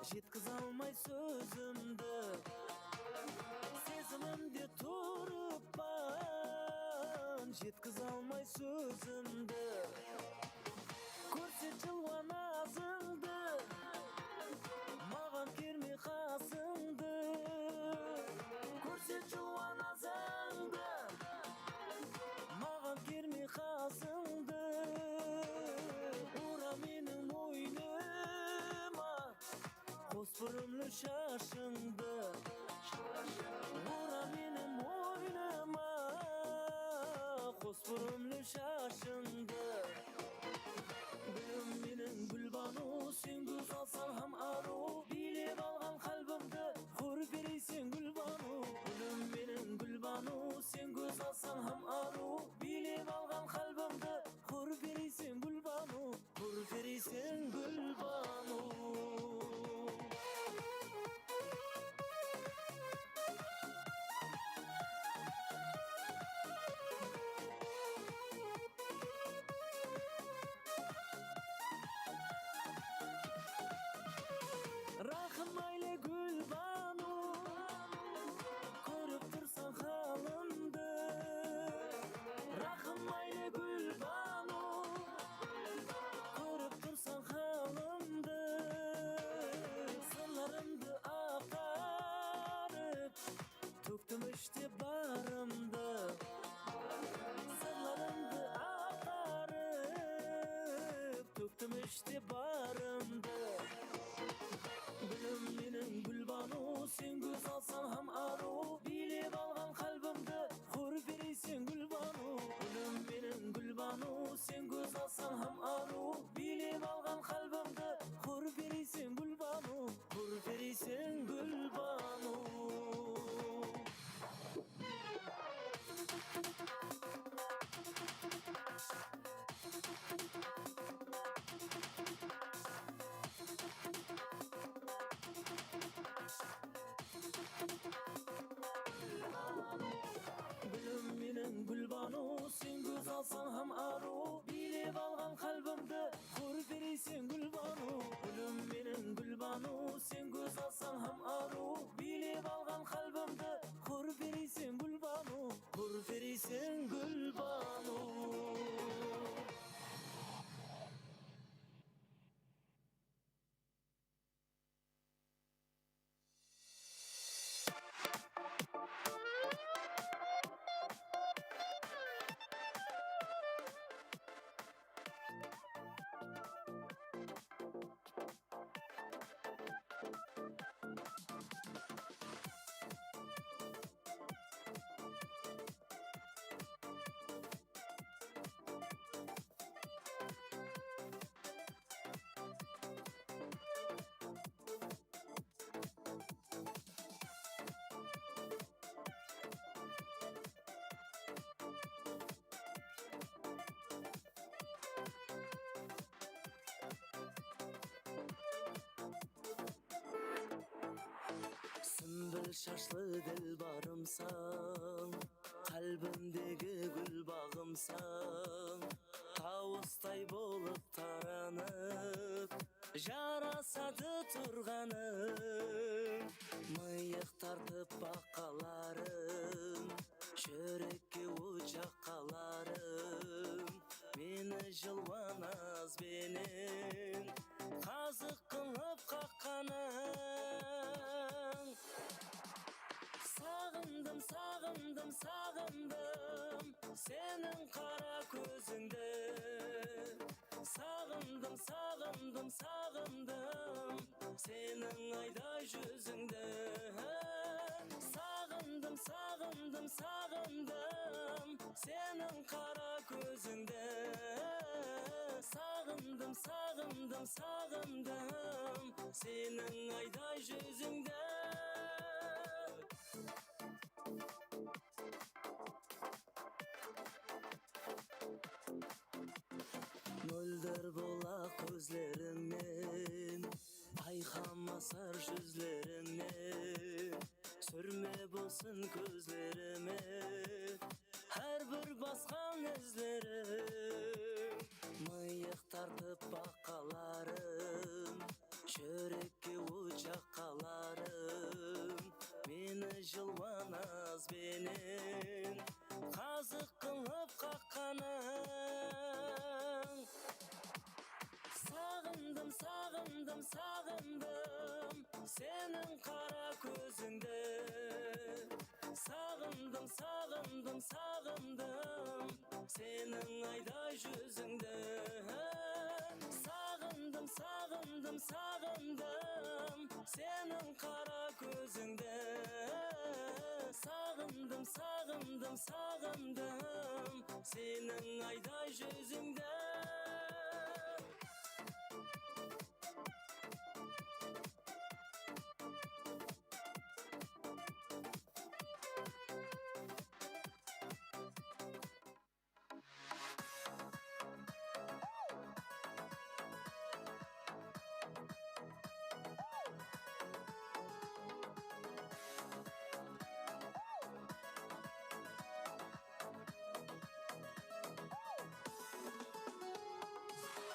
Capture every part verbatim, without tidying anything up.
Jetkizalmay sózimdi, sezimimde turıppan, jetkizalmay sózimdi. Kórset jılwa nazıńdı, maǵan kermey qasıńdı. Kórset jılwa nazıńdı, maǵan kermey qasıńdı. Ora meniń moynıma qos burımlı shashıńdı. Ora meniń moynıma qos burımlı shashıńdı. Gúlim meniń Gúlbanu, sen gózzalsań hám arıw, biylep alǵan qálbimdi xor bereyseń Gúlbanu. Gúlim meniń Gúlbanu, sen gózzalsań hám arıw, biylep alǵan qálbimdi xor bereyseń Gúlbanu, xor bereyseń Gúlbanu. Raxım áyle Gúlbanu, kórip tursań halımdı. Raxım áyle Gúlbanu, kórip tursań halımdı. Sırlarımdı aqtarıp, tóktim ishte barımdı. Sırlarımdı aqtarıp, tóktim ishte barımdı. Gúlim meniń Gúlbanu, sen gózzalsań hám arıw, biylep alǵan qálbimdi xor bereyseń Gúlbanu. Gúlim meniń Gúlbanu, sen gózzalsań hám arıw, biylep alǵan qálbimdi xor bereyseń Gúlbanu, xor bereyseń Gúlbanu. Gúlim meniń Gúlbanu, sen gózzalsań hám arıw, biylep alǵan qálbimdi xor bereyseń Gúlbanu. Gúlim meniń Gúlbanu, sen gózzalsań hám arıw, biylep alǵan qálbimdi xor bereyseń Gúlbanu, xor bereyseń Gúlbanu. Súmbil shashlı dilbarımsań, qálbimdegi gúl baǵımsań, tawıstay bolıp taranıp, jarasadı turǵanıń. Mıyıq tartıp baqqanlarıń, júrekke ot jaqqanlarıń, meni jılwa naz benen qazıq qılıp qaqqanıń. Saǵındım, saǵındım, saǵındım seniń qara kózińdi. Saǵındım, saǵındım, saǵındım seniń ayday júzińdi. Saǵındım, saǵındım, saǵındım seniń qara kózińdi. Saǵındım, saǵındım, saǵındım seniń ayday júzińdi. Móldir bulaq kózlerińnen, ayqamasar júzlerińnen, súrme bolsın kózlerime hár bir basqan izleriń. Mıyıq tartıp baqqanlarıń, júrekke ot seniń qara kózińdi. Saǵındım, saǵındım, saǵındım seniń ayday júzińdi. Saǵındım, saǵındım, saǵındım seniń qara kózińdi. Saǵındım, saǵındım, saǵındım seniń ayday júzińdi.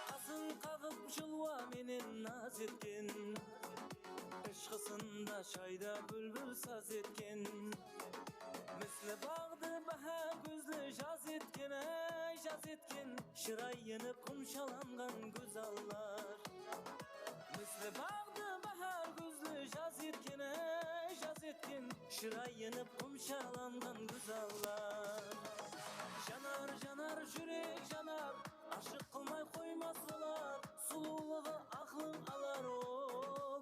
Qasın qaǵıp jılwa menen naz etken, ıshqısında shayda búlbil saz etken. Misli baǵdı báhár gúzli jaz etken, áy, jaz etken. Shıray enip qumshalanǵan gózzallar. Misli baǵdı báhár gúzli jaz etken, áy, jaz etken. Shıray enip qumshalanǵan gózzallar. Janar, janar, júrek janar, ashıq qılmay qoymas olar. Sulıwlıǵı aqılın alar, o,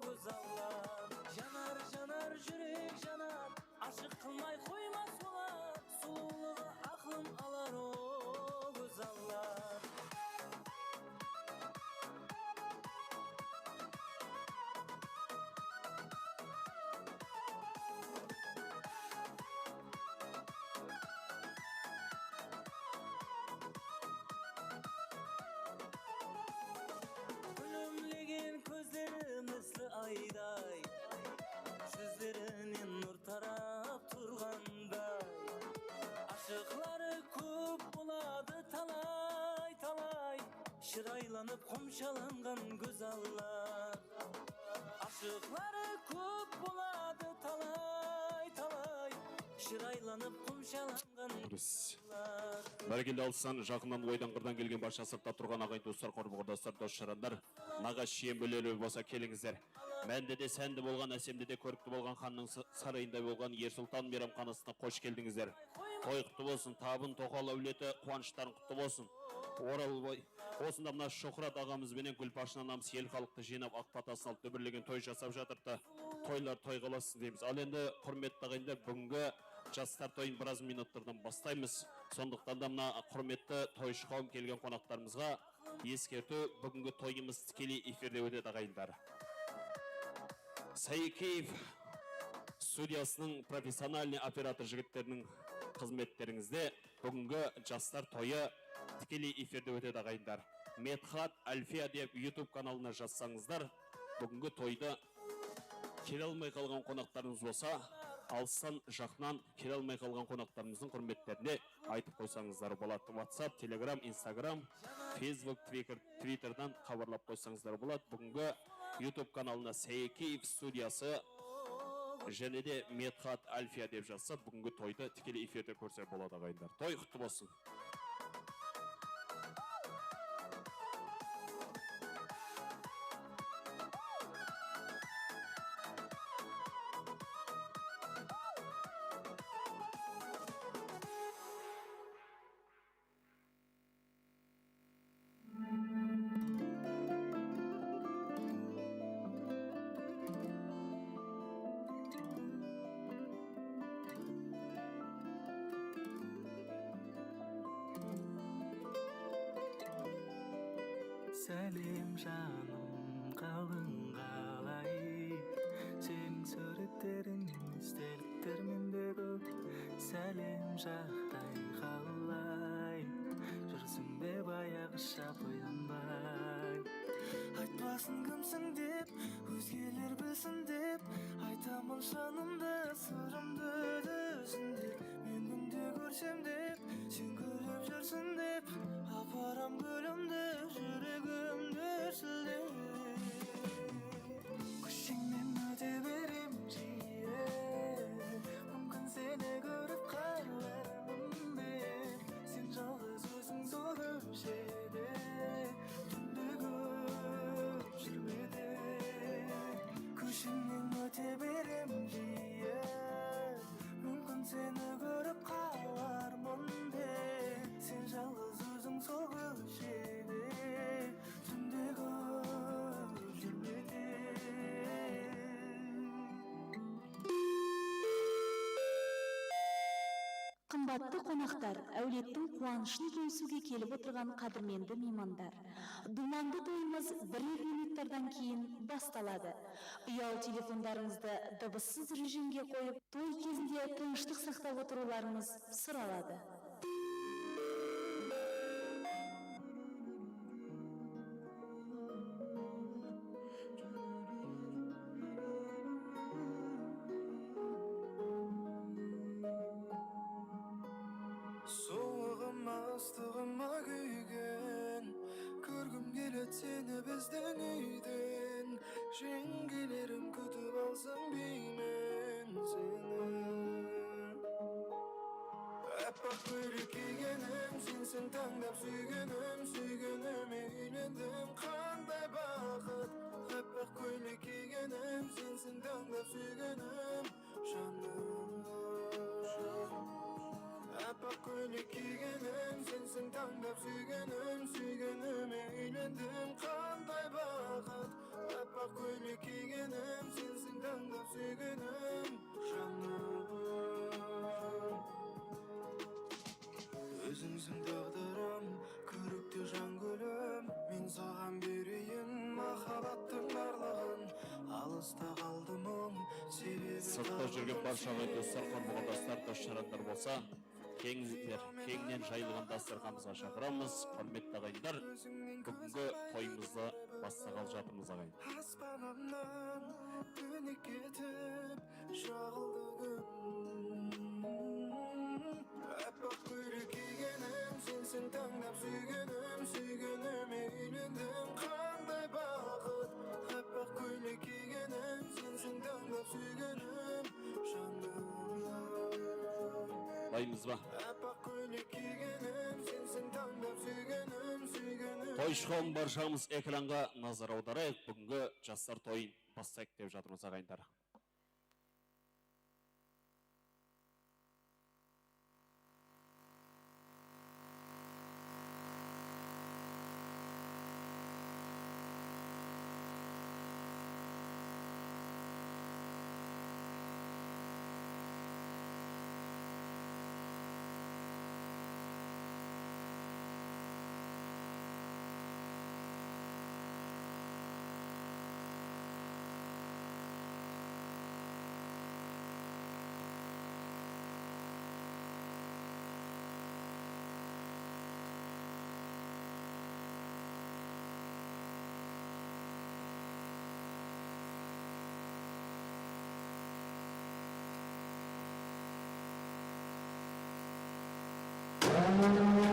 gózzallar. Janar, janar, júrek janar, ashıq qılmay qoymas olar. Sulıwlıǵı aqılın alar, o, gózzallar. Kúlimlegen kózleri misli ayday, júzlerinen nur tarap turǵanday. Ashıqları kóp boladı talay-talay, shıraylanıp qumshalanǵan gózzallar. Ashıqları kóp boladı talay-talay, shıraylanıp qumshalanǵan gózzallar. Bárekella, alıstan, jaqınnan, oydan, qırdan kelgen barshası sırtta turǵan aǵayin tuwıslar, qurbi-qurdaslar, dos-jaranlar, naǵash-jiyen bóleler bolsa kelińizler. Mándi de, sándi bolǵan, ásemdi de, kórikti bolǵan xannıń sa-, sarayınday bolǵan Er Sultan meyramxanasına xosh keldińizler. Toy qutlı bolsın, tabın, toqal áwleti quwanıshların qutlı bolsın. Oralbay, osında mına Shuhrat aǵamız benen Gúlpashın anamız el xalıqtı jıynap, aq patasın alıp, dúbirlegen toy jasap jatırdı. Toylar toyǵa ulasın deymiz. Al endi, qurmetli aǵayinler, búgingi jaslar toyın biraz minutlardan baslaymız. Sonlıqtan da mına qurmetli toyshı qawım kelgen qonaqlarımızǵa eskertiw, búgingi toyımız tikeley efirde ótedi, aǵayinler. Sayekeev studiyasınıń professionalnıy operator jigitleriniń xızmetterińizde búgingi jaslar toyı tikeley efirde ótedi, aǵayinler. Medhat Alfiya dep YouTube kanalına jazsańızlar, búgingi toydı kele almay qalǵan qonaqlarımız bolsa, alıstan, jaqınnan kele almay qalǵan qonaqlarımızdıń húrmetlerine aytıp qoysańızlar boladı. WhatsApp, Telegram, Instagram, Facebook, Twitter, Twitterden xabarlap qoysańızlar boladı. Búgingi YouTube kanalına Sayekeev studiyası jáne de Medhat Alfiya dep jazsa, búgingi toydı tikeley efirde kórse boladı, aǵayinler. Toy qutlı bolsın! Sálem, janım, qaldıń qalay? Seniń súwretteriń estelikter mende kóp. Sálem, jaǵday qalay? Júrsiń be bayaǵısha boylanbay? Aytpasın kimsiń dep, ózgeler bilsin dep, aytaman janımdı, sırımdı dúzindep. Men kúnde kórsem dep, sen kúlip júrsiń dep, aparam gúlimdi júregimdi shildep. Kósheńnen óte berem jiye, múmkin seni kórip qarlarman dep. Sen jalǵız óziń sol kóshede, túnde kóp júrmede. Kósheńnen Húrmatlı qonaqtar, áwlettiń quwanıshın bólisiwge kelip otırǵan qádirmendi miymanlar. Dumandı toyımız birer minutlardan keyin bastaladı. Uyalı telefonlarıńızdı dыбıssız rejimge qoyıp, toy kezinde tınıshlıq saqtap otırıwlarıńız soraladı. Suwıǵıma, ıslıǵıma kúygen, kórgim keledi seni bizdiń úyden. Jeńgelerim kútip alsın deymen seni. Appaq kóylek kiygenim, senseń tańlap súygenim, súygenime úylendim, qanday baxıt. Appaq kóylek kiygenim, senseń tańlap súygenim, janım. Appaq kóylek kiygenim, senseń tańlap súygenim, súygenime úylendim, qanday baxıt. Appaq kóylek kiygenim, senseń tańlap súygenim, janım. Ózińseń táǵdirım, kórekte jan gúlim. Men saǵan bereyin mahabbattıń barlıǵın. Alısta qaldı muń, sebebi... Sırtta júrgen barsha aǵayin doslar, qurmanlaslar, dos-jaranlar bolsa, keńler, keńnen jayılǵan dasturxanımızǵa shaqıramız. Húrmetli aǵayinler, búgingi toyımızdı baslaqalı jatırmız, aǵayin. Aspanımnan tónip ketip jaǵıldı kún. Appaq kóylek kiygenim, senseń tańlap súygenim, súygenime úylendim, qanday baxıt. Appaq kóylek kiygenim, senseń tańlap súygenim, janım. Bayımız ba? Appaq kóylek kiygenim, senseń tańlap súygenim, súygenim. Toyshı qawım, barshası ekranǵa nazar awdarayıq. Búgingi jaslar toyın baslayıq dep jatırmız, aǵayinler.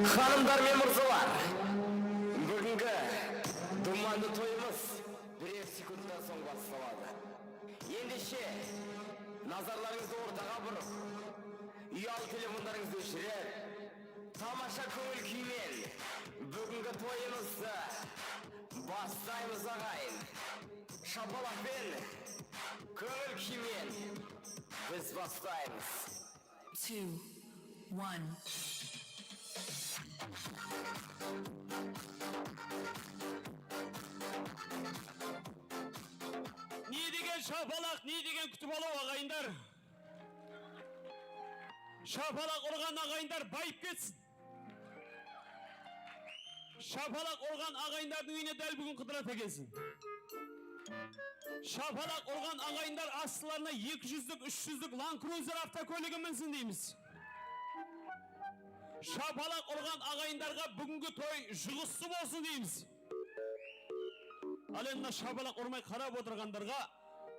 Xanımlar men mırzalar, búgingi dumanlı toyımız birer sekundtan soń baslanadı. Endishe, nazarlarıńızdı ortaǵa burıp, uyalı telefonlarıńızdı óshirip, tamasha kóńil kúymen búgingi toyımızdı baslaymız, aǵayin. Shapalaq penen, kóńil kúymen biz baslaymız. Two, one. Ne degen shapalaq, ne degen kútip alıw, aǵayinler! Shapalaq urǵan aǵayinler bayıp ketsin! Shapalaq urǵan aǵayinlerdiń úyine dál búgin qıdırata kelsin. Shapalaq urǵan aǵayinler astılarına eki júzlik, úsh júzlik Land Cruiser avtokóligi minsin deymiz. Shapalaq urǵan aǵayinlerge búgingi toy juǵıssı bolsın deymiz. Al endi mına shapalaq urmay qarap otırǵanlarǵa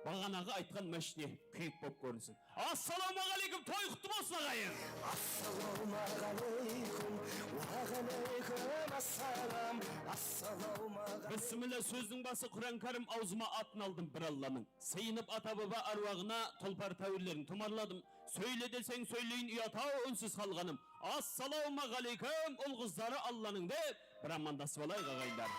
baǵanaǵı aytqan máshine kúyik bolıp kórinsin. Assalawma áleykum, toy qutlı bolsın, aǵayin! Assalawma áleykum, wa áleykum assalam, assalawma áleykum. Bismilla, sózdiń bası Quran Kárim, awzıma atın aldım bir Allanıń. Sıyınıp ata-baba árwaǵına tulpar táwirlerin tumarladım. Sóyle deseń sóyleyin, uyat-aw, únsiz qalǵanım. Assalawma áleykum, ul-qızları Allanıń dep, bir amandasıp alayıq, aǵayinler.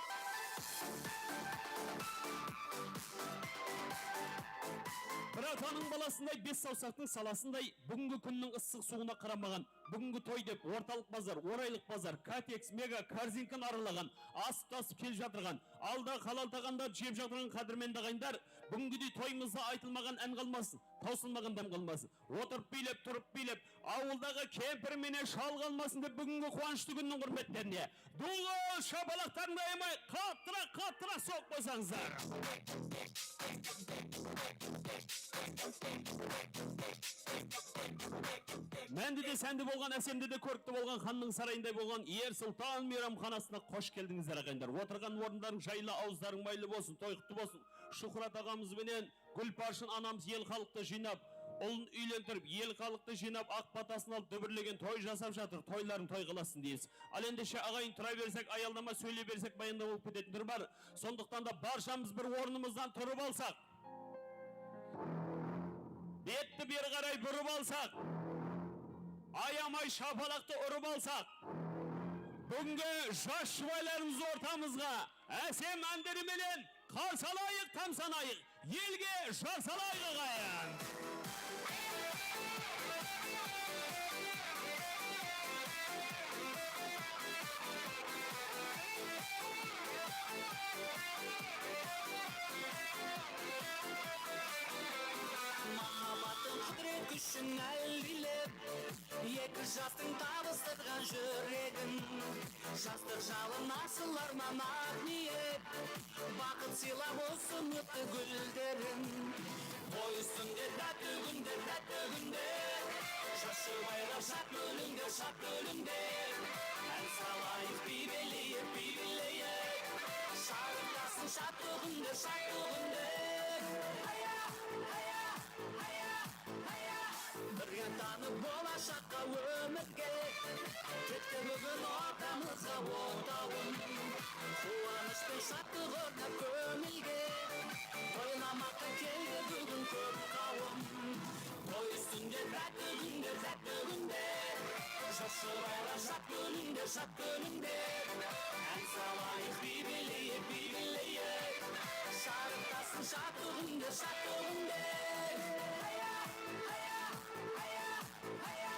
Bir atanıń balasınday, bes sawsaqtıń salasınday, búgingi kúnniń ıssıq suwına qaramaǵan, búgingi toy dep ortalıq bazar, oraylıq bazar, Katex, Mega, Korzinkan aralaǵan, asıp-tasıp kelip jatırǵan, alda halal taǵamdardı jep jatırǵan qádirmendi aǵayinler, Búgingidey toyımızda aytılmaǵan án qalmasın, tawsılmaǵan dám qalmasın. Otırıp biylep, turıp biylep, awıldaǵı kempir menen shal qalmasın dep búgingi quwanıshlı kúnniń húrmetlerine dul shapalaqtarıńdı ayamay, qattıraq, qattıraq soǵıp qoysańızlar. Mándi de, sándi bolǵan, ásemdi de, kórikti bolǵan, xannıń sarayınday bolǵan Er Sultan miyramxanasına xosh keldińizler, aǵayinler. Otırǵan orınlarıń jaylı, awızlarıń maylı bolsın, toy qutlı bolsın. Shuhrat aǵamız benen Gúlparshın anamız el xalıqtı jıynap, ulın úylentirip, el xalıqtı jıynap, aq batasın alıp, dúbirlegen toy jasap jatır, toylarıń toy qılasın deymiz. Al endishe, aǵayin, tura bersek, ayaldama sóyley bersek, bayanda bolıp ketetin túr bar. Sondıqtan da barshamız bir ornımızdan turıp alsaq, betti beri qaray burıp alsaq, ayamay shapalaqtı urıp alsaq, búgingi jas jubaylarımızdı ortamızǵa ásem ánderi menen qarsı alayıq, tamsanayıq, elge jar salayıq, aǵayin. Mahabbattıń qúdiret kúshin állilep, eki jastıń tabıstırǵan júregin. Jastıq jalın asıl árman, aq niyet, baxıt sıylap usı múkti gúlderin. Toy ústinde tátti kúnde, tátti kúnde, jas jubaylar shad kólińde, shad kólińde. Án salayıq, biy biyleyik, biy biyleyik, sharıqtasın shadlıǵında, shadlıǵında. Haya, haya, haya. Birge tanıp bolashaqqa, ómirge, ketti búgin ortamızǵa otawın. Quwanısh penen shatlıq ornap kómilge, toylamaqqa keldi búgin kóp qawım. Toy ústinde tátti kúnde, tátti kúnde, jas jubaylar shad kólińde, shad kólińde. Án salayıq, biy biyleyik, biy biyleyik, sharıqtasın shadlıǵında, shadlıǵında. Haya, haya, haya, haya.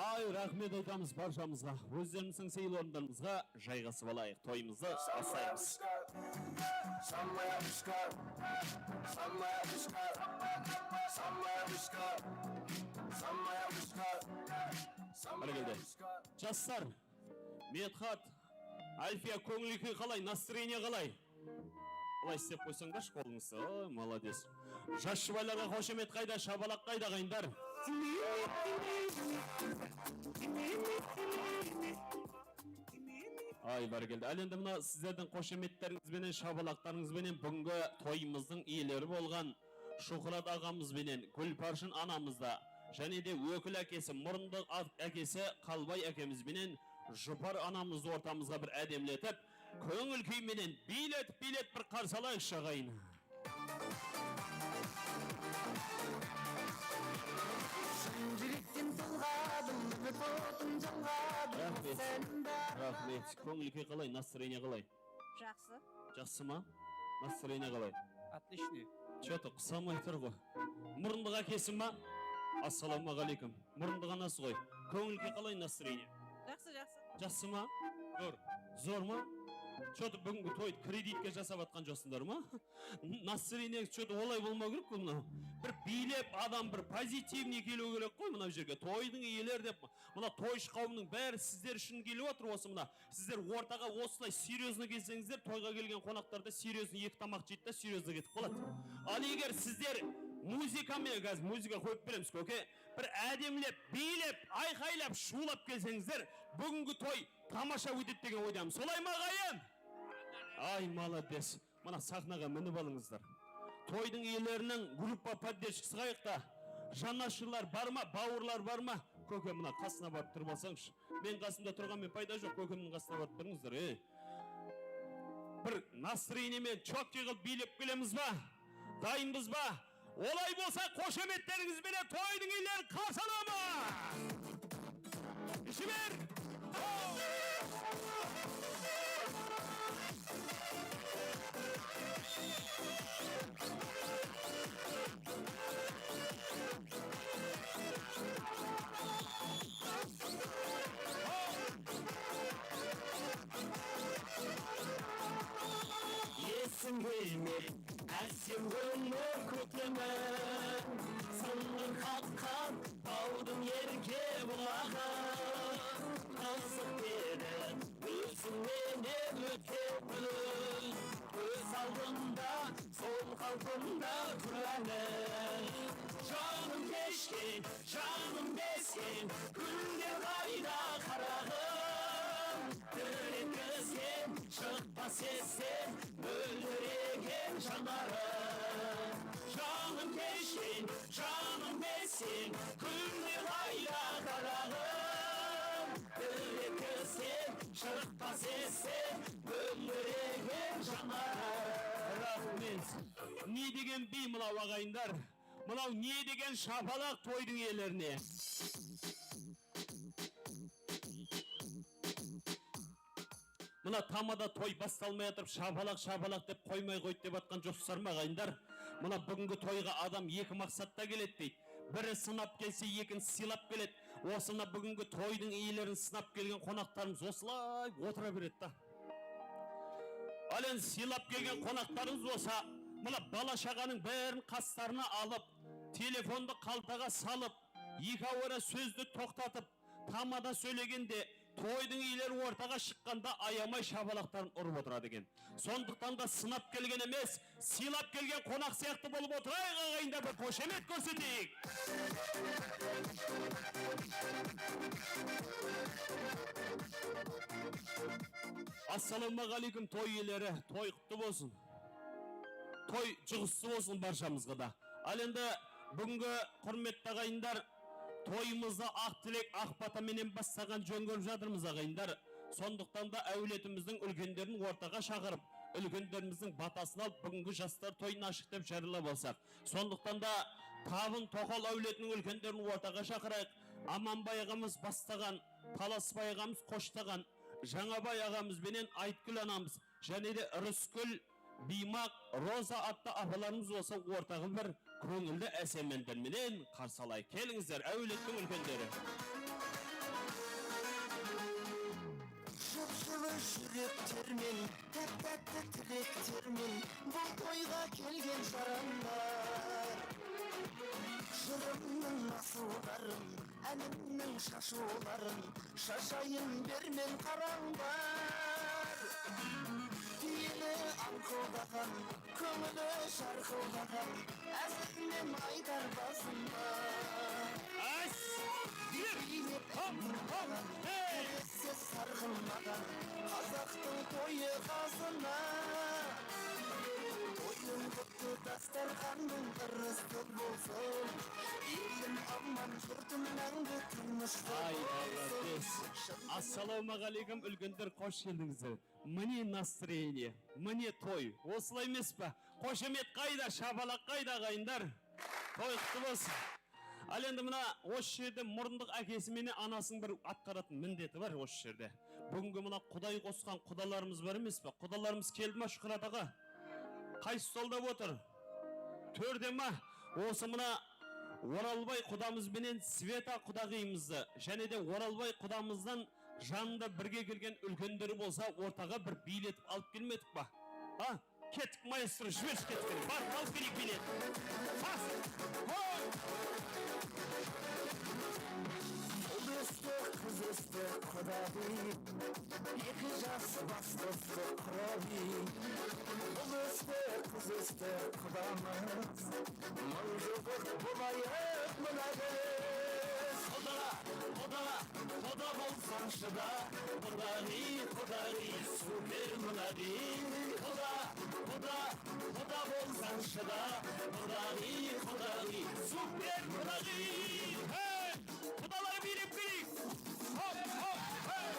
Ay, raxmet aytamız barshamızǵa. Ózlerimizdiń sıylı orınlarımızǵa jayǵasıp alayıq, toyımızdı baslaymız. Bárekelde. Jaslar, Medhat, Álfiya, kóńil kúy qalay, nastroenie qalay? Bılay islep qoysańdarshı qolıńızdı. Oy, molodec. Jas jubaylarǵa xoshamet qayda, shapalaq qayda, aǵayinler? Ay, bárekelde. Al endi mına sizlerdiń xoshametterińiz benen, shapalaqtarıńız benen búgingi toyımızdıń iyeleri bolǵan Shuhrat aǵamız benen Gúlparshın anamızdı, jáne de Ókil ákesi, Murındıq a-, ákesi Qalbay ákemiz benen Jupar anamızdı ortamızǵa bir ádemletip, kóńil kúy menen biyletip-biyletip bir qarsı alayıqshı, aǵayin. Shın júrekten tolǵadım, úmit otın jalǵadım. Raxmet. Sen bar. Raxmet. Kóńil kúy qalay, nastroenie qalay? Jaqsı. Jaqsı ma? Nastroenie qalay? Отличный. Что-то qısamay tur ǵoy. Murındıq ákesi ma? Assalawma áleykum. Murındıq anası ǵoy. Kóńil kúy qalay, nastroenie? Jaqsı, jaqsı. Jaqsı ma? Zor. Zor ma? Что-то búgingi toydı kreditke jasap atqan joqsıńlar ma? Nastroenie что-то olay bolmaw kerek ǵoy mınaw. Bir biylep adam bir pozitivnıy keliw kerek ǵoy mınaw jerge. Toydıń iyeleri dep, mına toyshı qawımnıń bári sizler ushın kelip atır, usı mına. Sizler ortaǵa osılay серьёзно kelseńizler, toyǵa kelgen qonaqtar da серьёзно eki tamaq jeydi da, серьёзно ketip qaladı. Al eger sizler muzıka menen, házir muzıka qoyıp beremiz, kóke, bir ádemlep, biylep, ayqaylap, shuwlap kelseńizler, búgingi toy tamasha ótedi degen oydamız. Solay ma, aǵayin? Ay, молодец. Mına saxnaǵa minip alıńızlar. Toydıń iyeleriniń gruppa поддержкасы qayaqta? Janashırlar bar ma, bawırlar bar ma? Kóke, mına qasına barıp turıp alsańshı. Men qasımda turǵan men payda joq, kókemniń qasına barıp turıńızlar, ey. Bir nastroenie menen чётко qılıp biylep kelemiz ba? Dayınbız ba? Olay bolsa, xoshametterińiz benen toydıń iyelerin qarsı alamız! Jiber! Gúlme, ásem gúlli kóktemen, sınǵır qaqqan tawdıń erke bulaǵı. Qızıq edi ózińnen ótken kún, kóz aldımda sol qalpımda tur áli. Janım keshken, janım bezgen, gúller qayda, qaraǵım? Tilekkizgen shıqpas esten móldiregen janarım. Janım keshken, janım bezgen, gúller qayda, qaraǵım? Tilekkizgen shıqpas esten móldiregen janarım. Raxmet. Ne degen biy mınaw, aǵayinler? Mınaw ne degen shapalaq toydıń iyelerine? Mına tamada toy bastalmay atırıp shapalaq, shapalaq dep qoymay qoydı dep atqan joqsızlar ma, aǵayinler? Mına búgingi toyǵa adam eki maqsatta keledi deydi. Biri sınap kelse, ekinshisi sıylap keledi. Osına búgingi toydıń iyelerin sınap kelgen qonaqtarımız osılay otıra beredi da. Al endi sıylap kelgen qonaqtarımız bolsa, mına bala-shaǵanıń bárin qaslarına alıp, telefondı qaltaǵa salıp, eki awara sózdi toqtatıp, tamada sóylegende, toydıń iyeleri ortaǵa shıqqanda ayamay shapalaqtarın urıp otıradı eken. Sondıqtan da sınap kelgen emes, sıylap kelgen qonaq sıyaqlı bolıp otırayıq, aǵayinler, bir xoshamet kórseteyik. Assalawma áleykum, toy iyeleri, toy qutlı bolsın. Toy juǵıslı bolsın barshamızǵa da. Al endi búgingi qurmetli aǵayinler, toyımızdı aq tilek, aq bata menen bastaǵan jón kórip jatırmız, aǵayinler. Sondıqtan da áwletimizdiń úlkenderin ortaǵa shaqırıp, úlkenlerimizdiń batasın alıp, búgingi jaslar toyın ashtıq dep járiyalap alsaq. Sondıqtan da Tabın toqal áwletiniń úlkenderin ortaǵa shaqırayıq. Amanbay aǵamız bastaǵan, Talasbay aǵamız qoshtaqan, Jańabay aǵamız benen Aytgúl anamız, jáne de Rıskúl, Biymaq, Roza attı apalarımız bolsa ortaǵa bir kóńildi ásemenler menen qarsı alayıq. Kelińizler, áwlettiń úlkenleri. Jıp-jıllı júrektermen, táp-tátti tilektermen, bul toyǵa kelgen jaranlar. Jırımnıń asıwların, ánimniń shashıwların shashayın bermen qarańlar. Tiyeni ańqıldaǵan, kóńili jarqıldaǵan, ázilmen aytar bazıma. As! Biylep hop, hop, hey! Kóresiz sarǵınmaǵan qazaqtıń toyı qazına. Toyıń qutlı, dastarxanıń ırıstı bolsın. Elim aman, jurtım máńgi tınıshlı bolsın. Ay, molodec. Assalawma áleykum, úlkenler, xosh keldińizler. Mine настроение, mine toy. Osılay emes pa? Xoshamet qayda, shapalaq qayda, aǵayinler? Toy qutlı bolsın. Al endi mına, osı jerde murındıq ákesi menen anasınıń bir atqaratın mindeti bar osı jerde. Búgingi mına quday qosqan qudalarımız bar emes pa? Qudalarımız keldi ma, Shuhrat aǵa? Qaysı stolda otır? Tórde ma? Osı mına Oralbay qudamız benen Sveta qudaǵıyımızdı, jáne de Oralbay qudamızdan janında birge kelgen úlkenleri bolsa ortaǵa bir biyletip alıp kelmedik pa? Ha? Kettik, maestro, jibershi kettik. Bar, alıp keleyik biylet. Bas! Hoy! Ul ósti, qız ósti, qudaǵıyım. Eki jas bas qostı qurayın. Ul ósti, qız ósti, qudamız. Mıń jılǵıq bolayıq mına biz. Quda, quda, quda bolsańshı da, qudaǵıy, qudaǵıy, super mına biz. Quda, quda, quda bolsańshı da, qudaǵıy, qudaǵıy, super mına biz. Hey! Qudalar biylep keleyik! Hop, hop, hey!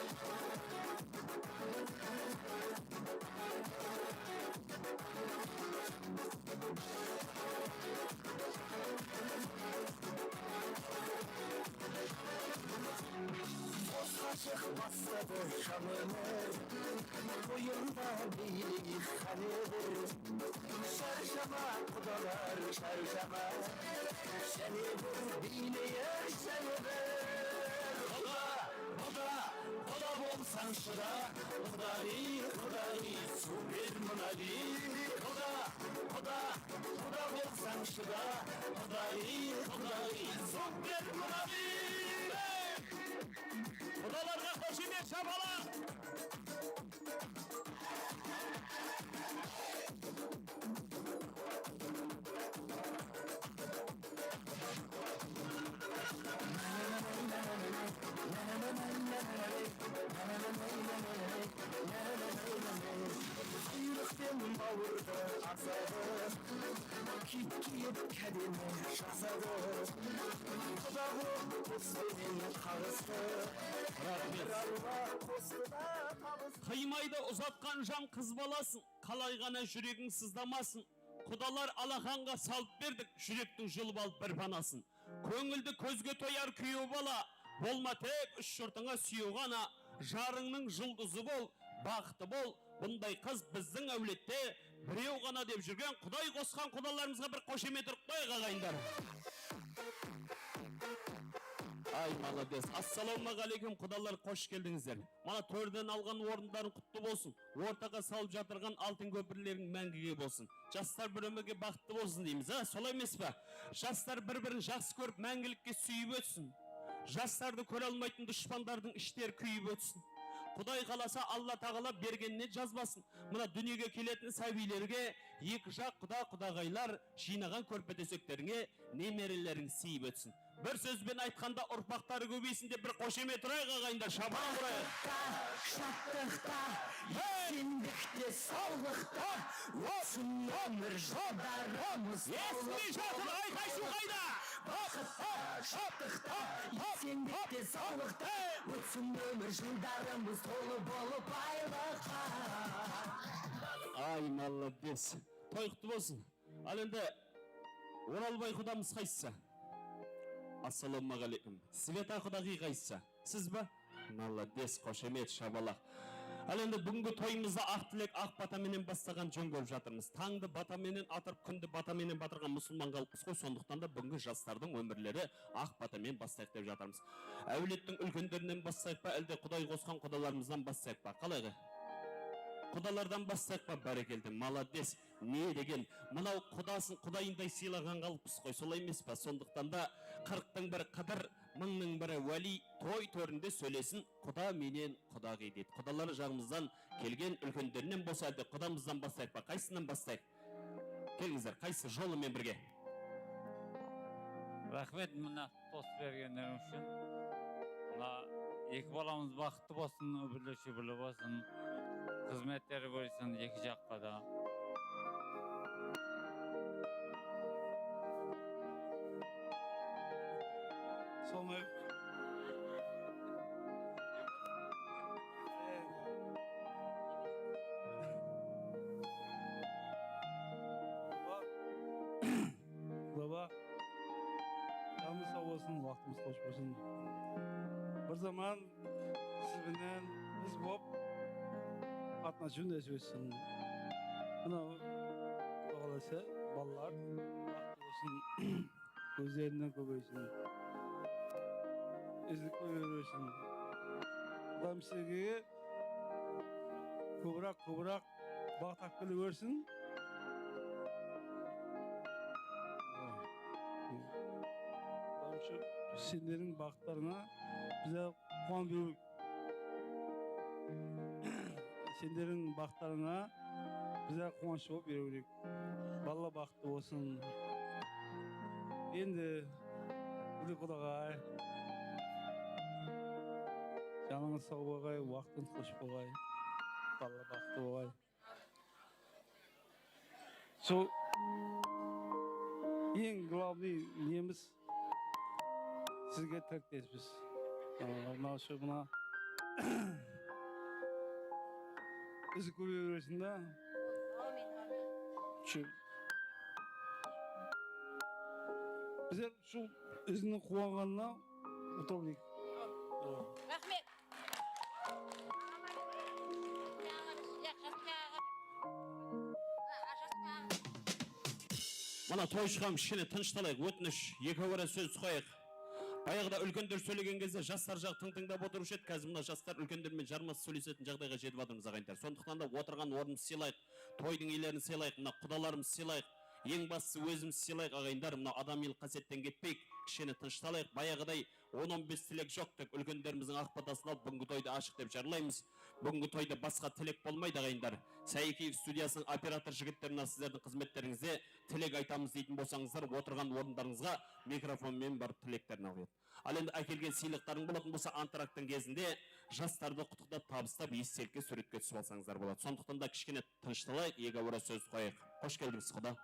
Bos qashıq basladı jan ómir, toyında biyleyik qáne bir. Sharshama, qudalar, sharshama. Jáne bir biyleyik, jáne bir. Quda, quda, quda bolsańshı da, qudaǵıy, qudaǵıy, super mına biy. Quda bolsań shıda, Quday, Quday. Super, Quday! Qudalarǵa xoshamet, shapalaq! Quyrıq penen bawırdı azadı, kiyik kiyip kádeni jasadı. Quda bolıp qos penen qaǵıstı, bir Alla qostı da tabıstı. Qıymaydı uzatqan jan qız balasın, qalay ǵana júregiń sızlamasın. Qudalar alaxanǵa salıp berdik, júrektiń julıp alıp bir panasın. Kóńildi kózge toyar kúyew bala, bolma tek úsh jurtıńa súyew ǵana, jarıńnıń juldızı bol, baxıtı bol, bunday qız biziń áwlette birew ǵana dep júrgen Quday qosqan qudalarımızǵa bir xoshamet urıp qoyayıq, aǵayinler. Ay, malades. Assalawma áleykum, qudalar, xosh keldińizler. Mana, tórden alǵan orınların qutlı bolsın. Ortaǵa salıp jatırǵan altın kópirleriń máńgige bolsın. Jaslar bir ómirge baxıtlı bolsın deymiz, á, solay emes pa? Jaslar bir-birin jaqsı kórip, máńgilikke súyip ótsin. Jaslardı kóre almaytın dushpanlardıń ishteri kúyip ótsin. Quday qalasa, Alla taǵala bergenine jazbasın. Mına, dúnyege keletin sábiylerge eki jaq quda-qudaǵaylar jıynaǵan kórpe-tósekterińe nemereleriń sıyıp ótsin. Bir sóz benen aytqanda, urpaqtarı kóbeysin dep bir xoshamet urayıq, aǵayinler, shapalaq urayıq. Baxıtta, shattıqta, esenlikte, sawlıqta ótsin ómir joldarımız. Esitpey jatır, ayqay-shuw qayda? Baxıtta, shattıqta, esenlikte, sawlıqta ótsin ómir joldarımız tolı bolıp aylıqta. Ay, malades. Toy qutlı bolsın. Al endi, Oralbay qudamız qaysısı? Assalawma áleykum. Sveta qudaǵıy qaysısı? Siz ba? Malades, xoshamet, shapalaq. Al endi, búgingi toyımızdı aq tilek, aq bata menen bastaǵan jón kórip jatırmız. Tańdı bata menen atırıp, kúndi bata menen batırǵan musılman xalıqpız ǵoy, sondıqtan da búgingi jaslardıń ómirleri aq bata menen baslayıq dep jatırmız. Áwlettiń úlkenlerinen baslayıq pa, álde Quday qosqan qudalarımızdan baslayıq pa? Qalay ǵoy? Qudalardan baslayıq pa? Bárekeldi, malades. Ne degen, mınaw qudasın qudayınday sıylaǵan xalıqpız ǵoy, solay emes pa? Sondıqtan da qırıqtıń biri qıdır, mıńnıń biri wáliy, toy tórinde sóylesin, quda menen qudaǵıy deydi. Qudaları jaǵımızdan kelgen úlkenlerinen bolsa, álde qudamızdan baslayıq pa? Qaysısınan baslayıq? Kelińizler, qaysı jolı menen birge? Raxmet, mına. Dos bergenleriń ushın. Mına eki balamız baxıtlı bolsın, úbirli-shúbirli bolsın. Xızmetleri bolsın eki jaqqa da. Sonday. Baba. Janımız saw bolsın, waqtımız xosh bolsın. Bir zaman siz benen biz bolıp, qatnasıw násip etsin. Mına, Quda qálese, balalar baxıtlı bolsın, kózlerinden kóbeysin, izlik kóbeye bersin. Qudam sizlerge kóbirek, kóbirek Baxt tap kele bersin. Qudamshı, senleriń baxıtlarıńa bizler quwanıp júrewik. Senleriń baxıtlarıńa bizler quwanıshlı bolıp júrewik. Balalar baxıtlı bolsın. Endi, Qudaqay, janıńız saw bolǵay, waqtıńız xosh bolǵay. Balalar baxıtlı bolǵay. Sol eń glavnıy nemiz sizge tilektespіз. Mına shu mına izi kóbeye bersin da. Ámin, ámin. Shu bizler shu iziniń quwanǵanına utovnik. Raxmet. Mına, toyshıqam, kishkene tınıshtalayıq, ótinish, eki awara sóz qoyayıq. Bayaǵıda úlkenler sóylegen gezde jaslar jaǵı tıń tıńdap otırıwshı edi, házir mına jaslar úlkenler menen jarmasıp sóylesetin jaǵdayǵa jetip atırmız, aǵayinler. Sondıqtan da otırǵan ornımızdı sıylayıq. Toydıń iyelerin sıylayıq, mına qudalarımızdı sıylayıq. Eń baslısı ózimiz sıylayıq, aǵayinler. Mına adamıylıq qásiyetten ketpeyik, kishkene tınıshtalayıq. Bayaǵıday on on bes tilek joq, tek úlkenlerimizdiń aq batasın alıp, búgingi toydı ashıq dep jarlaymız. Búgingi toyda basqa tilek bolmaydı, aǵayinler. Saekeev studiyasınıń operator jigitleri, mına sizlerdiń xızmetterińizde, tilek aytamız deytin bolsańızlar, otırǵan orınlarıńızǵa mikrofon menen barıp tileklerin alıp edi. Al endi, ákelgen sıylıqlarıń bolatın bolsa, antrakttıń gezinde jaslardı qutlıqlap, tabıstap, estelikke, súwretke túsip alsańızlar boladı. Sonlıqtan da kishkene tınıshtalayıq, eki awra sóz qoyayıq. Xosh keldińiz, quda.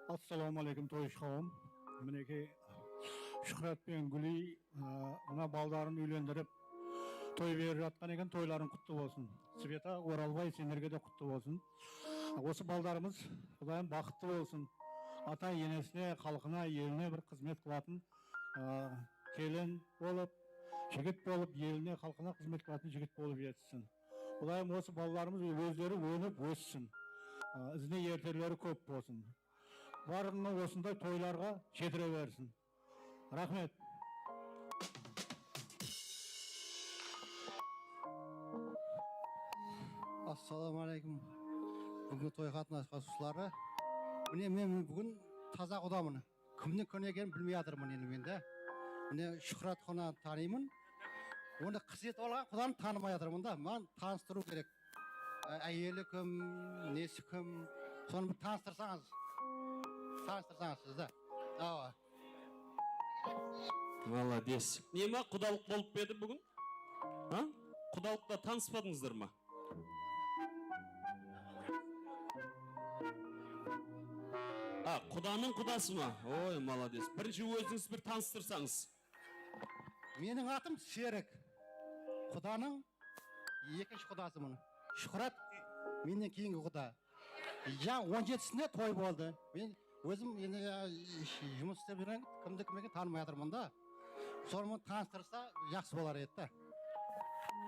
Assalawma áleykum, toyshı qawım. Minekey, Shuhrat penen Gúliy, ı, mına baldarın úylendirip, toy berip jatqan eken, toylarıń qutlı bolsın. Sveta Oralbay, senerge de qutlı bolsın. Osı baldarımız, Qudayım, baxıtlı bolsın. Ata-enesine, xalqına, eline bir xızmet qılatın, a, kelin bolıp, jigit bolıp, eline, xalqına xızmet qılatın jigit bolıp etsin. Qudayım, osı balalarımız ózleri ónip óssin. A, izine erterleri kóp bolsın. Barlıǵına osınday toylarǵa jetire bersin. Raxmet. Assalawma áleykum. Búgingi toy qatnasıwshıları. Mine, men búgin taza qudaman. Kimniń kim ekenin bilmey atırman endi men de. Mine, Shuhrat qudanı tanıyman. Onı qız etip alǵan qudanı tanımay atırman da. Maǵan tanıstırıw kerek. Á-, áyeli kim, nesi kim? Sonı bir tanıstırsańız. Tanıstırsańız siz de. Awa. Malades. Neme, qudalıq bolıp pa edi búgin? Ha? Qudalıqta tanıspadıńızlar ma? A, qudanıń qudası ma? Oy, malades. Birinshi ózińiz bir tanıstırsańız. Meniń atım Serik. Qudanıń ekinshi qudası mına. Shuhrat mennen keyingi quda. Ya, on jetisine toy boldı. Men ózim endi, ya, jumıs islep júrgen, kimdi kim eken tanımay atırman da. Sonı tanıstırsa jaqsı bolar edi da.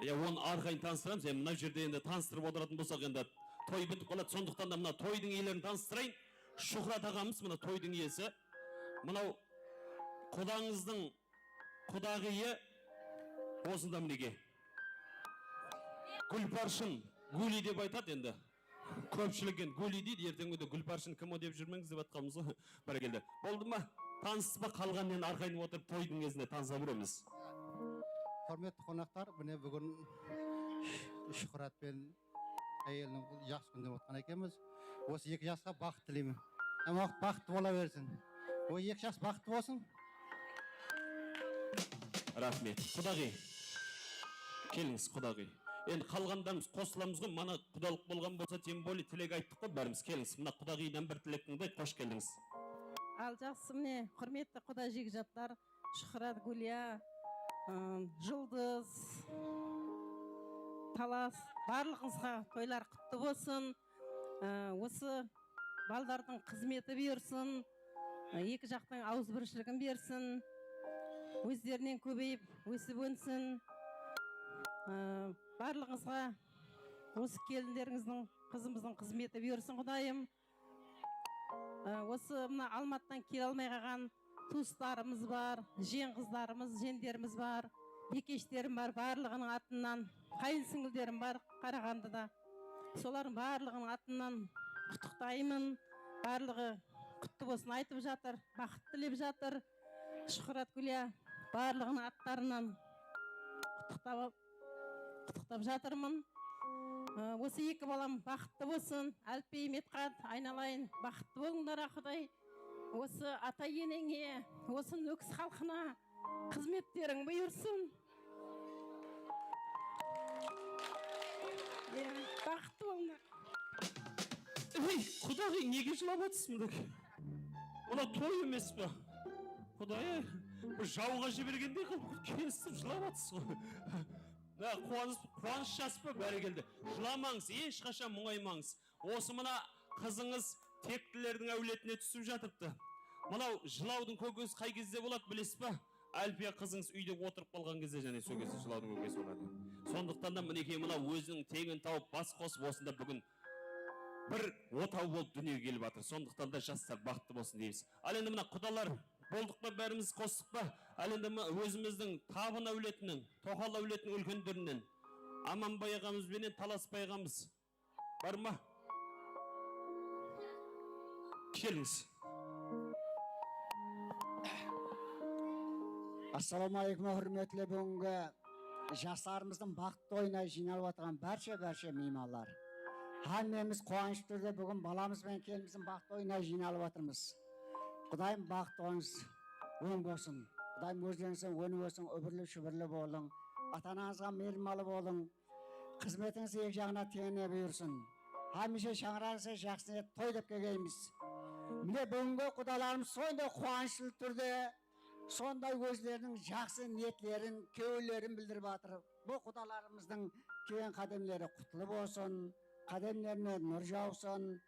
Ya, onı arqayın tanıstıramız. Endi mına jerde endi tanıstırıp otıratuǵın bolsaq, endi toy bitip qaladı. Sonlıqtan da mına toydıń iyelerin tanıstırayın. Shuhrat aǵamız, mına toydıń iyesi. Mınaw qudańızdıń qudaǵıyı osında, minekey. Gúlparshın, Gúli dep aytadı endi. Kópshilik endi Gúli deydi, erteńgi kúnde Gúlparshın kim o dep júrmeńiz dep atqanımız ǵoy. Bárekeldi. Boldı ma? Tanıstı ma? Qalǵanınen arqayın otırıp toydıń gezinde tanısa beremiz. Húrmetli qonaqlar, mine búgin Shuhrat penen áyeliniń jaqsı kúnde otırǵan ekenbiz. Osı eki jasqa baxıt tileymen. Hám baxıtlı bola bersin. O eki jas baxıtlı bolsın. Raxmet. Qudaǵıy. Kelińiz, qudaǵıy. Endi qalǵanlarımız qosılamız ǵoy. Mana qudalıq bolǵan bolsa, тем более tilek ayttıq ǵoy bárimiz. Kelińiz. Mına qudaǵıydan bir tilek tıńdayıq. Xosh keldińiz. Al, jaqsı, mine, húrmetli quda jegijatlar. Shuhrat, Gúliya, ı, Juldız, Talas, barlıǵıńızǵa toylar qutlı bolsın. I, osı baldardıń xızmeti buyırsın, ı, eki jaqtıń awızbirshiligin bersin, ózlerinen kóbeyip, ósip ónsin. I, barlıǵıńızǵa osı kelinlerińizdiń, qızımızdıń xızmeti buyırsın, Qudayım. I, osı mına Almatıdan kele almay qalǵan tuwıslarımız bar, jeń qızlarımız, jenlerimiz bar, bekeshlerim bar, barlıǵınıń atınan, qáyin sińillerim bar Qaraǵandıda. Solardıń barlıǵınıń atınan qutlıqtayman. Barlıǵı qutlı bolsın aytıp jatır, baxıt tilep jatır. Shuhrat, Gúliya, barlıǵınıń atlarınan qutlıqtap, qutlıqtap jatırman. I, osı eki balam baxıtlı bolsın. Álpey, Metqat, aynalayın, baxıtlı bolıńlar, a Quday. Osı ata-eneńe, osı Nókis xalqına xızmetteriń buyırsın. Iya, baxıtlı bolıńlar. Ey, qudaǵıy, nege jılap atırsız mınday? Mına toy emes pa? Qudayım, bir jawǵa jibergendey qılıp kelistip jılap atırsız ǵoy. Mına quwanısh, quwanısh jas pa? Bárekeldi. Jılamańız, hesh qashan muńaymańız. Osı mına qızıńız teklilerdiń áwletine túsip jatırıptı. Mınaw jılawdıń kókinisi qay gezde boladı, bilesiz ba? Álpiya qızıńız úyde otırıp qalǵan gezde, jáne sol gezde jılawdıń kókinisi boladı. Sonlıqtan da, minekey, mına óziniń teńin tawıp, bas qosıp, osında búgin bir otaw bolıp dúnyege kelip atır. Sonlıqtan da, jaslar baxıtlı bolsın deymiz. Al endi, mına qudalar, boldıq pa, bárimiz qostıq pa? Al endi, mı-, ózimizdiń Tabın áwletiniń, Toqal áwletiniń úlkenlerinden Amanbay aǵamız benen Talasbay aǵamız. Bar ma? Kelińiz. Assalawma aleykum, húrmetli búgingi jaslarımızdıń baxıtlı toyına jıynalıp atırǵan bárshe-bárshe miymanlar. Hámmemiz quwanıshlı túrde búgin balamız benen kelinimizdiń baxıtlı toyına jıynalıp atırmız. Qudayım baxıtlıǵıńız oń bolsın. Qudayım ózlerińizden ónip ósiń, úbirli-shúbirli bolıń. Ata-anańızǵa miyirmanlı bolıń. Xızmetińiz eki jaǵına teńine buyırsın. Hámiyshe shańaraǵıńızda jaqsı niyet toy dep kelgenbiz. Mine, búgingi qudalarımız sonday quwanıshlı túrde, sonday ózleriniń jaqsı niyetlerin, kewillerin bildirip atır. Bul qudalarımızdıń kelgen qádemleri qutlı bolsın, qádemlerine nur jawsın.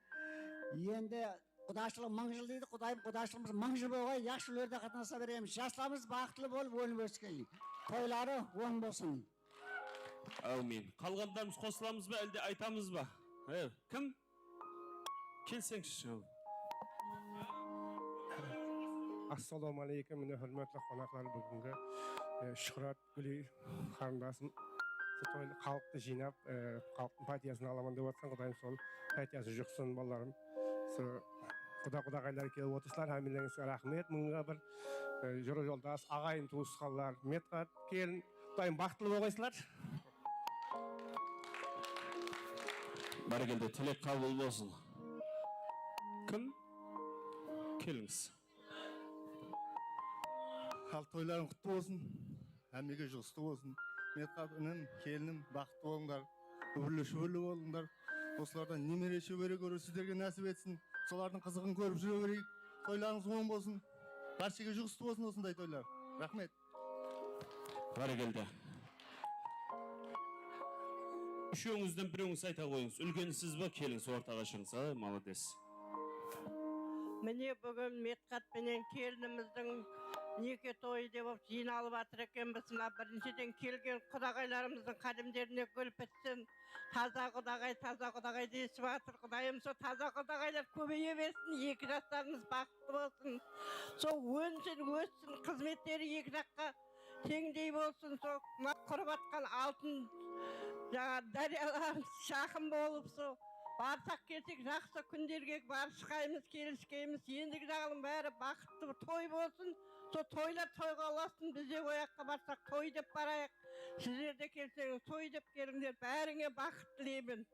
Endi qudashılıq mıń jıl deydi, Qudayım, qudashılıǵımız mıń jıl bolǵay, jaqsı júrlerde qatnasa beremiz. Jaslarımız baxıtlı bolıp, ónip óskeyin. Toyları oń bolsın. Áwmin. Qalǵanlarımız qosılamız ba, álde aytamız ba? He, kim? Kelseńshi. Assalawma aleykum, mine, húrmetli qonaqlar, búgingi, e, Shuhrat Gúliy qarındasım usı toylı xalıqtı jıynap, e, xalıqtıń pátiyasın alaman dep atırsań, Qudayım sol pátiyası juqsın, balalarım. Usı quda-qudaǵaylar kelip otırsızlar, hámmeleńizge raxmet. Mıńǵa bir, e, jol-joldas, aǵayin-tuwısqanlar, Medqat kelin, Qudayım baxıtlı bolǵaysızlar. Bárekelde, tilek qabıl bolsın. Kim? Kelińiz. Xalıq toylarıń qutlı bolsın. Hámmege juǵıslı bolsın. Medqat inim, kelinim, baxıtlı bolıńlar. Úbirli-shúbirli bolıńlar. Osılardan nemere-shóbere kóriw sizlerge násip etsin. Solardıń qızıǵın kórip júre bereyik. Toylarıńız oń bolsın. Bárshege juǵıslı bolsın osınday toylar. Raxmet. Bárekelde. Úshewińizden birewińiz ayta qoyıńız. Úlkeni siz ba? Kelińiz, ortaǵa shıǵıńız. A, malades. Mine, búgin Medqat penen kelinimizdiń neke toyı dep bolıp jıynalıp atır ekenbiz. Mına, birinshiden kelgen qudaǵaylarımızdıń qádemlerine gúl pitsin. Taza qudaǵay, taza qudaǵay desip atır. Qudayım, sol taza qudaǵaylar kóbeye bersin, eki jaslarımız baxıtlı bolsın. Sol ónsin, óssin, xızmetleri eki jaqqa teńdey bolsın. Sol mına qurıp atqan altın, jańa, dáryalarımız shaqın bolıp, sol barsaq kelsek, jaqsı kúnlerge barıp shıǵaymız, keliskeymіз. Endigi jaǵınıń bári baxıtlı toy bolsın. Sol toylar toyǵa ulasın, biz de oyaqqa barsaq toy dep barayıq. Sizler de kelseńiz, toy dep kelińler, bárińe baxıt tileymen.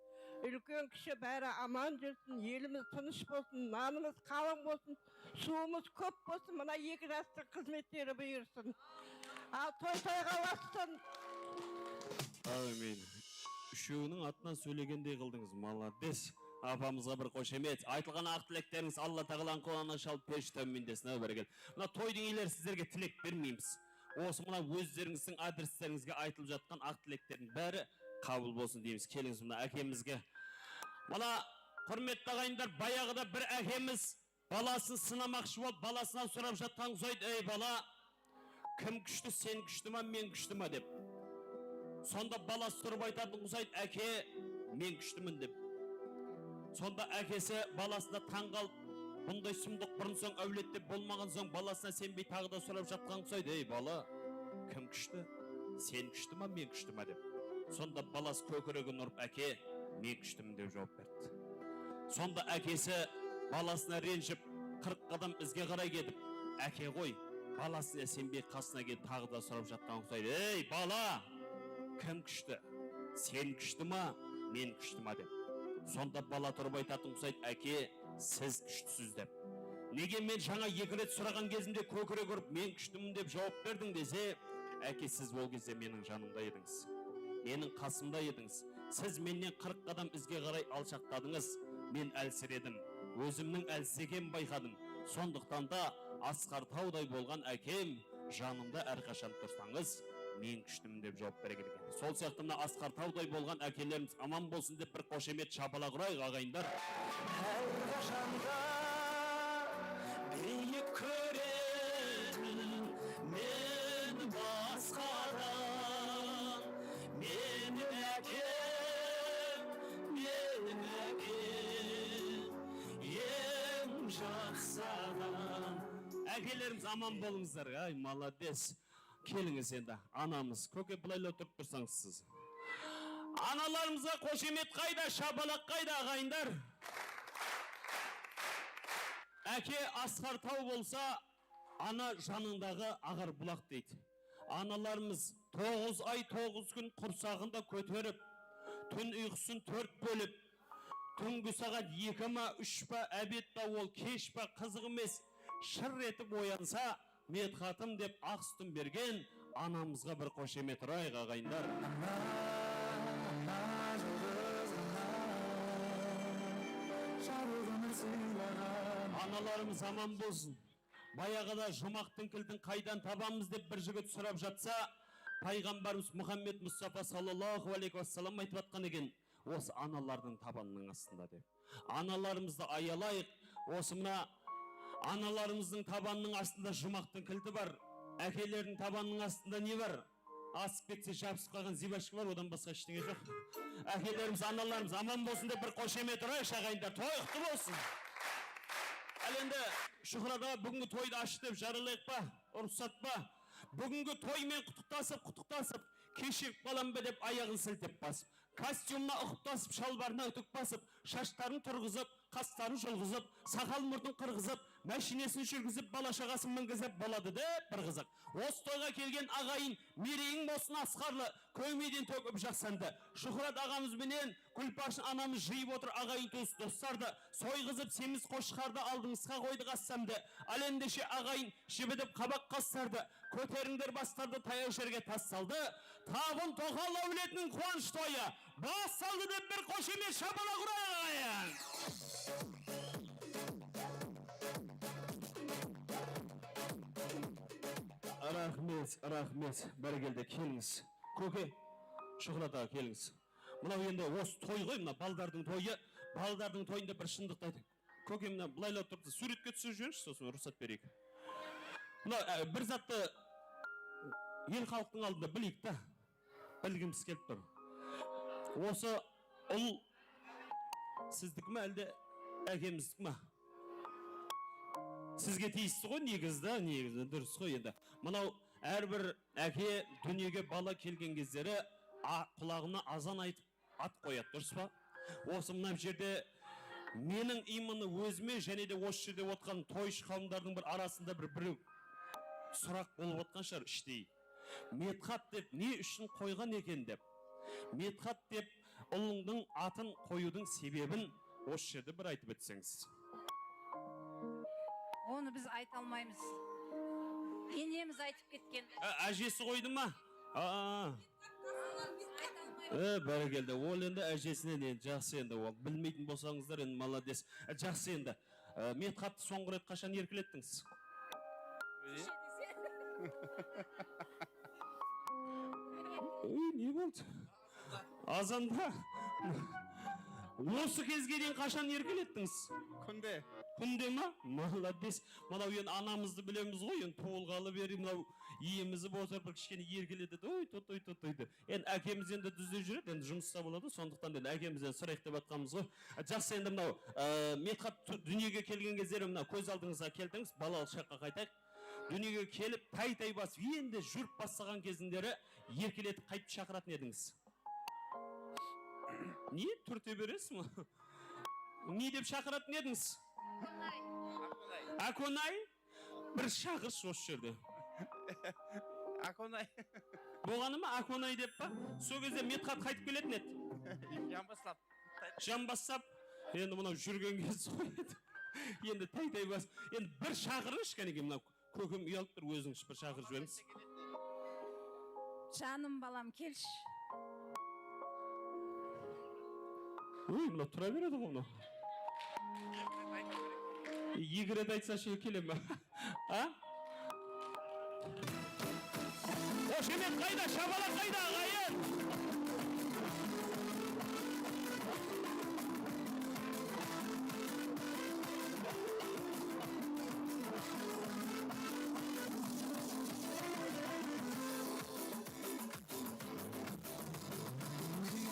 Úlken-kishi bári aman júrsin, elimiz tınısh bolsın, nanımız qalıń bolsın, suwımız kóp bolsın, mına eki jastıń xızmetleri buyırsın. Al, toy toyǵa ulassın. Áwmin. Úshewiniń atınan sóylegendey qıldıńız, malades. Apamızǵa bir xoshamet. Aytılǵan aq tileklerińiz Alla taǵalanıń qolına shalıp, perishte áwmin desin, áw, bárekella. Mına toydıń iyleri sizlerge tilek bermeymiz. Osı mına ózlerińizdiń adreslerińizge aytılıp jatqan aq tileklerdiń bári qabıl bolsın deymiz. Kelińiz mına ákemizge. Mına, húrmetli aǵayinler, bayaǵıda bir ákemiz balasın sınamaqshı bolıp, balasınan sorap jatqan qusaydı, "Ey, bala, kim kúshli, sen kúshli ma, men kúshli ma?" dep. Sonda balası turıp aytatın qusaydı, "Áke, men kúshlimen," dep. Sonda ákesi balasına tań qalıp, bunday sumdıq burın-soń áwlette bolmaǵan soń balasına senbey taǵı da sorap jatqan qusaydı, "Ey, bala, kim kúshli? Sen kúshli ma, men kúshli ma?" dep. Sonda balası kókiregin urıp, "Áke, men kúshlimen," dep juwap berdi. Sonda ákesi balasına renjip, qırq qadam izge qaray ketip, áke ǵoy, balasına senbey qasına kelip taǵı da sorap jatqan qusaydı, "Ey, bala, kim kúshli? Sen kúshli ma, men kúshli ma?" dep. Sonda bala turıp aytatın qusaydı, "Áke, siz kúshlisiz," dep. "Nege men jańa eki ret soraǵan gezimde kókirek urıp, 'Men kúshlimen,' dep juwap berdiń?" dese, "Áke, siz ol gezde meniń janımda edińiz. Meniń qasımda edińiz. Siz mennen qırq qadam izge qaray alshaqtadıńız. Men álsiredim. Ózimniń álsiz ekenin bayqadım. Sondıqtan da Asqar tawday bolǵan ákem janımda hár qashan tursańız, men kúshlimen," dep juwap bergen eken. Sol sıyaqlı mına Asqar tawday bolǵan ákelerimiz aman bolsın dep bir xoshamet shapalaq urayıq, aǵayinler. Hár qashanda biyik kóretin men basqadan, meniń ákem, meniń ákem, eń jaqsı adam. Ákelerimiz aman bolıńızlar, ay, malades. Kelińiz endi, anamız. Kóke, bılaylaw turıp tursańız siz. Analarımızǵa xoshamet qayda, shapalaq qayda, aǵayinler? Áke asqar taw bolsa, ana janıńdaǵı aǵar bulaq deydi. Analarımız toǵız ay, toǵız kún qursaǵında kóterip, tún uyqısın tórt bólip, túngi saǵat eki ma, úsh pa, ábed pa, ol kesh pa, qızıq emes, shırr etip oyansa, Medxatım dep aq sútin bergen anamızǵa bir qoshemet urayıq, aǵayinler. Ana, ana, júldiz ana, jarıq ómir sıylaǵan. Analarımız aman bolsın. Bayaǵıda jumaqtıń kiltin qaydan tabamız dep bir jigit sorap jatsa, Payǵambarımız Muhammed Mustafa sallallahu alayhi wa sallam aytıp atqan eken, "Osı analardıń tabanınıń astında," dep. Analarımızdı ayalayıq. Osı mına analarımızdıń tabanınıń astında jumaqtıń kilti bar. Ákelerdiń tabanınıń astında ne bar? Asıp ketse jabısıp qalǵan zibashka bar, odan basqa eshteńe joq. Ákelerimiz, analarımız aman bolsın dep bir qoshemet urayıqshı, aǵayinler, toy qutlı bolsın. Al endi, Shuhrat aǵa, búgingi toydı ashıq dep jaralayıq pa, ruxsat pa? Búgingi toy menen qutıqtasıp, qutıqtasıp, keshigip qalam ba dep ayaǵın siltep basıp, kostyumına uqıp tasıp, shalbarına útik basıp, shashların turǵızıp, qasların julǵızıp, saqal-murtın qırǵızıp, mashinesin júrgizip, bala-shaǵasın mingizip boladı dep bir qızıq. Osı toyǵa kelgen aǵayin, mereyiń bolsın asqarlı, kómeyden tókip jaqsandı. Shuhrat aǵamız benen Gúlpashın anamız jıyıp otır aǵayin tuwıs dostardı, soyǵızıp semiz qoshqardı aldıńızǵa qoydı qassamdı. Al endeshe aǵayin, jibidip qabaq qaslardı, kóterińder baslardı, tayaw jerge tas saldı. Tabın toqal áwletiniń quwanısh toyı bastaldı dep bir qoshemet shapalaq urayıq, aǵayin! Raxmet, raxmet. Bárekelde, kelińiz. Kóke, Shuhrat aǵa, kelińiz. Mınaw endi osı toy ǵoy, mına baldardıń toyı. Baldardıń toyında bir shındıqtı aytayın. Kóke, mına bılaylaw turıptı, súwretke túsirip jibershi, sosın ruxsat bereyik. Mına, e, bir zattı el xalıqtıń aldında bileyik ta. Bilgimiz kelip tur. Osı ul sizdiki ma, álde ákemizdiki ma? Sizge tiyisli ǵoy, negizi da, negizi durıs ǵoy endi. Mınaw, hár bir áke dúnyege bala kelgen gezleri a-, qulaǵına azan aytıp, at qoyadı, durıs pa? Osı mına jerde meniń imını ózime, jáne de osı jerde otırǵan toyshı qawımlardıń bir arasında bir, bir suraq bolıp otqan shıǵar ishtey. Medxat dep ne ushın qoyǵan eken dep. Medxat dep ulıńdıń atın qoyıwdıń sebebin osı jerde bir aytıp ótseńiz. Onı biz ayta almaymız. Enemiz aytıp ketken. Á, ájesi qoydı ma? A. E, bárekelde. Ol endi ájesinen endi jaqsı endi ol. Bilmeytin bolsańızlar endi, malades. E, jaqsı endi. E, Medxattı sońǵı ret qashan erkelettińiz? Ey, ne boldı? Azanda. Osı gezge deyin qashan erkelettińiz? Kúnde. Kúnde ma? Malades. Mınaw endi anamızdı bilemiz ǵoy, endi tuwılǵalı beri mınaw emizip otırıp bir kishkene erkeletedi. Oy, tut, oy, tut, oydı. Endi ákemiz endi dúzde júredi, endi jumısta boladı, sondıqtan endi ákemizden sorayıq dep atqanbız ǵoy. Jaqsı, endi mınaw, e, Medxat dú-, dúnyege kelgen gezleri mına kóz aldıńızǵa keltirińiz, balalıq shaqqa qaytayıq. Dúnyege kelip, tay-tay basıp, endi júrip baslaǵan gezinderi erkeletip qaytip shaqıratın edińiz? Ne, túrte beresiz ma? Ne dep shaqıratın edińiz? Ákonay. Bir shaqırshı osı jerde. Ákonay. Bolǵanı ma, Ákonay dep pa? Sol gezde Medxat qaytıp keletin edi. Jan baslap. Jan baslap, endi mınaw júrgen kezi ǵoy edi. Endi tay-tay bas. Endi bir shaqırıńızshı, káneke, mınaw kókem uyalıp tur, ózińiz bir shaqırıp jiberińiz. Janım balam, kelshi. Oy, mına tura beredi ǵoy mına. Eki ret aytsa, shı, kele me? A? Xoshamet qayda? Shapalaq qayda, aǵayin?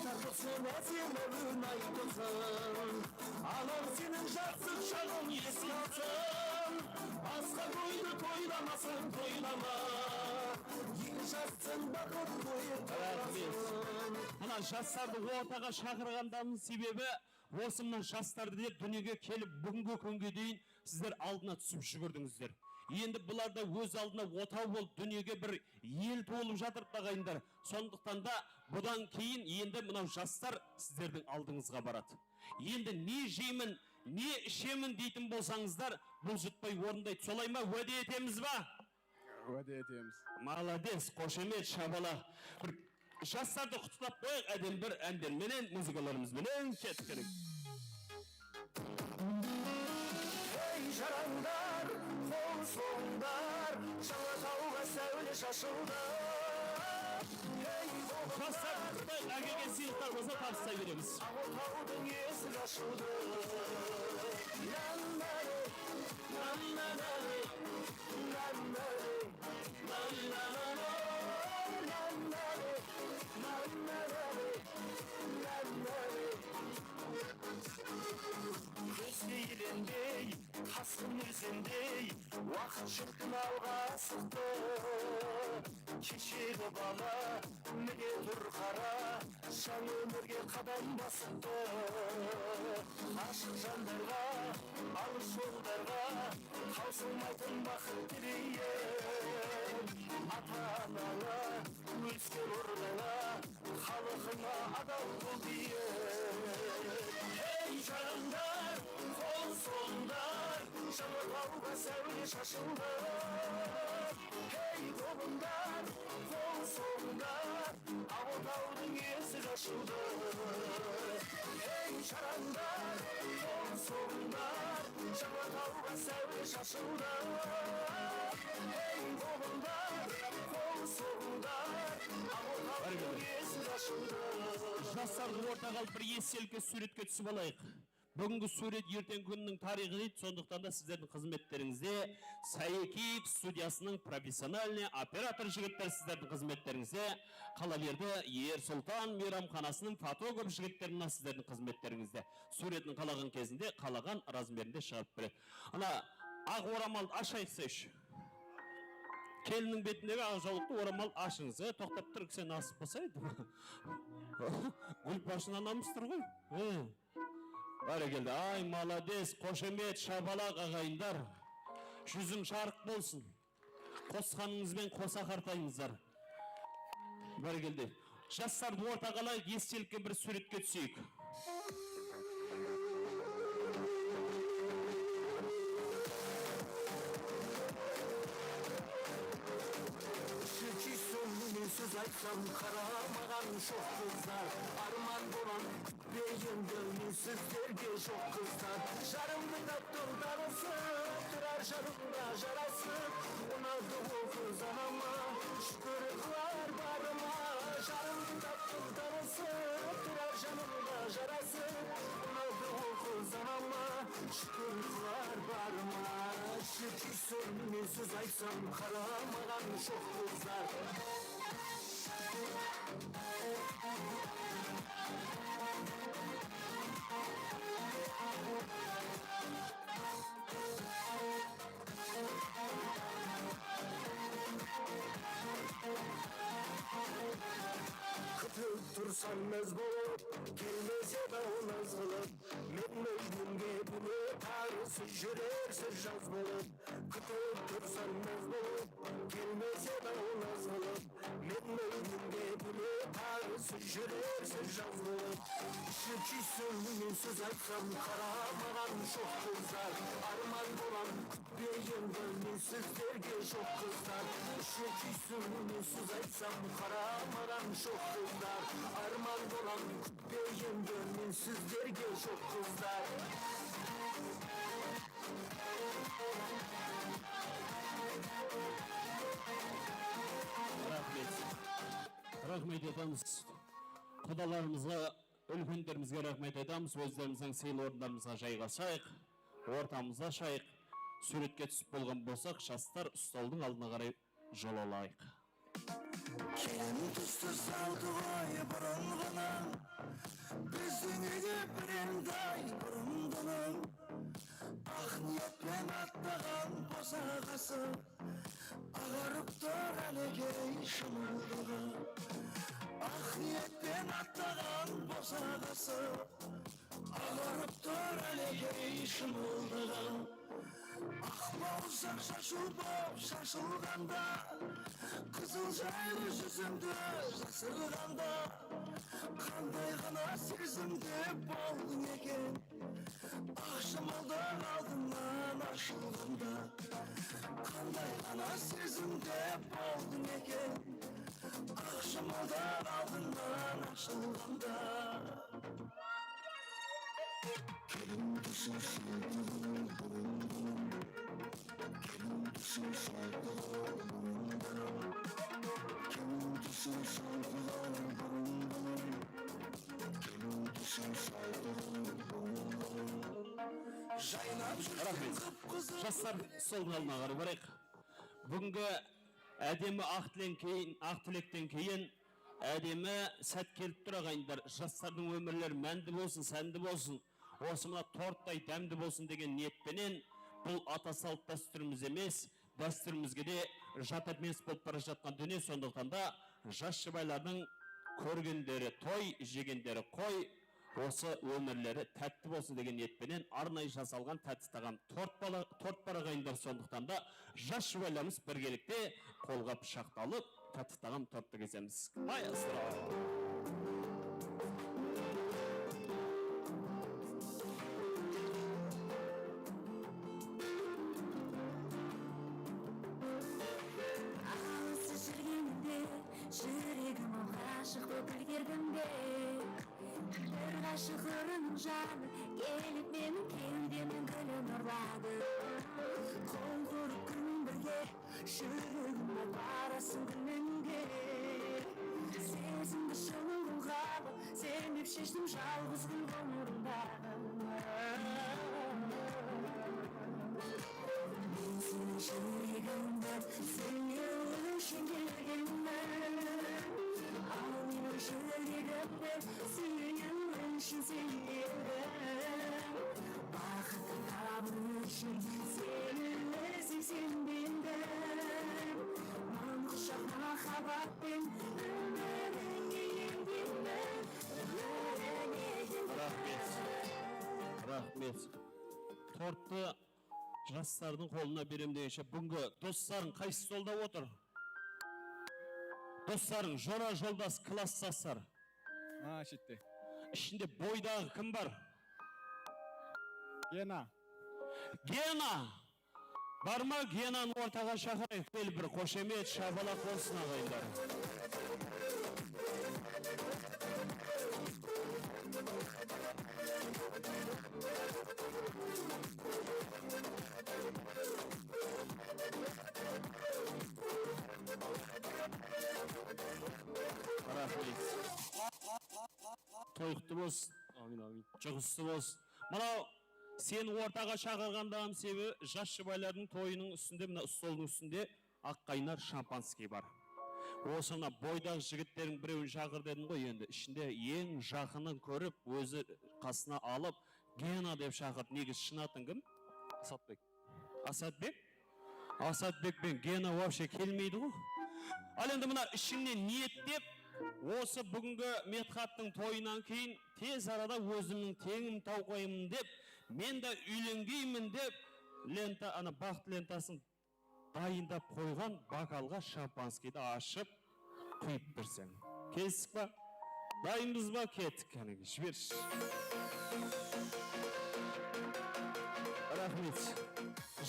Tartıp sen ázemewin aytıpsın, anam seniń jaqsı shaǵıń eske alsın. Basqa toydı toylamasın, toylama. Eń jassıń baxıt toyı toylasın. Mına jaslardı ortaǵa shaqırǵandamız sebebi Osı mına jaslardı dep dúnyege kelip, búgingi kúnge deyin sizler aldına túsip júgirdińizler. Endi bular da óz aldına otaw bolıp, dúnyege bir el tuwılıp jatırıptı, aǵayinler. Sonlıqtan da budan keyin endi mınaw jaslar sizlerdiń aldıńızǵa baradı. Endi ne jeymen, ne ishemen deytin bolsańızlar, buljıtpay orındaydı. Solay ma? Wáde etemiz ba? Wáde etemiz. Malades, xoshamet, shabala. Bir jaslardı qutlıqlap qoyayıq, ádem bir ánder menen, muzıkalarımız benen kettik. Hey, jarańdar, qol soǵıńdar, Jańatawǵa sáwle shashıldı. Hey, jaslardı qutlıqlayıq, ákege sıylıqlar bolsa tabıslay beremiz. Aǵ otawdıń esik ashıldı. Nannare, nannare, nannare. Kúzge elendey, tasqın ózendey, waqıt jurtın alǵa asıqtı. Keshegi bala, mine tur qara, jańa ómirge qadam basıptı. Ashıq jandarǵa, alıs joldarǵa, tawsılmaytın baxıt tileyim. Ata-anańa, ósken ordańa, xalıqıńa adal bol, deyim. Hey, jarańdar, qol soǵıńdar, Jańatawǵa sáwle shashıldı. Hey, doǵımdar, qol soǵıńdar, Aǵ otawdıń esik ashıldı. Hey, jarańdar, qol soǵıńdar, Jańatawǵa sáwle shashıldı. Hey, doǵımdar, qol soǵıńdar, Aǵ otawdıń esik ashıldı. Jaslardı ortaǵa alıp bir estelikli súwretke túsip alayıq. Búgingi súwret erteńgi kúnniń tariyxı deydi, sonlıqtan da sizlerdiń xızmetterińizde Saekiyev studiyasınıń professionalnıy operator jigitleri sizlerdiń xızmetterińizde, qalaberdi Er-Sultan meyramxanasınıń fotograf jigitleri mına sizlerdiń xızmetterińizde. Súwretin qalaǵan kezinde, qalaǵan razmerinde shıǵarıp beredi. Ana, aq oramaldı ashayıq, seysh. Kelinniń betindegi aq jawlıqtı oramal ashıńız. E, toqtap tur, sen asıp basaydı. Gúl bashınan namıs tur ǵoy. E. Bárekelde. Ay, malades, xoshamet, shabalaq, aǵayinler. Júziń jarıq bolsın. Qosqanıńız benen qosa qartayıńızlar. Bárekelde. Jaslardı ortaǵa alayıq, estelikke bir súwretke túseyik. Ishki súyimnen sóz aytsam, qaramaǵan joq qızlar. Arman bolam Be, endi men sizlerge joq qızlar. Jarımdı taptım tanısıp, turar janımda jarasıp. Unadı ol qız anama, shúkir qılar barıma. Jarımdı taptım tanısıp, turar janımda jarasıp. Unadı ol qız anama, shúkir qılar barıma. Jeki súyimnen sóz aytsam, qaramaǵan joq qızlar. Kútip tursań naz bolıp, kelmese daw naz qılıp. Men ólimge búne taǵırsız júrersiz jaz bolıp. Kútip tursań naz bolıp, kelmese daw naz qılıp. Men ólimge búne taǵırsız júrersiz jaz bolıp. Ishki súyimnen sóz aytsam, qaramaǵan joq qızlar. Arman bolam, kútpe endi men sizlerge joq qızlar. Ishki súyimnen sóz aytsam, qaramaǵan joq qızlar. Arman bolam, kútpe endi men sizlerge joq qızlar. Raxmet. Raxmet aytamız. Qudalarımızǵa, úlkenlerimizge raxmet aytamız. Ózlerimizdiń sıylı orınlarımızǵa jayǵasayıq, ortamızda ashayıq. Súwretke túsip bolǵan bolsaq, jaslar, stoldıń aldına qaray jol alayıq. Kelin tústi saldı ǵoy burınǵınıń, bizdiń úyde birendey burınǵınıń. Aq niyetpen atlaǵan bosaǵası, aǵarıp tur álekey shımıldıǵı. Aq niyetpen atlaǵan bosaǵası, Aǵarıp tur álekey shımıldıǵıń. Aq bawırsaq shashıw bolıp shashılǵanda, qızıl jaylı júzińdi jasırǵanda, qanday ǵana sezimde boldıń eken. Aq shamaldań aldınan ashılǵanda, qanday ǵana sezimde boldıń eken. Aq shamaldań aldınan ashılǵanda. Kelin túsin shaltıǵıń burın-burın. Kelin túsin shaltıǵıń burın-burın. Kelin túsin shaltıǵıń burın-burın. Kelin túsin shaltıǵıń burın-burın. Jaynap júrseń qıp-qızıl. Jaslar, stoldıń aldına qaray barayıq. Búgingi Ádemi aq tilen keyin, aq tilekten keyin ádemi sát kelip tur, aǵayinler. Jaslardıń ómirleri mándi bolsın, sándi bolsın. Osı mına torttay dámdi bolsın degen niyet penen, bul ata salt dástúrimiz emes, dástúrimizge de jat emes bolıp bara jatqan dúnye. Sonlıqtan da jas jubaylardıń kórgenderi toy, jegenderi qoy, osı ómirleri tátti bolsın degen niyet penen arnayı jasalǵan tátti taǵam tort bala, tort bar, aǵayinler. Sonlıqtan da jas jubaylarımız birgelikte qolǵa pıshaqtı alıp, tátti taǵam torttı kesemiz. Maestro! Alısıp júrgenimde júregim ǵashıq tókilgerdim be? Bir ǵashıq ırınıń janı kelip meniń kewdemniń gúlin urladı. Qol urıp kún birge júregimdi barasıń gúllengen. Sezimdi shılı gúl qalıp, sen dep sheshtim jalǵız gúl ǵońırımdaǵı. Men seniń júregimdi súyiw ushın kelgenmen. Al meniń júregimdi súyiw ushın sen keldiń. Baxıttı tabıw ushın seni izlep sen bendim. Mıń qushaq mahabbatpen ómirińe engenmen. Ómirińe engenmen. Raxmet. Raxmet. Torttı jaslardıń qolına berem degenshe, búgingi doslarıń qaysı stolda otır? Doslarıń, jora, joldas, klassdaslar. Ha, shette. Ishinde boydaǵı kim bar? Gena. Gena! Bar ma? Genanı ortaǵa shaqırayıq. Kel, bir xoshamet, shapalaq bolsın, aǵayinler. Raxmet. Toy qutlı bolsın. Amin, amin. Juǵıslı bolsın. Mınaw, seni ortaǵa shaqırǵandaǵım sebebi jas jubaylardıń toyınıń ústinde, mına stoldıń ústinde aq qaynar shampanskiy bar. Osı mına boydaǵı jigitlerdiń birewin shaqır dedim ǵoy, endi ishinde eń jaqının kórip, ózi qasına alıp, Gena dep shaqırdı. Negizi shın atıń kim? Asatbek. Asatbek? Asatbek penen Gena вообще kelmeydi ǵo. Al endi mına ishińnen niyetlep, osı búgingi Medhattıń toyınan keyin tez arada ózimniń teńim tawıp qoyayın dep, men de úylenbeymen dep, lenta, ana, baxıt lentasın dayındap qoyǵan bokalǵa shampanskiydi ashıp quyıp berseń. Kelistik pa? Dayınbız ba? Kettik, qánekey, jibershi. Raxmet.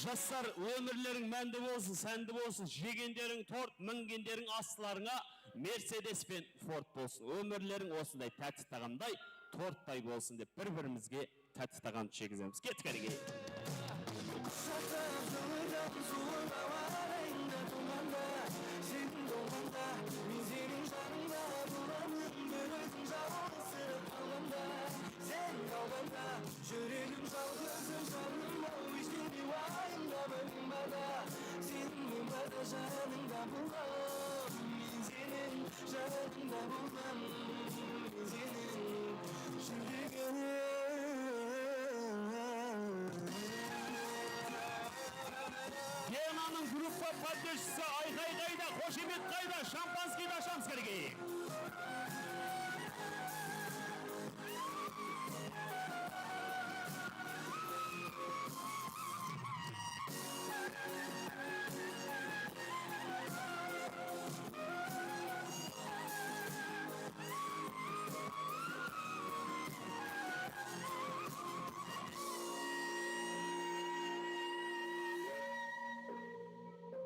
Jaslar, ómirleriń mándi bolsın, sándi bolsın, jegenleriń tort, mingenleriń aslarıńa Mercedes penen Ford bolsın. Ómirleriń osınday tátti taǵamday, torttay bolsın dep bir-birimizge tátti taǵamdı jegizemiz. Kettik, qánekey. Qushaqlap jılıtam suwıp awa rayında tuwǵanda, sen tuwǵanda, men seniń janıńda bolaman, bir óziń jalǵızsırap qalǵanda, sen qalǵanda, júregim jalǵızım, janım-aw, eshkimdey wayımda, bildiń ba da, sen bildiń ba da, janıńda bolaman, men seniń janıńda bolaman, men seniń júregim. Genanıń gruppa podderjkisi ayqay qayda, xoshamet qayda, shampanskiydi ashamız, qánekey.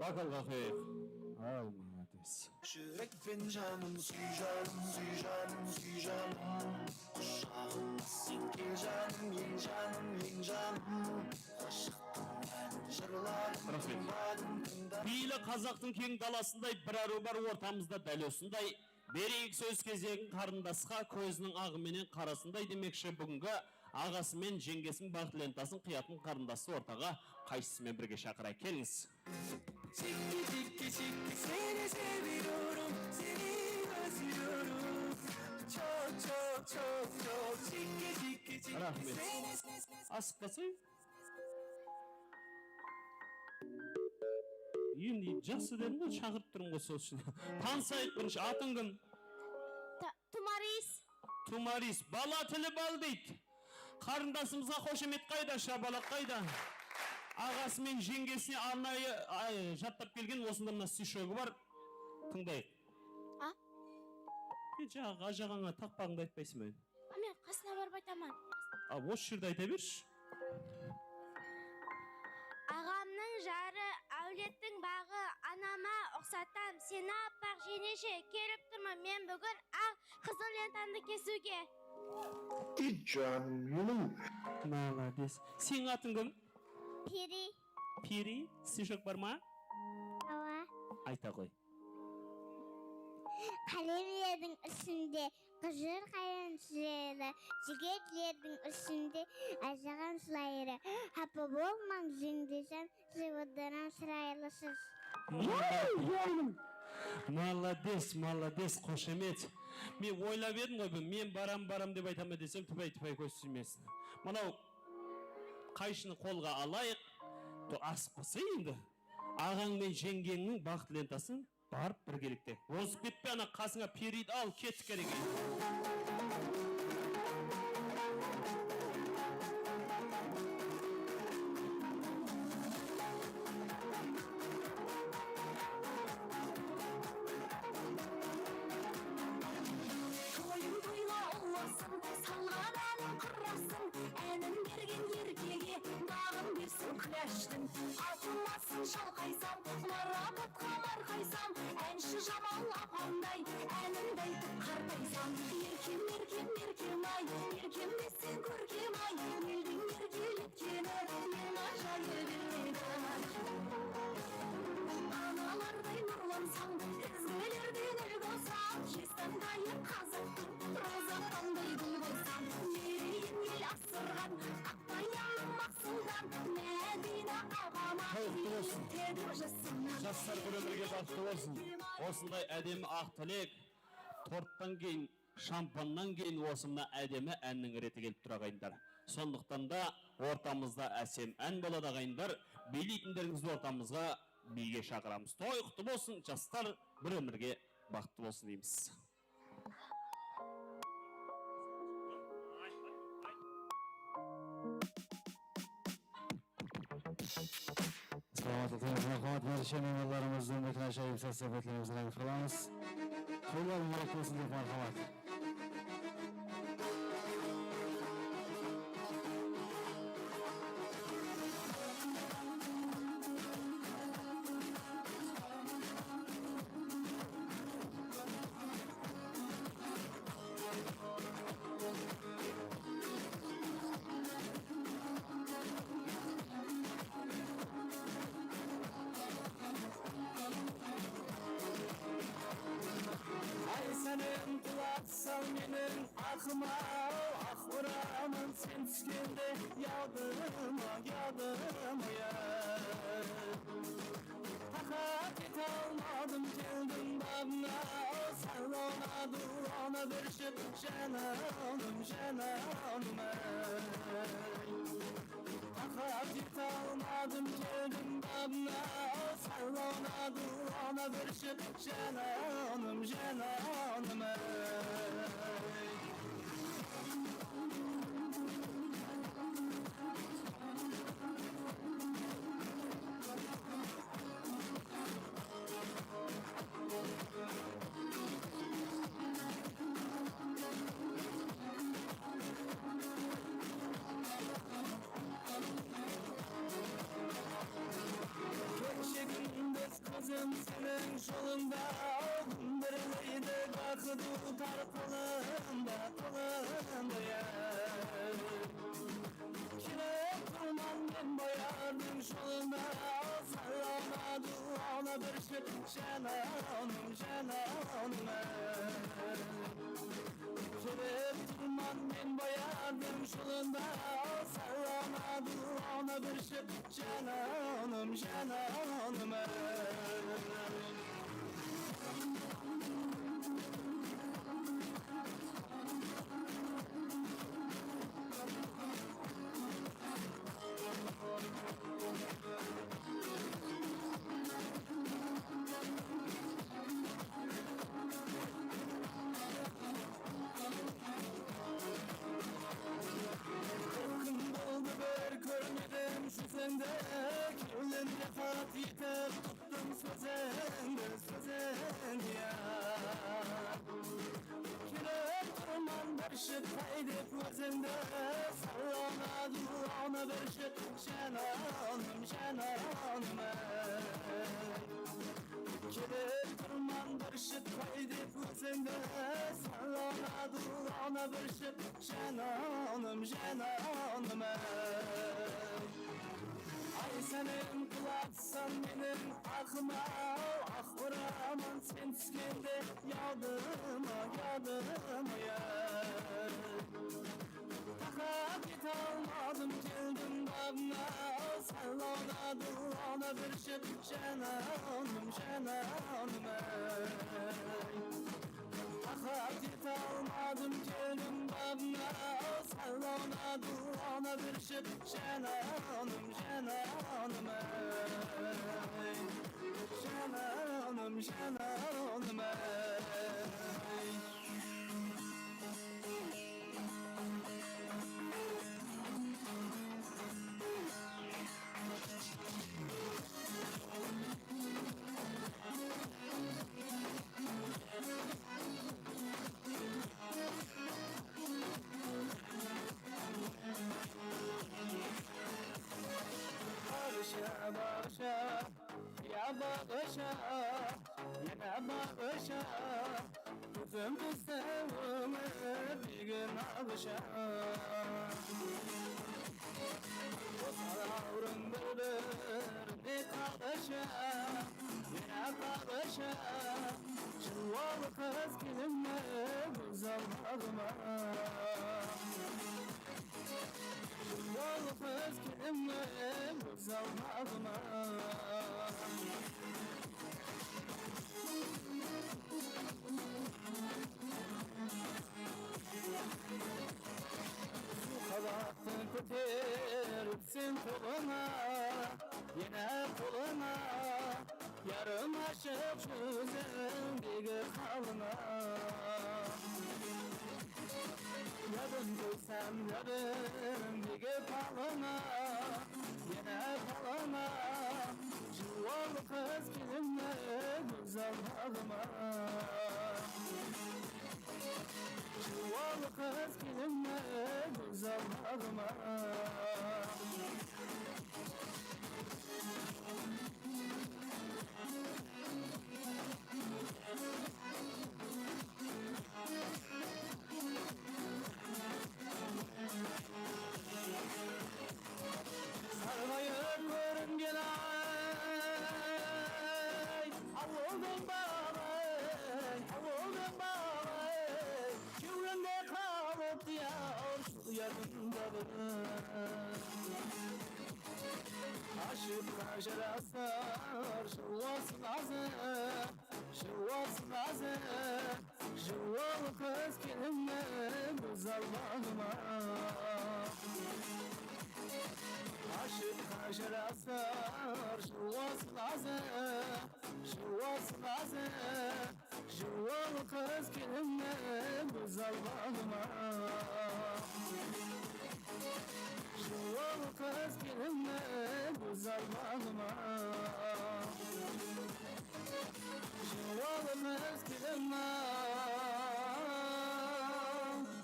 Vokalǵa qoyayıq. Ay, молодец. Júrek penen janım, súy janım, súy janım, súy janım. Qushagıma sen kel janım, eń janım, eń janım. Ǵáshıqtıń ánin jırladım, tıńladım, tıńladım. Peyili qazaqtıń keń dalasınday bir arıw bar ortamızda dál usınday. Bereyik sóz gezegin qarındasqa, kóziniń aǵı menen qarasınday demekshi búgingi aǵası menen jeńgesiniń baxıt lentasın qıyatın qarındastı ortaǵa qayshısı menen birge shaqırayıq. Kelińiz. Cikki, cikki, cikki, seni seviyorum, seni özlüyorum. Çok, çok, çok, çok, cikki, cikki, cikki, seni Raxmet. Asıqpasay. Endi jaqsı dedim ǵoy, shaqırıp turım ǵoy, sol ushın. Tanısayıq birinshi, atıń kim? Ta-, Tumaris. Tumaris. Bala tili bal deydi. Qarındasımızǵa xoshamet qayda, shapalaq qayda? Aǵası menen jeńgesine arnayı, ay, jattap kelgen osında mına stishogı bar. Tıńdayıq. A? E, jaǵı ajaǵańa taqpaǵıńdı aytpaysań ba? A, men qasına barıp aytaman. A, usı jerde ayta bershi. Aǵamnıń jarı, áwlettiń baǵı, anama uqsatam seni, appaǵ jeńeshe. Kelip turman men búgin aq qızıl lentandı kesiwge. Ey, janım menim. Молодец. Seniń atıń kim? Piri. Piri, stishok bar ma? Awa. Ayta ǵoy. Qálemlerdiń ústinde qıjır qayran júredi, jigitlerdiń ústinde ájaǵan jılaydı. Hapa bolmań, jeńdejan, jıvıdıran shıraylısız. Молодец, молодец, xoshamet. Men oylap edim ǵoy, men baram, baram dep aytaman desem, tıpay-tıpay kóz tiymesin. Mınaw qayshını qolǵa alayıq. To, asıqpasa endi. Aǵań benen jeńgeńniń baxıt lentasın barıp birgelikte. Ozıp ketpe, ana qasıńa Periydi al, kettik, qánekey. Toyım toyǵa ulasın, salǵan ánim qurasın, ánin bergen erkege baǵın bersin kúláshtiń. Altınlasın shalqaysam, marapatqa marqaysam, ánshi Jamal apamday ánimdi aytıp qartaysań. Erkem, erkem, erkem-ay, erkem deseń kórkem-ay, eldiń erkeletkeni eń ájayıp edi. Analarday nurlansań, izgilerden úlgi alsań, jestandayı qazıqtıń rozı apamday gúl bolsań, mereyim el asırǵan Qutlı bolsın. Jaslar bir ómirge baxıtlı bolsın. Osınday ádemi aq tilek, torttan keyin, shampannan keyin osı mına ádemi ánniń reti kelip tur, aǵayinler. Sonlıqtan da ortamızda ásem án boladı, aǵayinler. Biyleytinlerińizdi ortamızǵa biyge shaqıramız. Toy qutlı bolsın, jaslar bir ómirge baxıtlı bolsın deymiz. Salamatlıqtıń, marhamat, barcha miymanlarımızdı meknash ayıp sazsabetlerimizden aytıp qalamız. Toylar múbarek bolsın dep, marhamat. Ay, sánem, qulaq sal meniń aqıma, aq oramın sen túskende yadıma, yadıma, ya. Taqat ete almadım, keldim baǵıńa, sárlona, duwlona bir shıp, janım, janım-ay. Taqat ete almadım, keldim baǵıńa, sárlona, duwlona bir shıp, janım, janım-ay. Keche kúndez Seniń jolıńda kúndirleydi, baqıt otar qolında, qolında, ya. Kelip turman men boyardıń jolında, saylawnı, duwlanı bir shıp, jananım, jananım, ay. Kelip turman men boyardıń jolında, saylawnı, duwlanı bir shıp, jananım, jananım, ay. Qırq kún boldı bir kórmedim júzińdi, kewlimde qat etip tutdım sózińdi, sózińdi, ya. Kelip turman bir shıp pay dep ózińdi, saylawnı, duwlanı bir shıp, jananım, jananım, ay. Kelip turman bir shıp pay dep ózińdi, saylawnı, duwlanı bir shıp, jananım, jananım, ay. Ay, senem qılatsań meniń aqıma-aw, aq oraman sen túskende yadıma, yadıma, ya. Taqat etalmadım, keldim babıńa, saylawnı, duwlanı bir shıp, jananım, jananım, ay. Taqat etalmadım, keldim babıńa, saylawnı, duwlanı bir shıp, jananım, jananım, ay. Jananım, jananım, ay. Baǵısha, baǵısha, ya baǵısha, ya baǵısha. Kózim tústi óńi degen naǵısha. Qosar awrın bir-birine qaǵısha, ya qaǵısha. Jılwalı qız kelin me gózzal baǵıma? Jılwalı qız kelin me gózzal baǵıma? Suw qabattı kóterip sen qolıńa, ene qolıńa, yarım ashıq júzińdegi qalıńa. Yadın qoysam, yadıńdegi palıńa, ene palıńa, jılwalı qız kelin me gózzal baǵıma? Jılwalı qız kelin me gózzal baǵıma? Sarǵayıp kóringen ay, awıldıń balı, awıldıń balı, kewlinde qalıptı yar, sol yadımda bir. Ashıqqa jarasar jılwası nazı, jılwası nazı. Jılwalı qız kelin me gózzal baǵıma? Ashıqqa jarasar jılwası nazı, jılwası nazı. Jılwalı qız kelin me gózzal baǵıma? Jılwalı qız kelin me gózzal baǵıma? Jılwalı qız kelin me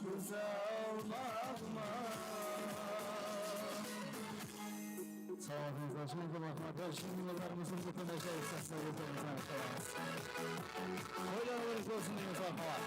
gózzal baǵıma? Salamatıńızlar, júrekten raxmat. Jıńlılarımızdıń bútin ájayıp sahnaǵa keltirgen tanıqlarımız. Toylar berek bolsın deymiz, marhamat.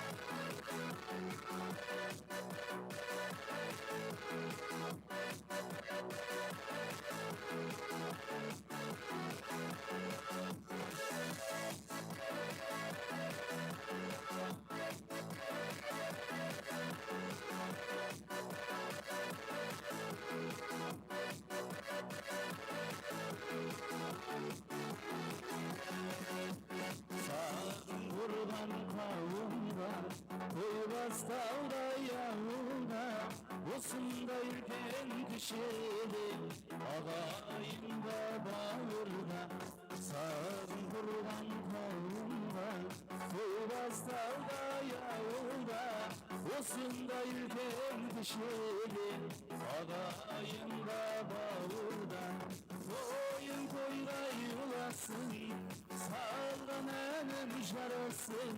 Saǵan qurban qawımǵa, toy bastawday awılda, usınday úlken kishide, aǵayinda, bawırda. Saǵan qurban qawımǵa, toy bastawday awılda, usınday úlken kishide, aǵayinda, bawırda. Toyıń toyday ulasın, salǵan ániń jarasın,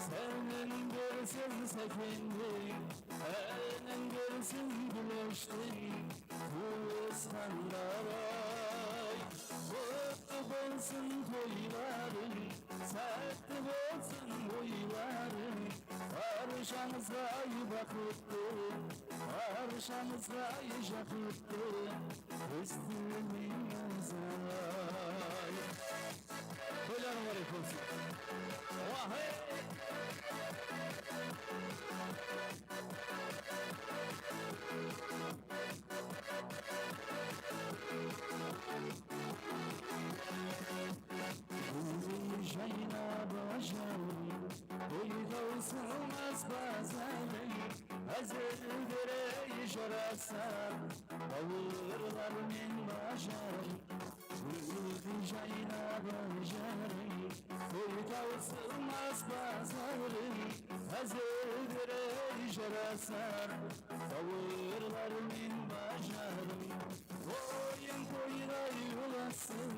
sánin bersin Sákendiń, ánin bersin Gúlashtıń. Tuwısqanlar-ay, qutlı bolsın toylarıń, sátti bolsın oylarıń. Barshańızǵa ay baxıttı, barshańızǵa ay jaqıttı, biz tileymiz ay. Toylar múbarek bolsın. Wah, hey! Gúldey jaynap ájawım, toy tawsılmas bazarıń, házilderey jarasar, bawırlar men bajarım. Gúldey jaynap ájawım, toy tawsılmas bazarıń, házilderey jarasar, bawırlar men bajarım. Toyıń toyday ulasın,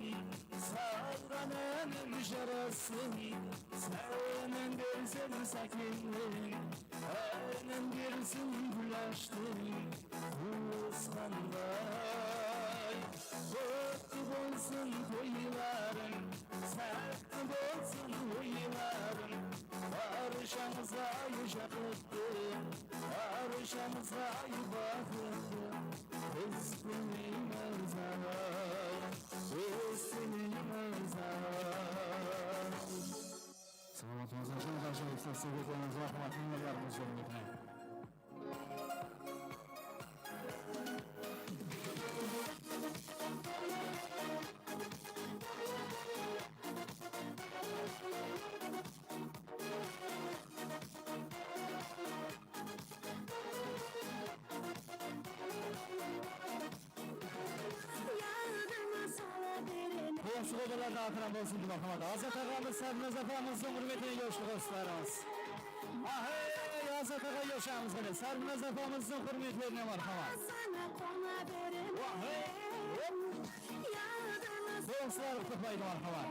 salǵan ániń jarasın, sánin bersin Sákendiń, ánin bersin Gúlashtıń. Tuwısqanlar-ay, qutlı bolsın toylarıń, sátti bolsın oylarıń. Barshańızǵa ay jaqıttı, barshańızǵa ay baxıttı, biz tileymiz ay, biz tileymiz ay. Salamatıńızǵa, jılǵa jayıp seslerge qoyıńız, marhamat, minnetdarmız, húrmetine. Yadıma sala beremen. Qońsı qobalardan atıran bolsın, marhamat. Azat aǵamız, Sárnaz apamızdıń húrmetine yoshlı qosıqlarımız. Ahey, Azat aǵa, yoshıńız menen Sárnaz apamızdıń húrmetlerine marhamat. Basına qona beremen. Ahey, hop. Yadıma qońsılar qutlıq, marhamat.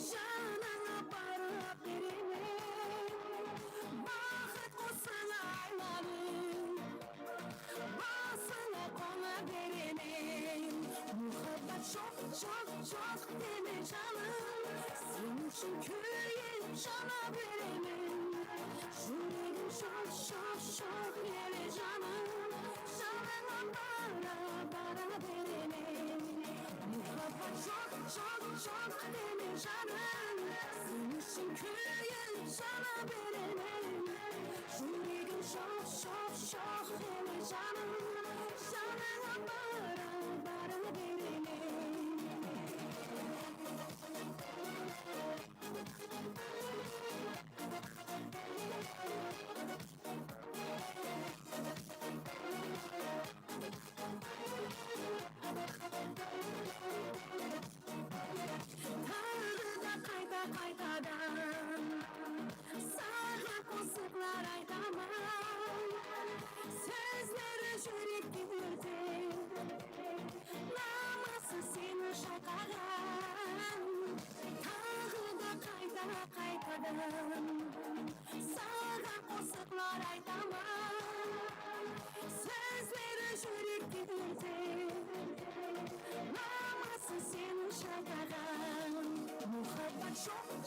Janıńa barıp beremen, baxıt qosıǵına aylanıp. Basına qona beremen, muhabbat joq, joq, joq deme, janım. Sen ushın kúyip jana beremen. Júregim shoq, shoq, shoq ele, janım. Janıńa bara, bara beremen. Muhabbat joq, joq, joq deme, janım. Sen ushın kúyip jana beremen. Júregim shoq, shoq, shoq ele, janım. Janıńa bara, bara beremen. Taǵı da qayta-qaytadan saǵan qosıqlar aytaman. Sózleri júrekti órtep, naması seni shayqaǵan. Taǵı da qayta-qaytadan saǵan qosıqlar aytaman. Sózleri júrekti órtep,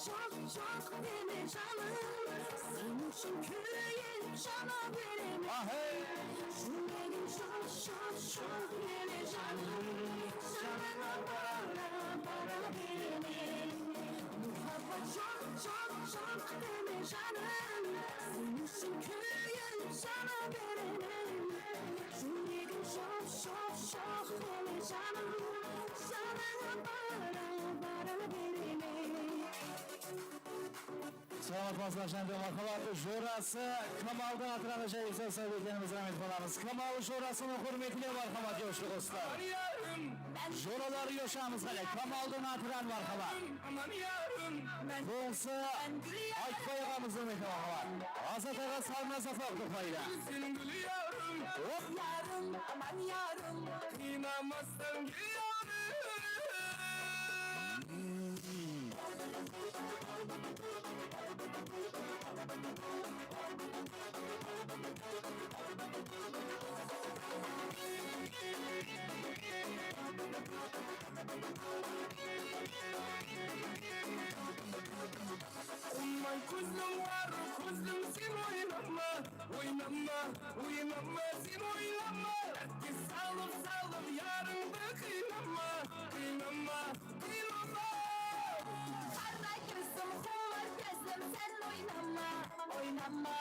Joq, joq deme, janım, sen ushın kúyip jana beremen. Ahey! Júregim joq, joq, joq deme, janım, janıńa bara, bara beremen. Muhabbat joq, joq, joq deme, janım, sen ushın kúyip jana beremen. Júregim joq, joq, joq deme, janım, janıńa bara, bara beremen. Salamat bolsın, jánde marhamat. Jorası Kamaldıń atıradı jayıpsız sáwbetlerimiz, raxmet balamız. Kamal jorasınıń húrmetine marhamat, yoshlı qoslar. Aman yarım. Joralar yoshamız qále. Kamaldıń atıran marhamat. Aman yarım. Bolsa Aytbay aǵamızdıń mehri marhamat. Azat aǵa Sarnaz afa toqlaydı. Sen gúl yarım. Hop. Yarım, aman yarım. Qıynamastan gúl yarım. Ummay kózlim bar, kózlim sen oynama, oynama, oynama sen oynama. Dártke salıp, salıp yarıńdı qıynama, qıynama. Qara kózim, quwar kózim, sen oynama, oynama,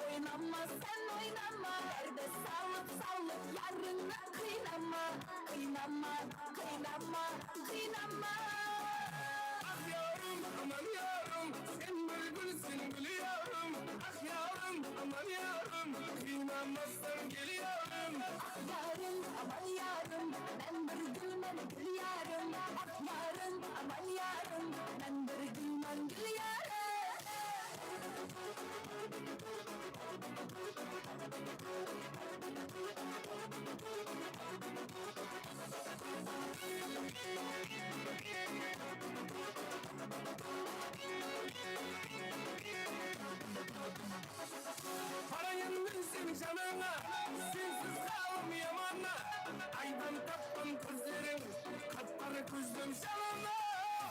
oynama, sen oynama. Dárdi salıp, salıp yarıńdı qıynama, qıynama, qıynama, qıynama. Ah yarım, aman yarım, sen bir gúlsiń, gúl yarım. Ah yarım, aman yarım, qıynamastan gel yarım. Ah yarım, aman yarım, men bir gúlmen, gúl yarım. Ah yarım, aman yarım, men bir gúlmen, gúl yarım. Barayan men seni janıńa, sensiz halım yaman. Aydan tappan kózleriń, qap-qara kózlim janıma.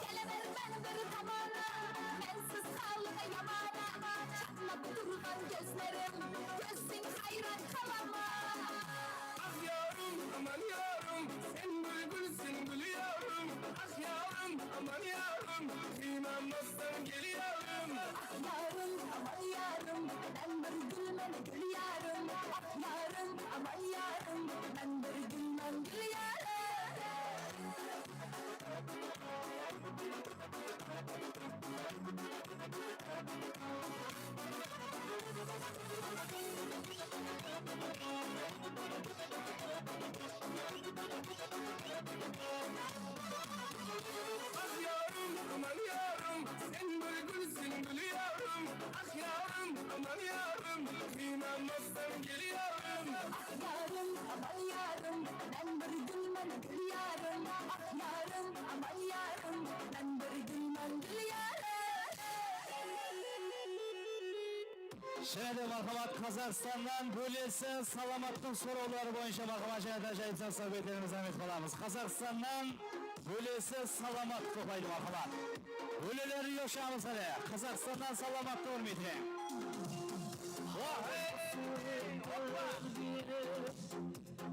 Kele ber men bir tamana, mensiz halım yaman. Jatnap turǵan kózlerim, kózdiń hayran qalama. Ah yarım, aman yarım, sen búlbúlsiń, gúl yarım. Ah yarım, aman yarım, qıynamastan gel yarım. Ah yarım, aman yarım, men bir gúlmen, gúl yarım. Ah yarım, aman yarım, men bir gúlmen, gúl yarım. Ah yarım, aman yarım, sen búlbúlsiń, gúl yarım. Ah yarım, aman yarım, qıynamastan gel yarım. Ah yarım, aman yarım, men bir gúlmen, gúl yarım. Ah yarım, aman yarım, men bir gúlmen, gúl yarım. Jáne de marhamat, Qazaqstannan Bólesi Salamattıń sorawları boyınsha marhamat, jáne de ájayıp sáwbetlerimiz, raxmet balamız. Qazaqstannan Bólesi Salamat toqlaydı, marhamat. Bóleler yoshamiz hále, Qazaqstannan Salamattıń húrmetine. Hoppa!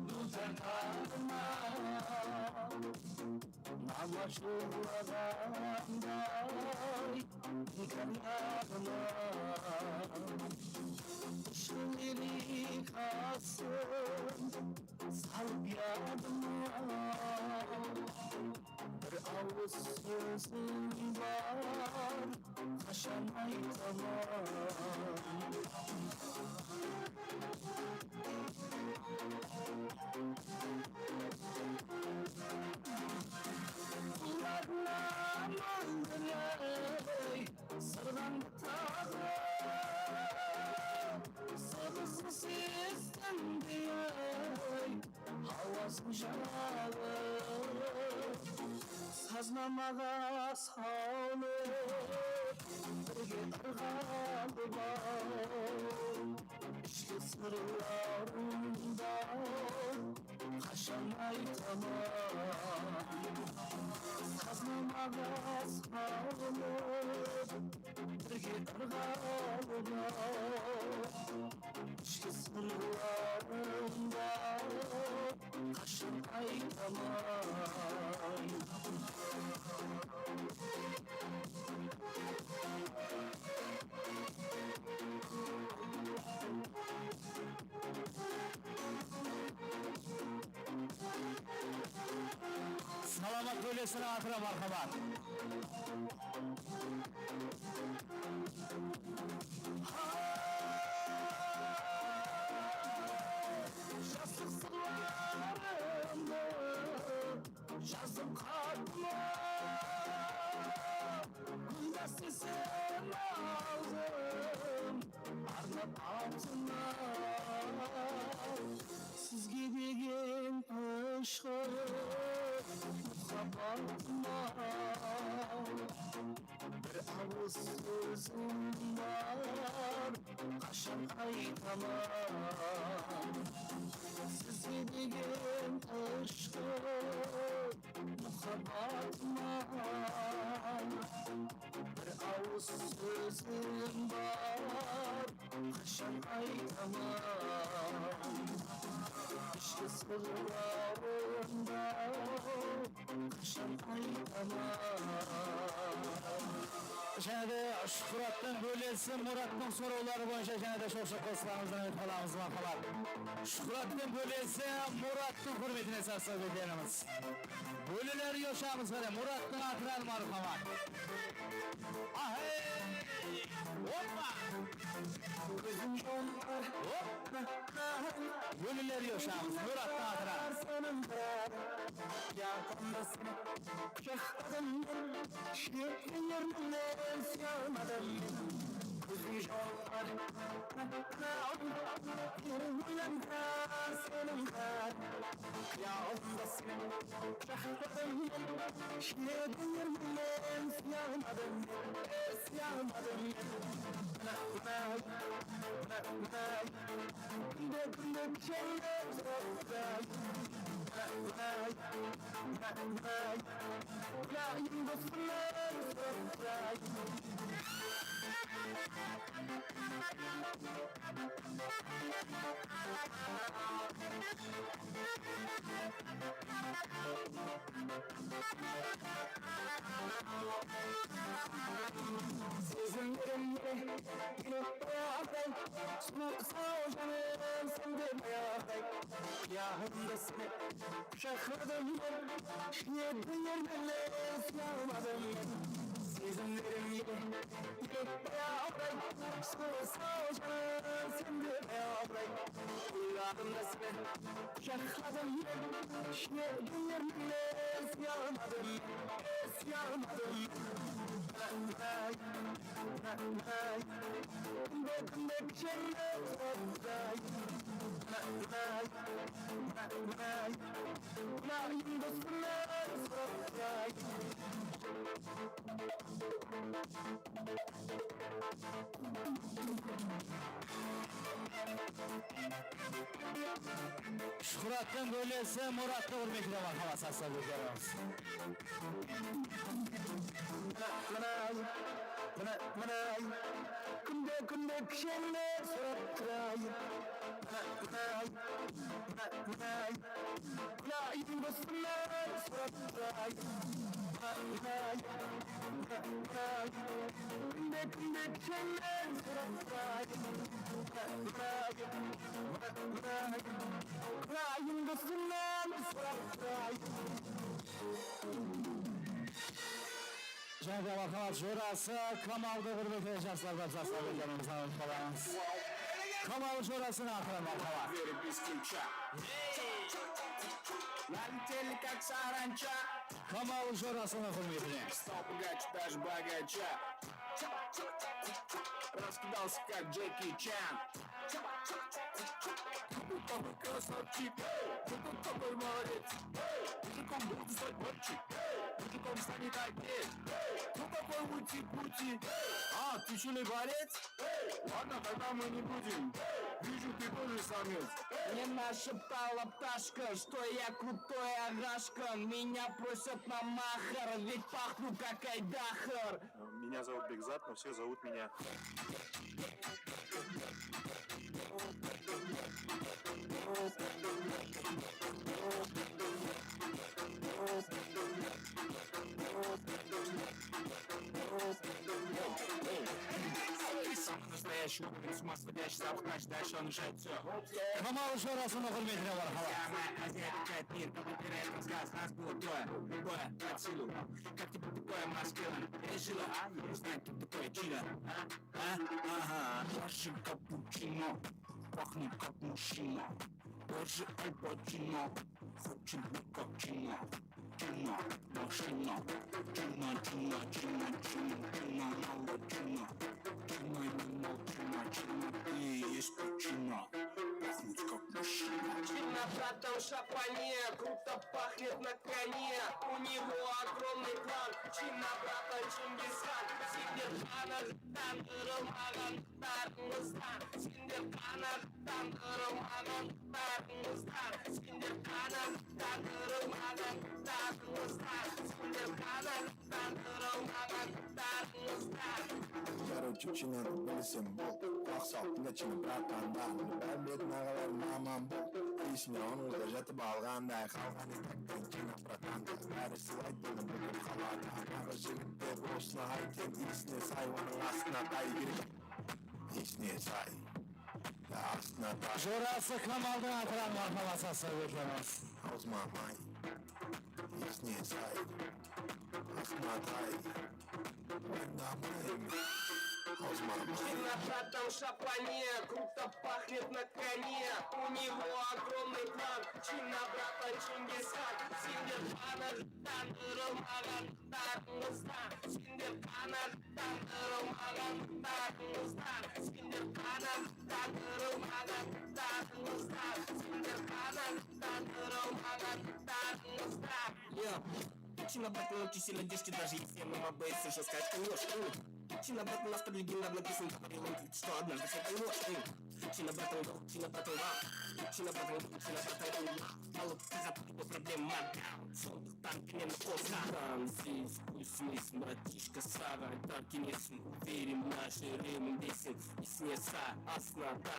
Dúzden taǵıma namaz jıǵılaǵanday káryadıma. Ushın lirikasın salıp yadıma. Bir awız sózim bar, qashan aytaman. Qulaqlarıma ámiley sırǵandı taǵıp, sızı seslendi ey, hawasın jalıp. Saznamaǵa salıp, birge ırǵalıp-aw, ishki sırlarımdı qashan aytaman. Sazlamaǵa salıp, birge ırǵalǵa, ishki sırlarımdı qashan aytaman? Salamat tólesin, atırap, marhamat. Jastıq sırlarımdı jazdım xatıma, gúl dástesın aldım arnap atıma. Sizge degen ashqı muhabbatıma bir awız sózim bar, qashan aytaman? Sizge degen ashqı muhabbatıma bir awız sózim bar, qashan aytaman? Ishki sırlarımdı qashan aytaman? Jáne de Shuhrattıń bólesi Murattıń sorawları boyınsha jáne de shosha qosıqlarımızdan ótip alamız, marhamat. Shuhrattıń bólesi Murattıń húrmetine sazsaz ekenimiz. Bóliler yoshamız, qáne, Murattıń atıran, marhamat. Ahey! Hoppa! Kózim jumıp, hop! Bóliler yoshamız, Murattıń atıran. Yaqında seni qushaqladım men, shiyekli ernimnen sıyalmadım men. Kózim jumıp, bir oylanda seniń bar. Qıyalımda seni qushaqladım men, shiyekli ernimnen sıyalmadım men, sıyalmadım men. Mına, mına, mına, mına. Kúnde, kúnde kúshende turıptı. Mına, mına, mına, mına. Kúlayın dostımnan sorıptı. Sezimlerimde kúyip bayaǵıday, sulıw janım sende bayaǵıday. Qıyalımda seni qushaqladım men, shiyekli ernimnen sıyalmadım men. Sezimlerimde kúyip bayaǵıday, sulıw janım sende bayaǵıday. Qıyalımda seni qushaqladım men, shiyekli ernimnen sıyalmadım, sıyalmadım. Mına, mına, mına, mına. Kúnde, kúnde kúshende turıptı. Mına, mına, mına, mına. Kúlayın dostımnan sorıptı. Shuhrattıń bólesi Murattıń húrmetine, marhamat, sazsaz ekenimiz. Mına, mına, mına, mına, kúnde, kúnde kúshende sorap turayın. Mına, mına, mına, mına. Kúlayın dostımnan sorap turayın. Mına, mına, mına, mına. Kúnde, kúnde kúshenden sorap turayın. Mına, mına, mına, mına. Kúlayın dostımnan sorap turayın. Jáne de marhamat, jorası Kamaldı húrmetine jaslardan sazlap ekenimiz, alıp qalamız. Kamal jorasına atıran marhamat. Налетели, как саранча. Kamal jorasınıń húrmetine. Стал богаче, даже богаче. Раскидался, как Джеки Чан. Кто такой красавчик? Кто такой молодец? Мужиком буду стать мальчик. Мужиком станет отец. Кто такой ути-пути? А, ты что ли борец? Ладно, тогда мы не будем. Вижу, ты тоже самец. Мне нашептала пташка, что я крутой агашка. Меня просят на махар, ведь пахну как айдахар. Меня зовут Бекзат, но все зовут меня. Самый настоящий, самый настоящий, запах, дальше он решает всё. Kamal Jorasovtıń húrmetine marhamat. Самая азиатская, мир, как выбирает, газ, газ, газ, любое, любое, под силу. Как тебе такое, маскилан? Я жила, а? Я не знаю, кто такой Чина, а? А? Ага. Даже капучино, пахнет как мужчина. Даже Аль Пачино хочет быть как Чина. Чина, машина. Чина, Чина, Чина, Чина, Чина, мало Чина. Чина, не мол Чина, Чина, ты и есть причина. Пахнуть как мужчина. Чина, братан, шапание, круто пахнет на коне. У него огромный план. Чина, братан, Чингисхан. Сендер qanaǵıttan ırılmaǵan qızlarıńızdan. Sender qanaǵıttan ırılmaǵan qızlarıńızdan. Sender qanaǵıttan ırılmaǵan qızlarıńızdan. Sender qanaǵıttan ırılmaǵan qızlarıńızdan. Короче, Чинаны bilsem bol. Qulaq sal, tingla, China bratandan. Bármetin aǵalar maman bol. Esine onıńızda jatıp alǵanday. Qalǵanı taktan, China bratanda. Bári sılay deni búgin qalada. Naǵı jigitler osını ayten, esine say, onıń astına tay kerek. Esine say. Astına tay. Jorası Kamaldıń atıran marhaması, sawbetlerimiz. Awzıma may. Esine say. Astına tay. Oynamay. Awzıma may. Чина, братан, шапание, круто пахнет на коне. У него огромный план. Чина, братан, Чингисхан. Sender qanaǵıttan ırılmaǵan qızlarıńızdan. Sender qanaǵıttan ırılmaǵan qızlarıńızdan. Sender qanaǵıttan ırılmaǵan qızlarıńızdan. Sender qanaǵıttan ırılmaǵan qızlarıńızdan. Я. Чина, братан, очень сильно дерзкий, даже если я мама Б С жестко отдаёшь. Чина, братан, автор легендарной песни, говорил он, что однажды все поймёшь. Чина, братан, Чина, братан, Чина, братан, Чина, братан, алып тығат, проблема, да. Сондықтан кенен қозға. Танцуй, вкусный, братишка, саған тар кеңесім, уверен, мына жүрегімдесің, есіңе са, астына та.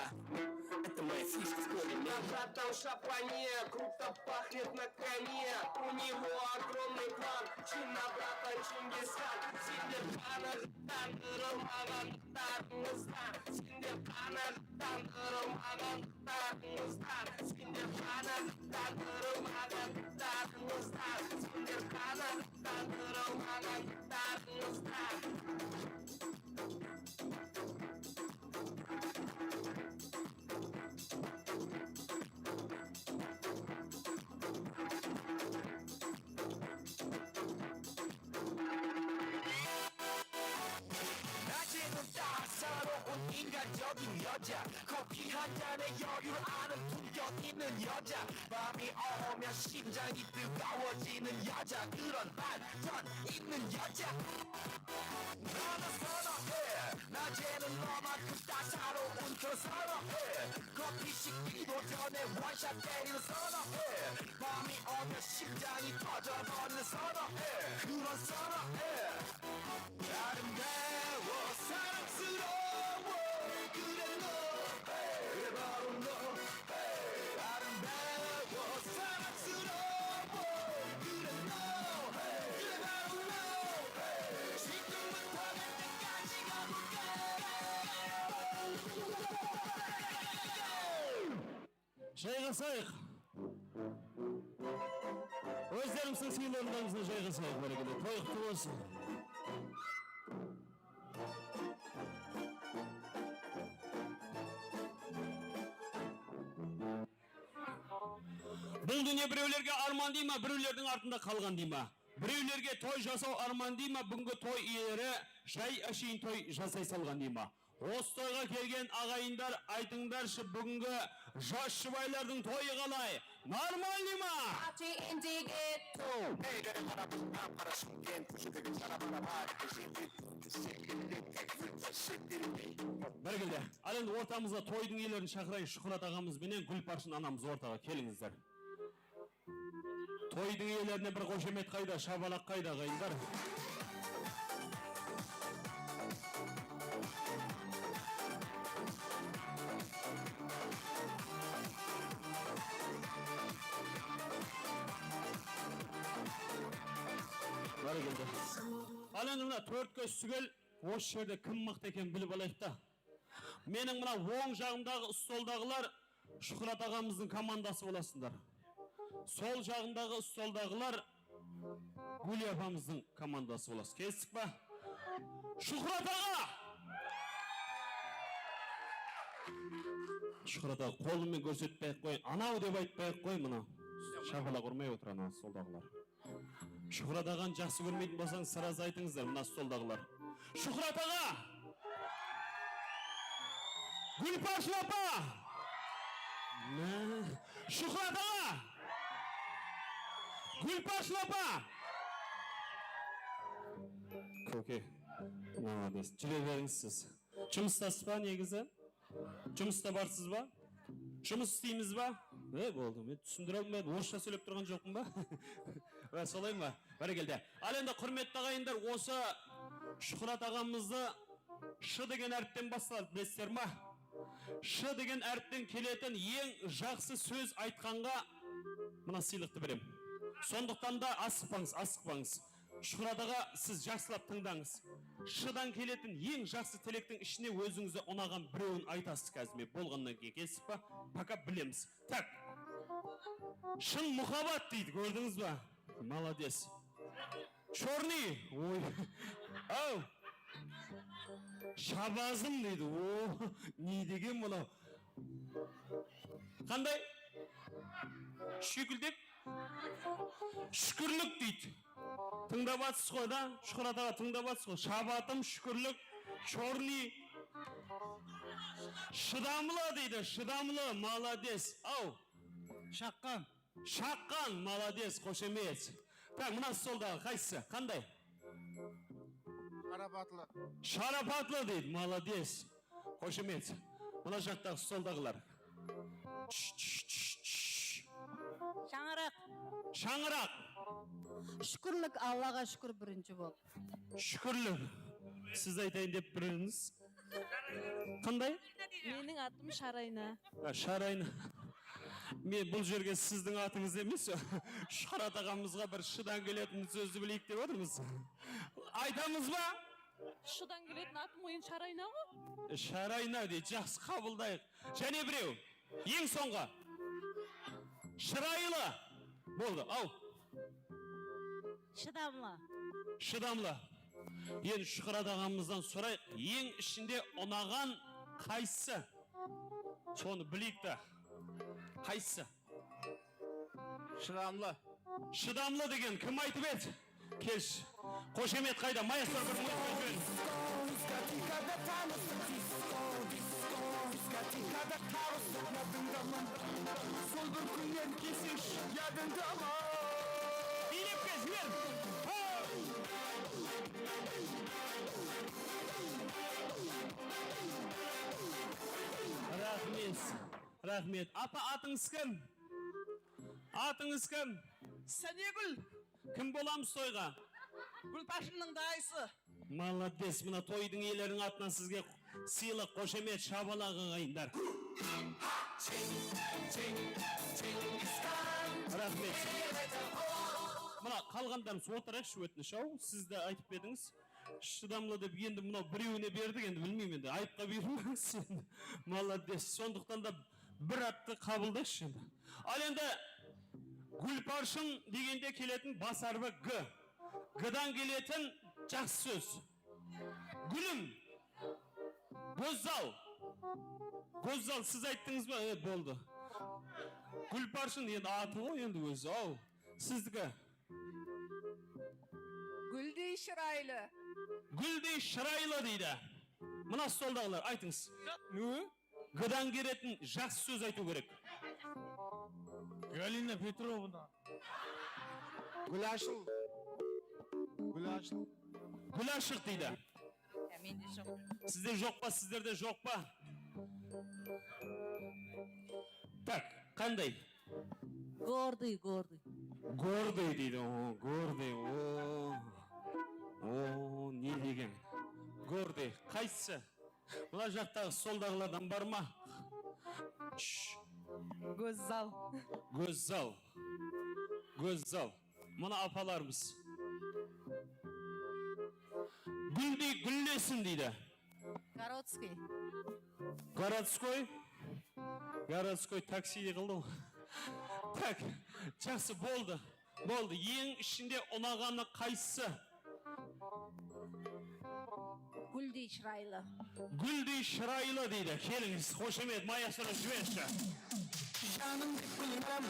Это моя фишка, вспомни. Чина, братан, шапание, круто пахнет на коне. У него огромный план. Чина, братан, Чингисхан. Sender qanaǵıttan ırılmaǵan qızlarıńızdan. Sender qanaǵıttan ırılmaǵan qızlarıńızdan. Sender qanaǵıttan ırılmaǵan qızlarıńızdan. Sender qanaǵıttan ırılmaǵan qızlarıńızdan. 낮에는 따사로운 인간적인 여자, 커피 한 잔에 여유를 아는 품격 있는 여자, 밤이 오면 심장이 뜨거워지는 여자, 그런 반전 있는 여자. 나는 선어해. 낮에는 너만큼 따사로운 그런 선어해. 커피 식기도 전에 원샷 때리는 선어해. 밤이 오면 심장이 터져버리는 선어해. 그런 선어해. 아름다워, 사랑스러워, 그래 너, 그래 바로 너. 아름다워, 사랑스러워, 그래 너, 그래 바로 너. 지금부터 갈 때까지 가볼까? Jayǵasayıq. Ózlerimizdiń sıylı orınlarımızda jayǵasayıq, bárekella. Toy qutlı bolsın. Bul dúnya birewlerge árman dey ma, birewlerdiń artında qalǵan dey ma? Birewlerge toy jasaw árman dey ma, búgingi toy iyeleri jay ánsheyin toy jasay salǵan dey ma? Usı toyǵa kelgen aǵayinler, aytıńdarshı, búgingi jas jubaylardıń toyı qalay? Нормальный ма? Bárkelde. Al endi ortamızǵa toydıń iyelerin shaqırayın, Shuhrat aǵamız benen Gúlparshın anamız ortaǵa kelińizler. Toydıń iyelerine bir xoshamet qayda, shabalaq qayda, aǵayinler? Bárkelde. Al endi mına tórtke ústi kel, osı jerde kim mıqtı ekenin bilip alayıq ta. Meniń mına oń jaǵımdaǵı stoldaǵılar Shuhrat aǵamızdıń komandası bolasızlar. Sol jaǵımdaǵı stoldaǵılar Gúliya apamızdıń komandası bolasız. Kelistik pa? Shuhrat aǵa! Shuhrat aǵa, qolı menen kórsetpey-aq qoy, anaw dep aytpay-aq qoy, mına. Shapalaq urmay otır ana stoldaǵılar. Shuhrat aǵanı jaqsı kórmeytin bolsań, srazı aytıńızlar, mına stoldaǵılar. Shuhrat aǵa! Gúlparshın apa! Mine. Shuhrat aǵa! Gúlparshın apa! Kóke, молодец. Júre berińiz siz. Jumıstasız ba negizi? Jumısta barsız ba? Jumıs isteymiz ba? E, boldı, men túsindire almayman, orıssha sóylep turǵan joqpın ba? Ba, solay ma? Bárekelde. Al endi, húrmetli aǵayinler, osı Shuhrat aǵamızdı sh degen háripten basladı, bilesizler ma? Sh degen háripten keletin eń jaqsı sóz aytqanǵa mına sıylıqtı berem. Sondıqtan da asıqpańız, asıqpańız. Shuhrat aǵa, siz jaqsılap tıńdańız. Sh dan keletin eń jaqsı tilektiń ishine ózińizge unaǵan birewin aytasız házir, men bolǵannan keyin, keldik pa? Пока bilemiz. Tak. Shın muhabbat deydi, kórdińiz ba? Молодец. Chornıy. Oy. Aw. Shabazım deydi. O, ne degen mınaw? Qanday? Shúkildik? Shúkirlik deydi. Tıńdap atırsız ǵoy da, Shuhrat aǵa, tıńdap atırsız ǵoy. Shabatım, shúkirlik, chornıy. Shıdamlı deydi, shıdamlı, молодец. Aw. Shaqqan. Shaqqan, молодец, xoshamet. Tak, mına stoldaǵı qaysısı? Qanday? Sharapatlı. Sharapatlı deydi, молодец. Xoshamet. Mına jaqtaǵı stoldaǵılar. Shańaraq. Shańaraq. Shúkirlik, Allaǵa shúkir, birinshi bolıp. Shúkirlik. Siz aytayın dep biriniz. Qanday? Meniń atım Sharayna. Ha, Sharayna. Men bul jerge sizdiń atıńız emes, Shuhrat aǵamızǵa bir shıdan keletin sózdi bileyik dep otırmız. Aytamız ba? Shıdan keletin atım oyın Sharayna ǵo. Sharayna dey, jaqsı, qabıldayıq. Jáne birew. Eń sońǵı. Shıraylı. Boldı, aw. Shıdamlı. Shıdamlı. Endi Shuhrat aǵamızdan sorayıq, eń ishinde unaǵan qaysısı? Sonı bileyik ta. Qaysısı? Shıdamlı. Shıdamlı degen kim aytıp edi? Kelshi. Xoshamet qayda? Maestro, bir muzıka júrip. Sol bir kúnler keshish yadıńda ma? Biylep kes, jiber. Raxmet. Raxmet. Apa, atıńız kim? Atıńız kim? Sánegúl. Kim bolamız toyǵa? Gúlparshınnıń dayısı. Молодец. Mına toydıń iyeleriniń atınan sizge sıylıq, xoshamet, shabalaq aǵayinler. Raxmet. Mına qalǵanlarımız otırayıqshı, ótinish, aw, siz de aytıp edińiz. Shıdamlı dep endi mınaw birewine berdik, endi bilmeymen endi, ayıpqa buyırmańız endi. Молодец. Sondıqtan da bir attı qabıldayıqshı endi. Al endi Gúlparshın degende keletin bas hárpi G. G dan keletin jaqsı sóz. Gúlim. Gózzal. Gózzal, siz ayttıńız ba? E, boldı. Gúlparshın endi atı ǵoy endi ózi. Aw, sizdiki. Gúldey shıraylı. Gúldey shıraylı deydi. Mına stoldaǵılar, aytıńız. G dan keletin jaqsı sóz aytıw kerek. Galina Petrovna. Gúlashıl. Gúlashıl. Gúlashıq deydi. Ya, mende joq. Sizde joq pa, sizlerde joq pa? Tak, qanday? Гордый, гордый. Гордый deydi, o, гордый, o. O, ne degen? Гордый, qaysısı? Mına jaqtaǵı stoldaǵılardan bar ma? Shh. Gózzal. Gózzal. Gózzal. Mına apalarımız. Gúldey gúllesin deydi. Городский. Городской. Городской taksi yıǵıldı. Tak, jaqsı, boldı. Boldı. Eń ishinde unaǵanı qaysısı? Gúldey shıraylı. Gúldey shıraylı deydi. Kelińiz, xoshamet, maestro, jibershi. Janım dep gúlmarım,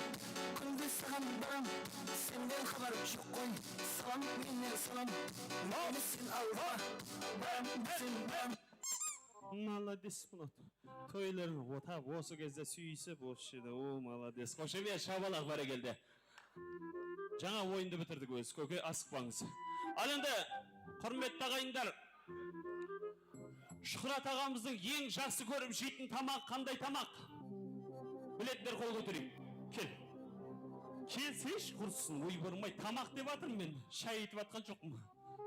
kúnde saǵan baram. Senden xabar joq ǵoy, salam mennen salam. Meni sen alma, baram sen baram. Молодец, mına toyların otap, osı gezde súyisip, osı jerde, o, молодец. Xoshamet, shabalaq, bárekelde. Jańa oyındı bitirdik ózi, kóke, asıqpańız. Al endi, húrmetli aǵayinler, Shuhrat aǵamızdıń eń jaqsı kórip jeytin tamaǵı qanday tamaq? Biletinler qol kótereyik. Kel. Kelseyshi, qursın, oybarmay. Tamaq dep atırmın men, shay aytıp atqan joqpın.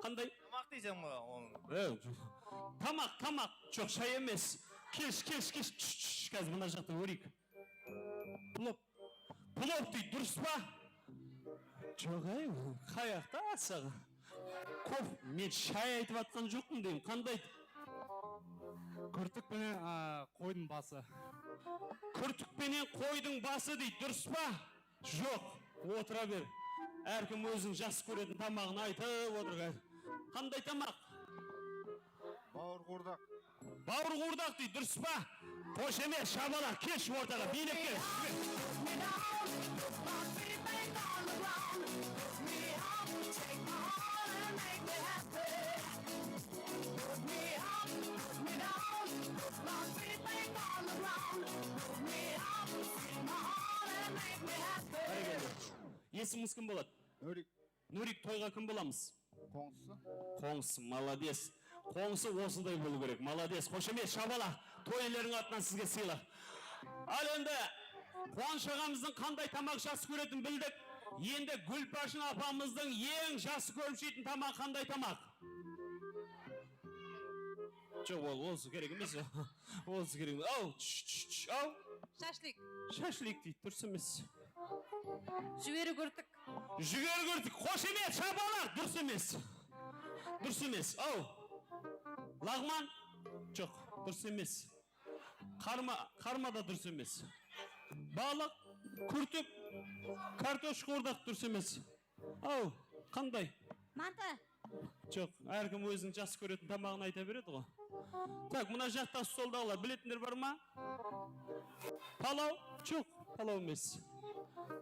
Qanday? Tamaq deyseń ǵoy, onı. E, tamaq, tamaq. Joq, shay emes. Kelsh, kelsh, kelsh. Túsh, túsh, házir mına jaqta kóreyik. Plov. Plov deydi, durıs pa? Joq, áy, qayaqta asaǵa? Kof, men shay aytıp atqan joqpın deymen. Qanday? Kúrtik penen, a, qoydıń bası. Kúrtik penen qoydıń bası deydi, durıs pa? Joq, otıra ber. Hár kim óziniń jaqsı kóretin tamaǵın aytıp otır. Qanday tamaq? Bawır quwırdaq. Bawır quwırdaq deydi, durıs pa? Xoshamet, shabalaq, kelshi ortaǵa, biylep kel. Bárekelde. Esińiz kim boladı? Nurik. Nurik, toyǵa kim bolamız? Qońsısı. Qońsısı, молодец. Qońsı osınday bolıw kerek. Молодец. Xoshamet, shabalaq. Toy iyelerińiz atınan sizge sıylıq. Al endi, Quwanısh aǵamızdıń qanday tamaq jaqsı kóretin bildik. Endi Gúlpárshin apamızdıń eń jaqsı kórip jeytin tamaǵı qanday tamaq? Joq, ol, onsı kerek emes. Onsı kerek emes. Aw, shh, shh, shh, aw. Shashlik. Shashlik deydi, durıs emes. Júgeri kúrtik. Júgeri kúrtik, xoshamet, shabalaq, durıs emes. Durıs emes, aw. Laǵman? Joq, durıs emes. Qarma, qarma da durıs emes. Balıq, kúrtik, kartoshka quwırdaq durıs emes. Aw, qanday? Mantı. Joq, hár kim óziniń jaqsı kóretin tamaǵın ayta beredi ǵo. Tak, mına jaqta stoldaǵılar biletinler bar ma? Palaw? Joq, palaw emes.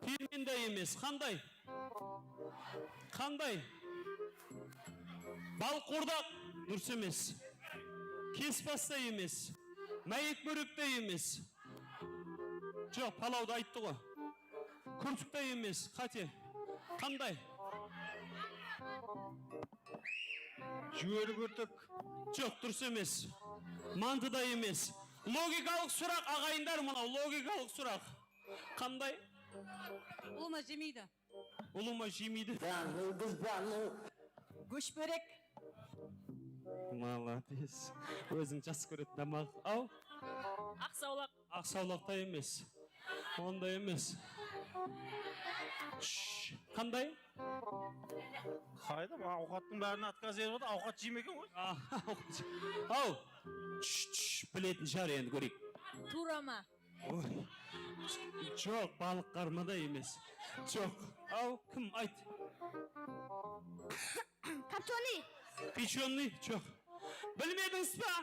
Pelmen de emes. Qanday? Qanday? Balıq quwırdaq? Durıs emes. Kespas ta emes. Máyek bórek te emes. Joq, palawdı ayttı ǵo. Kúrtik te emes, qáte. Qanday? Júgeri kúrtik. Joq, durıs emes. Mantı da emes. Logikalıq suraq, aǵayinler, mınaw logikalıq suraq. Qanday? Ulıwma jemeydi. Ulıwma jemeydi. Jańıldız janı. Góshberek. Молодец. Óziń jaqsı kóretin tamaǵı. Aw? Aqsawlaq. Aqsawlaq ta emes. Onda emes. Shh, qanday? Qayda, awqattıń bárine отказ etip atır, awqat jeymey eken ǵoy. A, awqat je-, aw, shh, shh, biletin shıǵar endi, kóreyik. Tuwrama. Oy. Joq, balıq qarma da emes. Joq. Aw, kim, ayt. Копчёный. Печёный, joq. Bilmedińiz ba?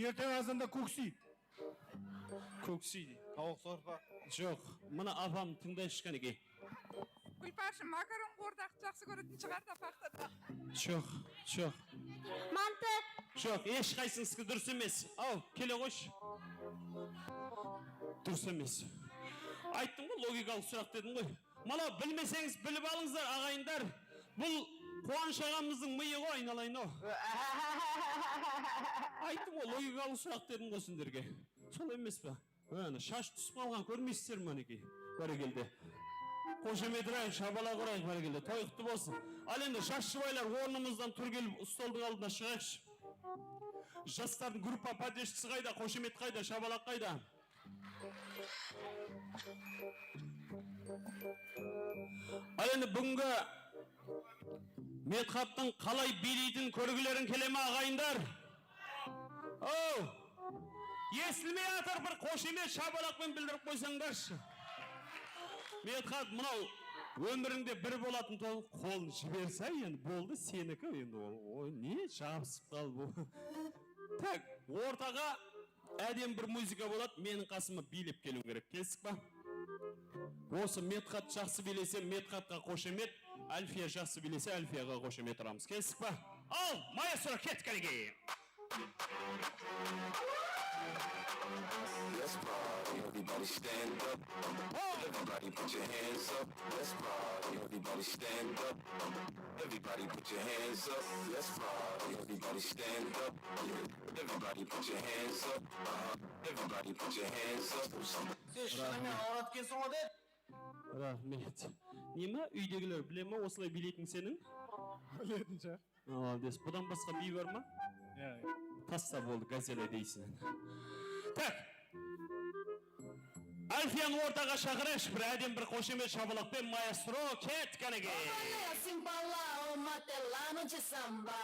Erteń azanda kóksiy. Kóksiy. Tawıq sorpa. Joq. Mına apam tıńdayshı, qánekey. Gúlpárshin, makaron quwırdaqtı jaqsı kóretin shıǵar da, paxtada. Joq, joq. Mantı. Joq, hesh qaysıńızdiki durıs emes. Aw, kele ǵoyshı. Durıs emes. Ayttım ǵoy, logikalıq suraq dedim ǵoy. Mınaw bilmeseńiz, bilip alıńızlar, aǵayinler. Bul Quwanısh aǵamızdıń mıyı ǵoy, aynalayın-aw. Ayttım ǵoy, logikalıq suraq dedim ǵoy sizlerge. Solay emes pe? Ana, shash túsip qalǵan, kórmeysizler me, minekey? Bárekelde. Xoshamet urayıq, shapalaq urayıq, bárekelde. Toy qutlı bolsın. Al endi, jas jubaylar, ornımızdan turıp kelip, stoldıń aldına shıǵayıqshı. Jaslardıń gruppa podderjkası qayda? Xoshamet qayda? Shapalaq qayda? Al endi, búgingi Medhattıń qalay biyleytin kórgilerin kele me, aǵayinler? Ow! Esitilmey atır, bir xoshemet, shapalaq penen bildirip qoysańdarshı. Medhat, mınaw ómirińde bir bolatın to-, qolın jiberse, endi boldı, seniki endi ol. Oy, ne jabısıp qaldı bul. Tak, ortaǵa Ádem bir muzıka boladı, meniń qasıma biylep keliw kerek. Kelistik pa? Osı Medhat jaqsı biylese, Medhatqa xoshemet, Álfiya jaqsı biylese, Álfiyaǵa xoshemet uramız. Kelistik pa? Al, maestro, kettik, qánekey! Let's party, everybody stand up. Everybody put your hands up. Let's party, everybody stand up. Everybody put your hands up. Let's party, everybody stand up. Everybody put your hands up. Uh-huh. Everybody put your hands up. Sen shınıńnen awrat ekenseń ǵoy, dedi. Raxmet. Neme, úydegiler bile me, osılay biyleytin seniń? Biletin shıǵar. Malades. Budan basqa biy bar ma? Iya. Tasta boldı, gazela deysiń. Tak. Álfiyanı ortaǵa shaqırayıqshı, bir ádem bir xoshemet shapalaq penen, maestro, kettik, qánekey. Olaya simbala, o mate la noche samba.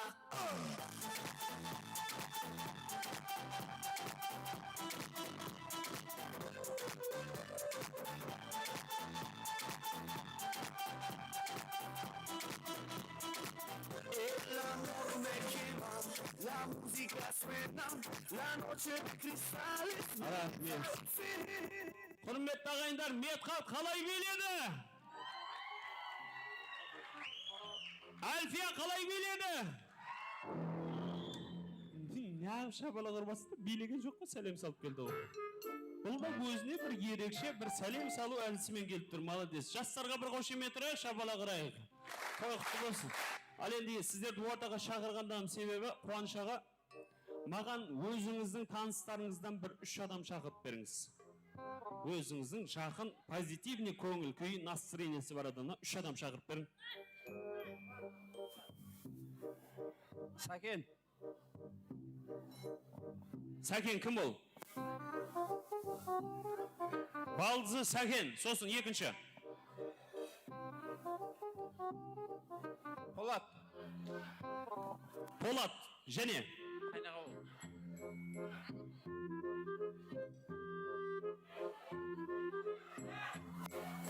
El amor me quema, la música suena, la noche de cristales. Raxmet. Húrmetli aǵayinler, Medhat qalay biyledi? Álfiya qalay biyledi? Neǵıp shapalaq urmasın da, biylegen joq pa, sálem salıp keldi ǵoy. Bul da ózine bir erekshe bir sálem salıw ádisi menen kelip tur, malades. Jaslarǵa bir xoshemet urayıq, shapalaq urayıq. Toy qutlı bolsın. Al endi sizlerdi ortaǵa shaqırǵandaǵım sebebi, Quwanısh aǵa, maǵan ózińizdiń tanıslarıńızdan bir úsh adam shaqırıp berińiz. Ózińizdiń jaqın, pozitivnıy kóńil kúyi, nastroeniyesi bar adamnan úsh adam shaqırıp beriń. Sáken. Sáken kim ol? Baldızı Sáken, sosın ekinshi. Polat. Polat, jáne. Qaynaǵa ol.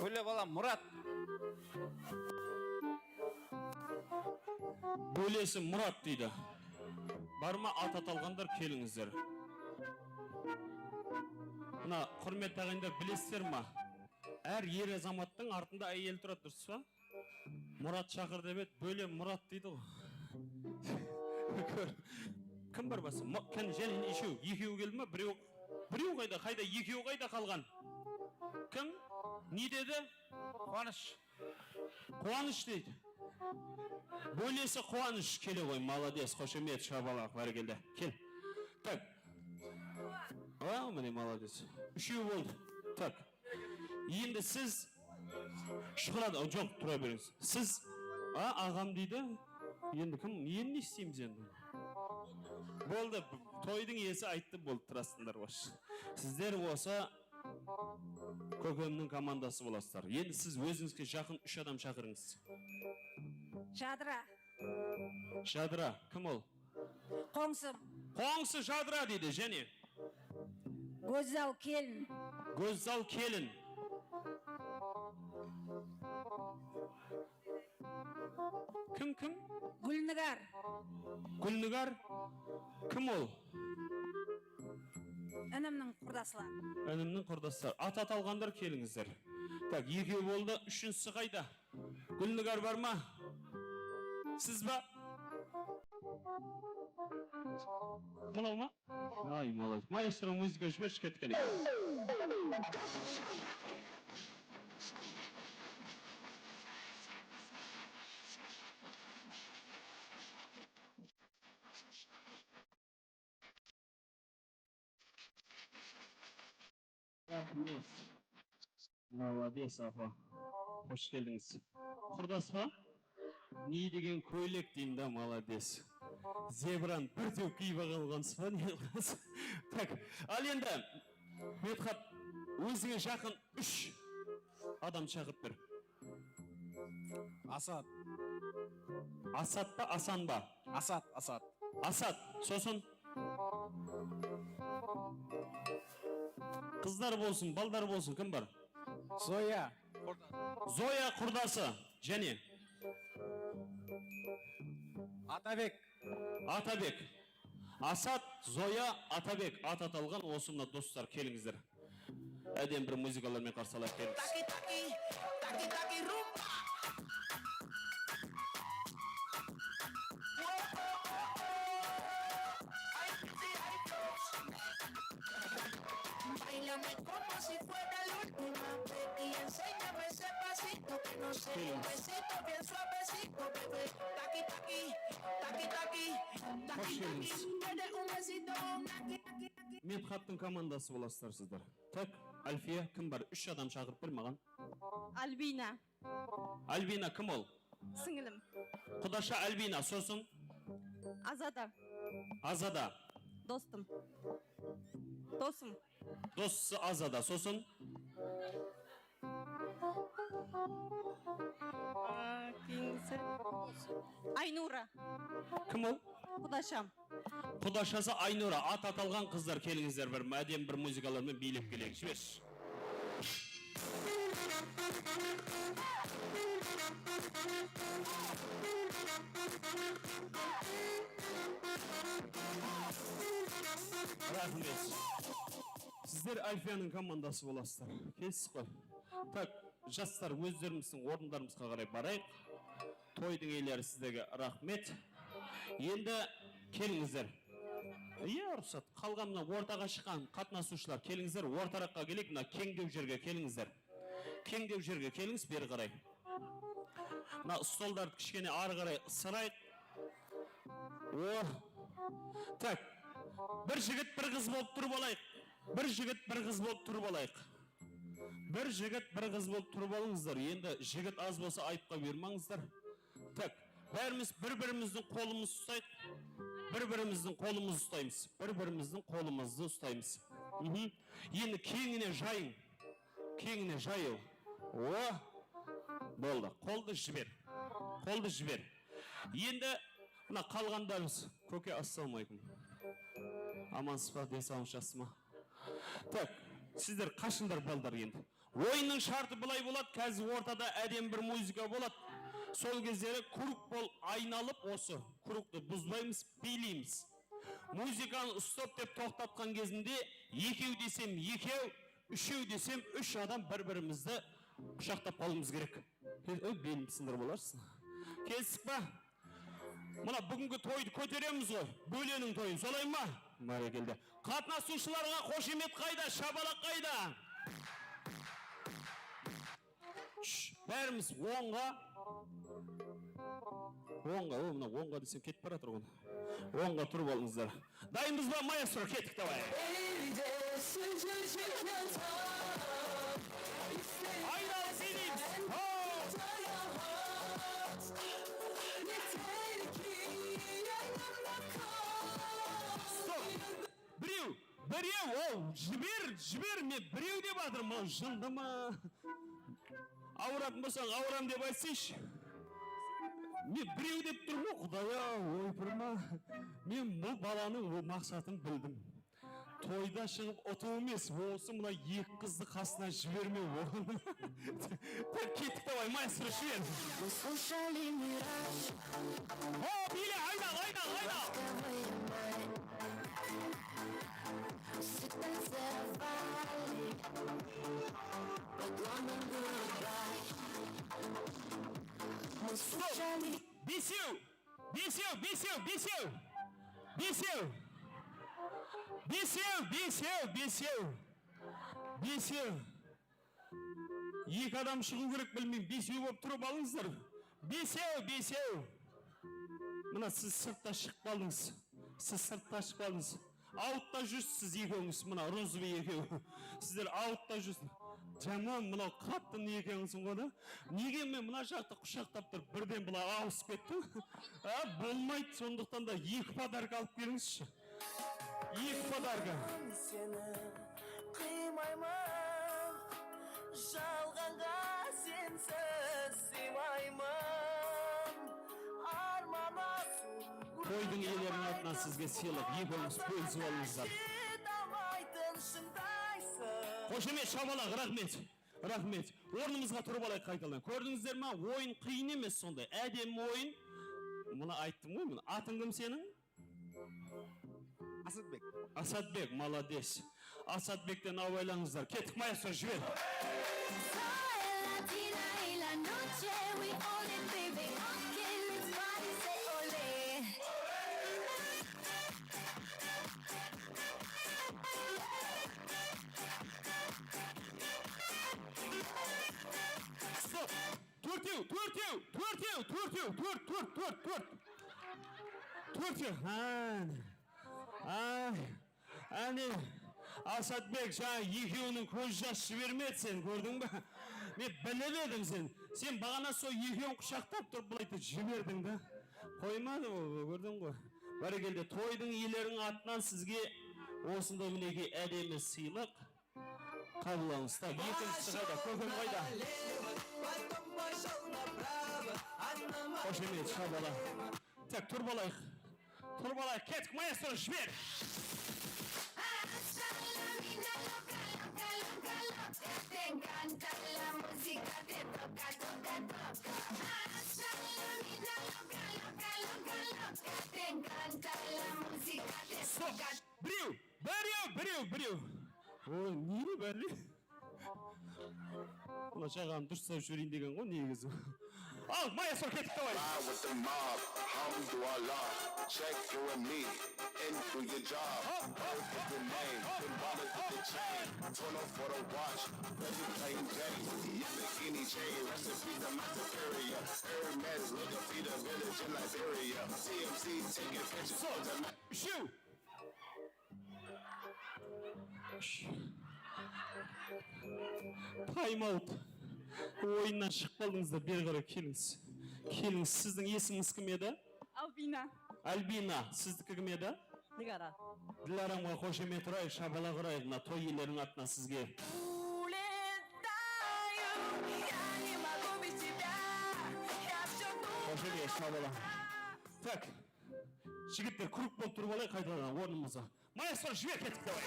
Bóle bala Murat. Bólesi Murat deydi. Bar ma, at atalǵanlar, kelińizler. Mına, húrmetli aǵayinler, bilesizler ma? Hár er azamattıń artında áyeli turadı, durıs pa? Murat shaqır dep edi, bóle Murat deydi ǵoy. Kim bar basqa? Mo-, kim, jáne eshew, ekew keldi ma? Birew, birew qayda, qayda, ekew qayda qalǵan? Kim? Ne dedi? Quwanısh. Quwanısh deydi. Bólesi Quwanısh kele ǵoy, malades, xoshamet, shapalaq, bárekella. Kel. Tak. A, mine, malades. Úshew boldı. Tak. Endi siz Shuhrat, o, joq, tura berińiz. Siz, a, aǵam deydi. Endi kim? Endi ne isteymiz endi? Boldı, toydıń iyesi ayttı, boldı, turasızlar, bosh. Sizler bolsa kókemniń komandası bolasızlar. Endi siz ózińizge jaqın úsh adam shaqırıńız. Jadıra. Jadıra, kim ol? Qońsım. Qońsı Jadıra deydi, jáne. Gózzal kelin. Gózzal kelin. Kim, kim? Gúlnigar. Gúlnigar? Kim ol? Inimniń qurdasları. Inimniń qurdasları. At atalǵanlar, kelińizler. Tak, ekew boldı, úshinshisi qayda? Gúlnigar bar ma? Siz ba? Mınaw ma? Ay, молодец. Maestro, muzıka jibershi, ketken eken. Молодец, apa. Xosh keldińiz. Qurdas pa? Ne degen kóylek deyin da, молодец. Zebranı bir tew kiyip alǵansız ba, ne qılasız? Tak, al endi, Medxat, ózińe jaqın úsh adam shaqırıp ber. Asat. Asat pa, Asan ba? Asat, Asat. Asat, sosin? Qızlar bolsın, ballar bolsın, kim bar? Zoya. Zoya qurdası, jáne? Atabek. Atabek. Asat, Zoya, Atabek at atalǵan osı mına doslar, kelińizler. Ádem bir muzıkalar menen qarsı alayıq, kelińiz. Taki, taki, taki, taki, rumba. Ay, sí, ay, Dios. Báilame como si fuera la última vez y enséñame ese pasito que no sé, un besito bien suavecito, bebé. Taki, taki, taki, taki, taki, taki. Xosh keldińiz. Dale un besito, naki, naki, naki. Medxattıń komandası bolasızlar sizler. Tak, Álfiya, kim bar? Úsh adam shaqırıp ber maǵan. Albina. Albina kim ol? Sińlim. Qudasha Albina, sosin? Azada. Azada. Dostım. Dosım. Dosı Azada, sosin? Aa, keyingisi. Aynura. Kim ol? Qudasham. Qudashası Aynura, at atalǵan qızlar, kelińizler, bir ádem bir muzıkalar menen biylep keleyik. Jibershi. Raxmet. Sizler Álfiyanıń komandası bolasızlar. Kelistік ǵoy. Tak, jaslar, ózlerimizdiń orınlarımızǵa qaray barayıq. Toydıń iyeleri sizlerge raxmet. Endi kelińizler. Iya, ruxsat. Qalǵan mına ortaǵa shıqqan qatnasıwshılar, kelińizler, ortaraqqa keleyik, mına keńdew jerge kelińizler. Keńdew jerge kelińiz, beri qaray. Mına stollardı kishkene arı qaray ısırayıq. Oh. Tak. Bir jigit, bir qız bolıp turıp alayıq. Bir jigit, bir qız bolıp turıp alayıq. Bir jigit, bir qız bolıp turıp alıńızlar. Endi jigit az bolsa ayıpqa buyırmańızlar. Tak, bárimiz bir-birimizdiń qolımızdı ustayıq. Bir-birimizdiń qolımızdı ustaymız. Bir-birimizdiń qolımızdı ustaymız. Mhm. Endi keńine jayıń. Keńine jayıw. O, boldı. Qoldı jiber. Qoldı jiber. Endi mına qalǵanlarımız. Kóke, assalamu aleykum. Amansız ba, densawlıǵıńız jaqsı ma? Tak, sizler qashıńlar, ballar, endi. Oyınnıń shartı bılay boladı, házir ortada ádem bir muzıka boladı. Sol gezleri krug bolıp aynalıp, osı krugtı buzbaymız, biyleymiz. Muzıkanı stop dep toqtatqan gezinde ekew desem ekew, úshew desem úsh adam bir-birimizdi qushaqtap qalıwımız kerek. Oy, belimdi sındırıp alarsız. Kelistik pa? Mına búgingi toydı kóteremiz ǵoy, bóleniń toyın, solay ma? Márekelde. Qatnasıwshılarǵa xoshamet qayda, shapalaq qayda? Shh, bárimiz ońǵa. Ońǵa, o, mına ońǵa desem ketip baratır ǵoy. Ońǵa turıp alıńızlar. Dayınbız ba, maestro? Kettik, davay. Aynalıp biyleymiz. Ho! Stop. Birew, birew, o, jiber, jiber, men birew dep atırman, jındı ma? Awıratın bolsań, awıram dep aytsayshı. Men birew dep turman, Quday-aw, oypırma. Men bul balanıń o maqsatın bildim. Toyda shıǵıp utıw emes, osı mına eki qızdı qasına jibermew. Tak, kettik, davay, maestro, jiber. Hop, ele, aynal, aynal, aynal. Stop. Besew, besew, besew, besew. Besew. Besew, besew, besew. Besew. Eki adam shıǵıw kerek, bilmeymen, besew bolıp turıp alıńızlar. Besew, besew. Mına siz sırtta shıǵıp qaldıńız. Siz sırtta shıǵıp qaldıńız. Altta júrsiz siz ekewińiz, mına, rozıbıy ekewi. Sizler altta júrsiz. Jaman, mınaw qattı ne ekeńiz ǵo da. Nege men mına jaqtı qushaqtap turıp, birden bılay awısıp kettim? A, bolmaydı, sondıqtan da eki podarka alıp kelińizshi. Eki podarka. Seni qıymayman, jalǵanǵa sensiz sıymayman. Arman asıl. Toydıń iyeleriniń atınan sizge sıylıq, ekewińiz bólisip alıńızlar. Shıdamaytın shıńdaysız. Xoshamet, shabalaq, raxmet. Raxmet. Ornımızǵa turıp alayıq qaytadan. Kórdińizler ma? Oyın qıyın emes sonday. Ádemmi oyın. Mına ayttım ǵoy, mına. Atıń kim seniń? Asadbek. Asadbek, malades. Asadbekten abaylańızlar. Kettik, maestro, jiber. Stop! Tórtew, tórtew, tórtew, tórtew, tórt, tórt, tórt, tórt. Tórtew. Áne. Ay. Áne. Asadbek, jańa ekewiniń kóz jas jibermedi sen, kórdiń be? Men bilip edim sen. Sen baǵana sol ekewin qushaqtap turıp bılaytı jiberdiń da. Qoymadı ol, kórdiń ǵoy. Bárekelde, toydıń iyelerining atınan sizge osınday minekey ádemi sıylıq. Qabıllańız. Tak, ekinshisi qayda? Kókem qayda? Xoshamet, shabala. Tak, turıp alayıq. Turıp alayıq. Kettik, maestro, jiber. Stop. Birew, birew, birew, birew. Oy, neni bárli? Mına shaǵanı durıslap jibereyin degen ǵoy negizi. Al, maestro, kettik, davay. Ride with the mob, hum do Allah. Check you and me, and do your job. Hop, hop, hop, hop, hop, hop. Big ballers with the chain, turn up for the watch. Every plain Jane, Yamborghini chain, recipe the master carrier. Hermes, look up, feed a village in Liberia. T M Z, taking pictures. So, for the ma- Üshew. Taym-aut. Oyınnan shıǵıp qaldıńızlar, beri qaray kelińiz. Kelińiz, sizdiń esimińiz kim edi? Albina. Albina, sizdiki kim edi? Dilara. Dilaramǵa xoshamet urayıq, shabala urayıq, mına toy iyeleriniń atınan sizge. Xoshamet, shabala. Tak. Jigitler, krug bolıp turıp alayıq, qaytadan ornımızǵa. Maestro, jiber, kettik, davay.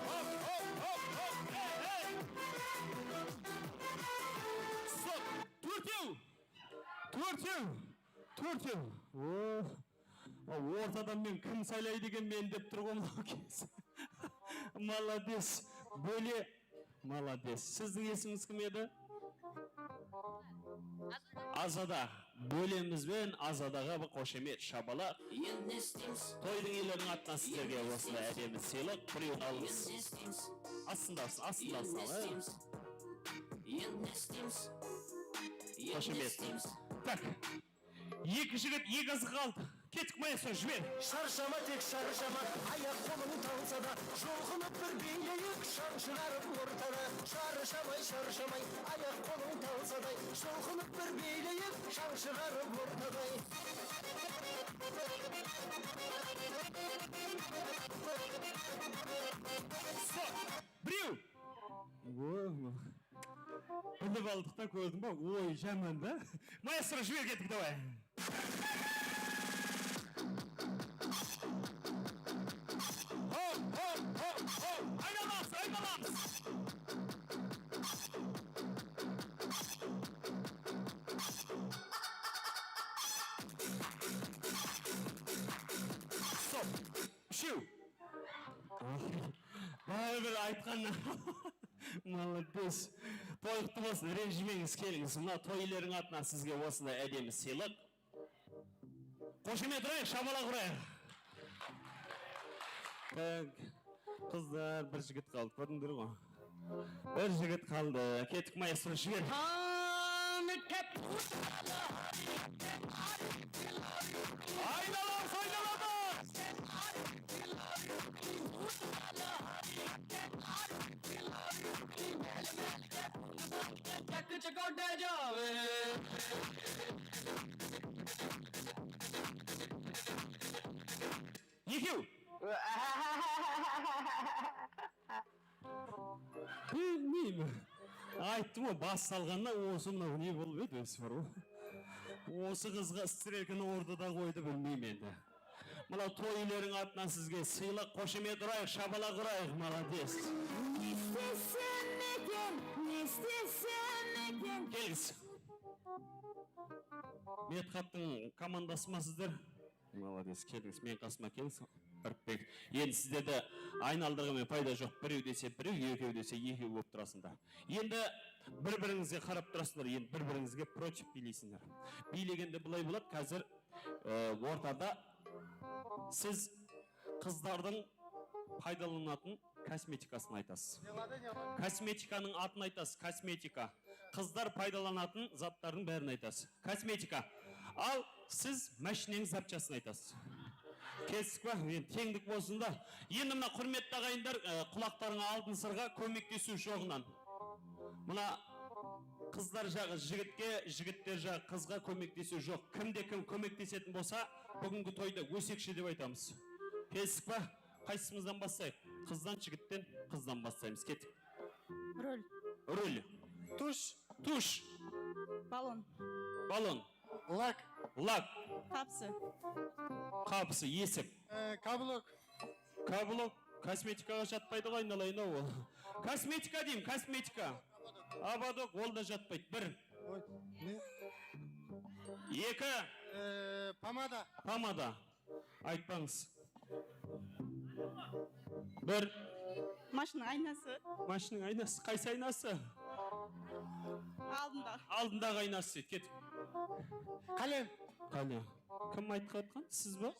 Hop, hop, hop, hop, ey, ey. Stop. Tórtew. Tórtew. Tórtew. O. Ortadan men kim saylaydı eken meni dep tur ǵoy mınaw kez. Malades, bóle. Malades. Sizdiń esimińiz kim edi? Azada. Bólemiz benen Azadaǵa bir xoshamet, shabala. Toydıń iyeleriniń atınan sizlerge osınday ádemi sıylıq, birewin alıńız. Astında alsın, astında alsın, al, e. Xoshamet. Tak. Eki jigit, eki ızıq qaldı. Kettik, maestro, jiber. Sharshama, tek sharshama, ayaq-qolıń talsa da, julqınıp bir biyleyik, shań shıǵarıp ortada. Sharshamay, sharshamay, ayaq-qolıń talsa da, julqınıp bir biyleyik, shań shıǵarıp ortada. Stop! Birew! O, bilip aldıq ta, kórdiń ba? Oy, jaman da. Maestro, jiber, kettik, davay. Hop, hop, hop, hop. Aynalamız, aynalamız. Stop. Üshew. Báribir aytqannan. Malades. Toy qutlı bolsın, renjimeńiz, kelińiz. Mına toy iyeleriń atınan sizge osınday ádemi sıylıq. Xoshamet urayıq, shabalaq urayıq. Tak. Qızlar, bir jigit qaldı, kórdińler ǵoy. Bir jigit qaldı. Kettik, maestro, jiber. Aynalamız, aynalamız! Ekew. Bilmeymen. Ayttım ǵoy, bas salǵanda osı mınaw ne bolıp edi, ózi bar ǵoy. Osı qızǵa strelkanı urdı da qoydı, bilmeymen endi. Mına toy iyleriń atınan sizge sıylıq, xoshamet urayıq, shapalaq urayıq, malades. Ne istesem eken, ne istesem eken. Kelińiz. Medxattıń komandası ma sizler? Malades, kelińiz, men qasıma kelińiz. Írıpbek. Endi sizlerdi aynaldırǵanmen payda joq. Birew dese birew, ekew dese ekew bolıp turasıńlar. Endi bir-birińizge qarap turasıńlar, endi bir-birińizge protiv biyleysińler. Biylegende bılay boladı, házir, e, ortada siz qızlardıń paydalanatın kosmetikasın aytasız. Kosmetikanıń atın aytasız, kosmetika. Qızlar paydalanatın zatlardıń bárin aytasız. Kosmetika. Al, siz mashinańız zapchasın aytasız. Kestik pa? Endi teńlik bolsın da. Endi mına, húrmetli aǵayinler, e, qulaqlarıńa altın sırǵa, kómeklesiw joǵınan. Mına, qızlar jaǵı jigitke, jigitler jaǵı qızǵa kómeklesiw joq. Kimde kim kómeklesetin bolsa, búgingi toyda ósekshi dep aytamız. Kestik pa? Qaysımızdan baslayıq? Qızdan, jigitten? Qızdan baslaymız. Kettik. Rul. Rul. Tush. Tush. Balon. Balon. Lak. Lak. Qapısı. Qapısı, esik. E, kablok. Kablok kosmetikaǵa jatpaydı ǵoy, aynalayın-aw, ol. Kosmetika deyim, kosmetika. Obodok, ol da jatpaydı. Bir. Oy, ne? Eki. E, pomada. Pomada. Aytpańız. Bir. Mashinanıń aynası. Mashinanıń aynası. Qaysı aynası? Aldında. Aldındaǵı aynası, ket. Qálem. Qálem. Kim aytıp atqan? Siz ba?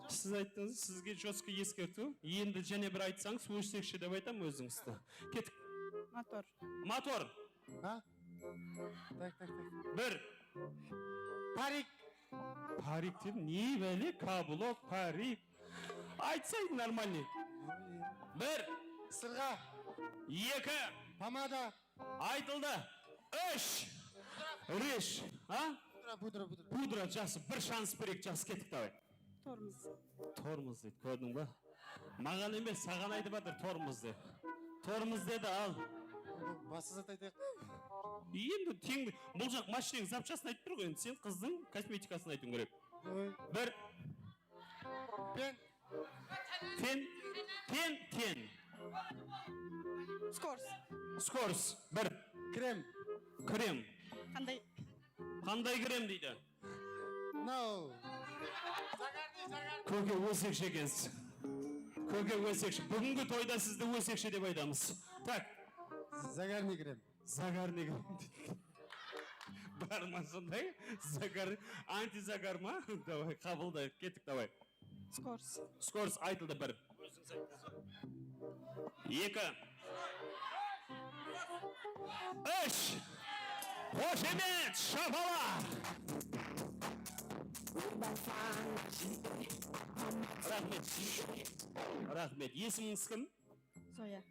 Siz ayttıńız, sizge jostko eskertiw. Endi jáne bir aytsańız, ósekshi dep aytam ózińizdi. Kettik. Motor. Motor. Ha? Tak, tak, tak. Bir. Parik. Parik dep ne bále? Kablok, parik. Aytsaydı, нормальный. Bir. Sırǵa. Eki. Pomada. Aytıldı. Úsh. Rish. Ha? Pudra, pudra, pudra. Pudra, jaqsı. Bir shans bereyik, jaqsı, kettik, davay. Tormoz. Tormoz deydi, kórdiń ba? Maǵan emes, saǵan aytıp atır tormoz dep. Tormoz dedi, al. Basqa zat aytayıq. Endi teń, bul jaq mashinań zapchasın aytıp tur ǵoy, endi sen qızdıń kosmetikasın aytıwıń kerek. Oy. Bir. Pen. Pen, pen, pen. Skors. Skors, bir. Krem. Krem. Qanday? Qanday krem deydi? No. Kóke, ósekshi ekensiz. Kóke, ósekshi. Búgingi toyda sizdi ósekshi dep aytamız. Tak. Zagarniy krem. Zagarniy krem. Bar ma sonday? Zagar, antizagar ma? Davay, qabıldayıq. Kettik, davay. Skors. Skors aytıldı, bir. Eki. Úsh. Xoshamet, shapalaq. Raxmet. Raxmet. Esimińiz kim? Zoya.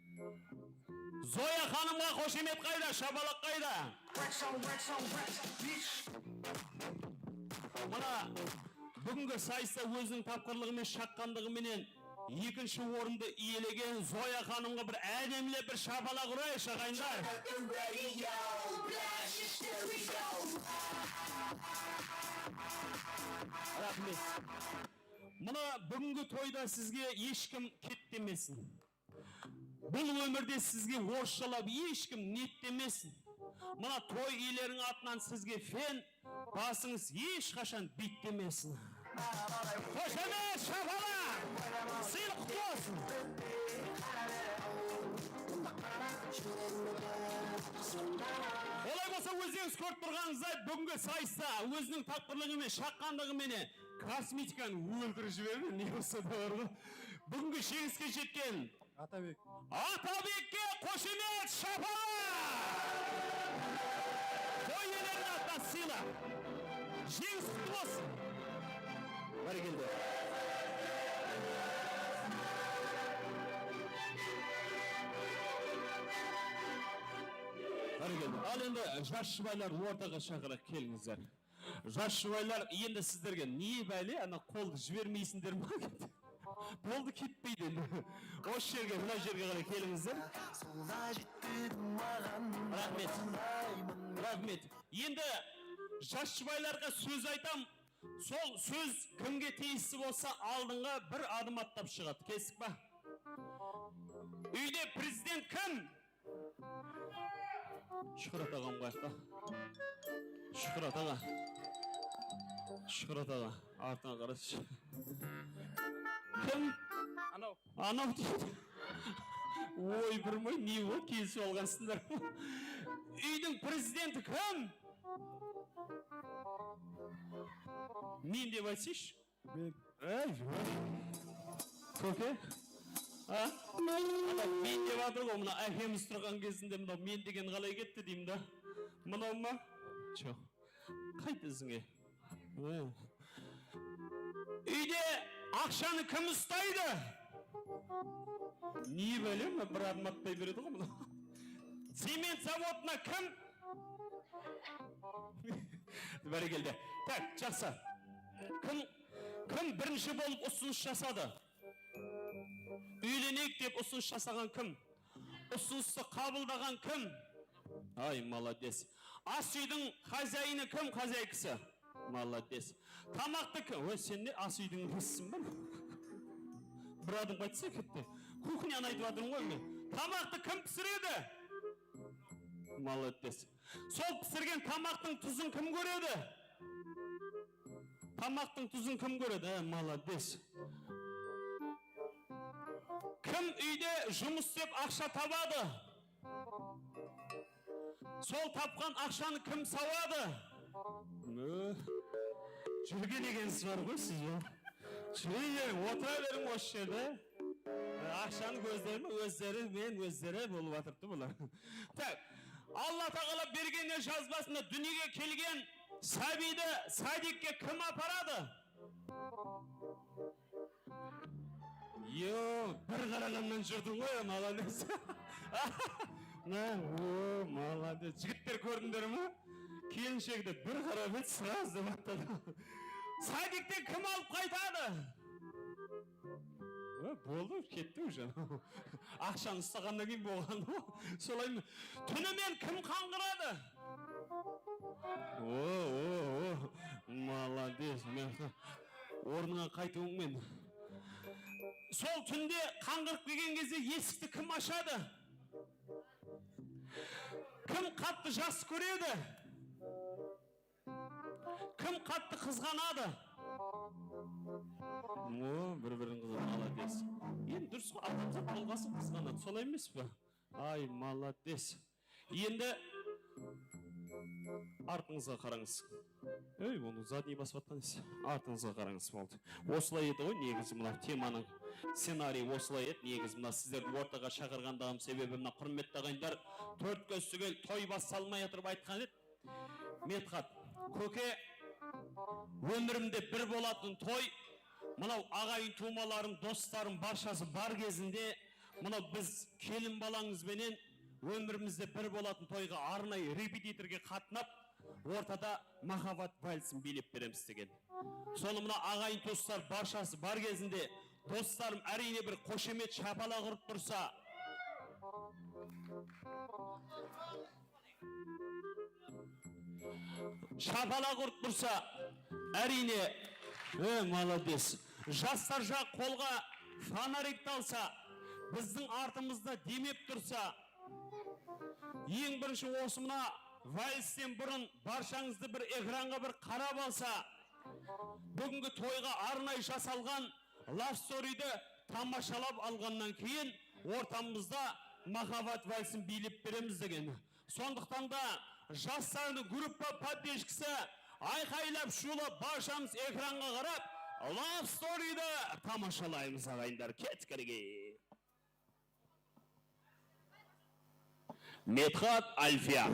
Zoya xanımǵa xoshamet qayda, shapalaq qayda? Mına, búgingi sayısta óziniń tapqırlıǵı menen, shaqqanlıǵı menen ekinshi orındı iyelegen Zoya xanımǵa bir ájayıp bir shapalaq urayıqshı, aǵayinler. Raxmet. Mına, búgingi toyda sizge hesh kim ket demesin. Bul ómirde sizge orısshalap hesh kim net demesin. Mına toy iyeleriń atınan sizge fen, basıńız hesh qashan biyt demesin. Xoshamet, shapalaq! Sıylıq qutlı bolsın! Olay bolsa, ózińiz kórip turǵanıńızday, búgingi sayısta óziniń tapqırlıǵı menen, shaqqanlıǵı menen kosmetikanı óltirip jiberdi, ne bolsa da bar ǵoy. Búgingi jeńiske jetken Atabek. Atabekke xoshamet, shapalaq! Toy iyelerine attan sıylıq. Jeńis qutlı bolsın. Bárekeldi. Bárekeldi. Al endi jas jubaylardı ortaǵa shaqıraq, kelińizler. Jas jubaylar, endi sizlerge ne bále, ana qoldı jibermeysińder ma? Boldı, ketpeydi endi. Osı jerge, mına jerge qaray kelińizler. Raxmet. Raxmet. Endi jas jubaylarǵa sóz aytam. Sol sóz kimge tiyisli bolsa, aldınǵa bir adım atlap shıǵadı. Kestik pa? Úyde prezident kim? Shuhrat aǵam qayaqta? Shuhrat aǵa. Shuhrat aǵa, artıńa qarashı. Kim? Anaw. Anaw deydi. Oy, bir moy, ne ol, kelisip alǵansınlar. Úydiń prezidenti kim? Men dep aytsayshı. Men. Ey, kóke. A? Mınaw men dep atır ǵoy, mına ákemiz turǵan gezinde mınaw men degen qalay ketti deymen da. Mınaw ma? Joq. Qayt izińe. Úyde aqshanı kim ustaydı? Ne bálem, bir adım atpay beredi ǵoy mınaw. Cement zavodına kim? Bárekeldi. Tak, jaqsı. Kim, kim birinshi bolıp usınıs jasadı? Úyleneyik dep usınıs jasaǵan kim? Usınıstı qabıldaǵan kim? Ay, malades. As úydiń xozayini kim, xozyaykası? Malades. Tamaqtı kim? Oy, sen ne as úydiń iesisin ba? Bir adım qaytsa ketti. Kuxnyanı aytıp atırman ǵoy men. Tamaqtı kim pisiredi? Malades. Sol pisirgen tamaqtıń tuzın kim kóredi? Tamaqtıń tuzın kim kóredi? Há, malades. Kim úyde jumıs islep aqsha tabadı? Sol tapqan aqshanı kim sawadı? Mö. Júrgen ekensiz bar ǵoy siz, ya. Júrgen, otıra beriń osı jerde. Aqshanı kózleme ózleri men ózleri bolıp atırıptı bular. Tak, Alla taala bergenine jazbasında dúnyege kelgen sábiydi sadikke kim aparadı? Yo, bir qaraǵannan júrdiń ǵoy, malades. Mına, o, malades. Jigitler, kórdińler ma? Kelinshekti bir qarap edi, sraz dep atladı. Sadikten kim alıp qaytadı? Ó, boldı, ketti уже. Aqshanı ustaǵannan keyin bolǵan ǵo. Solay ma? Túnimen kim qańǵıradı? O, o, o. Malades. Men ornıńa qaytıwıńmen. Sol túnde qańǵırıp kelgen gezde esikti kim ashadı? Kim qattı jaqsı kóredi? Kim qattı qızǵanadı? O, bir-birin qızǵanadı, malades. Endi durıs ǵoy, adamzat bolǵasın qızǵanadı, solay emes pe? Ay, malades. Endi artıńızǵa qarańız. Ey, onı zadniy basıp atqan emes. Artıńızǵa qarańız, boldı. Osılay edi ǵoy, negizi mına temanıń scenariyi osılay edi. Negizi mına sizlerdi ortaǵa shaqırǵandaǵım sebebi mına, qurmetli aǵayinler, tórtkóz túgel toy basalmay atırıp aytqan edi. Medhat, kóke, ómirimde bir bolatın toy, mınaw aǵayin tuwmalarım, dostlarım barshası bar gezinde, mınaw biz kelin balańız benen ómirimizde bir bolatın toyǵa arnayı repetitorge qatnap, ortada Mahabbat valsin biylep beremiz degen. Sonı mına aǵayin tuwıslar barshası bar gezinde, dostlarım, áriyne bir xoshamet shapalaq urıp tursa. Shapalaq urıp tursa, áriyne, e, malades. Jaslar jaq qolǵa fonarikti alsa, bizdiń artımızda demep tursa, eń birinshi osı mına valsten burın barshańızdı bir ekranǵa bir qarap alsa, búgingi toyǵa arnay jasalǵan love storydi tamashalap alǵannan keyin ortamızda Mahabbat valsin biylep beremiz degen. Sonlıqtan da jaslardıń gruppa podderjkası ayqaylap, shuwlap, barshamız ekranǵa qarap, love storydi tamashalaymız, aǵayinler. Kettik, kóreyik. Medhat Alfiya.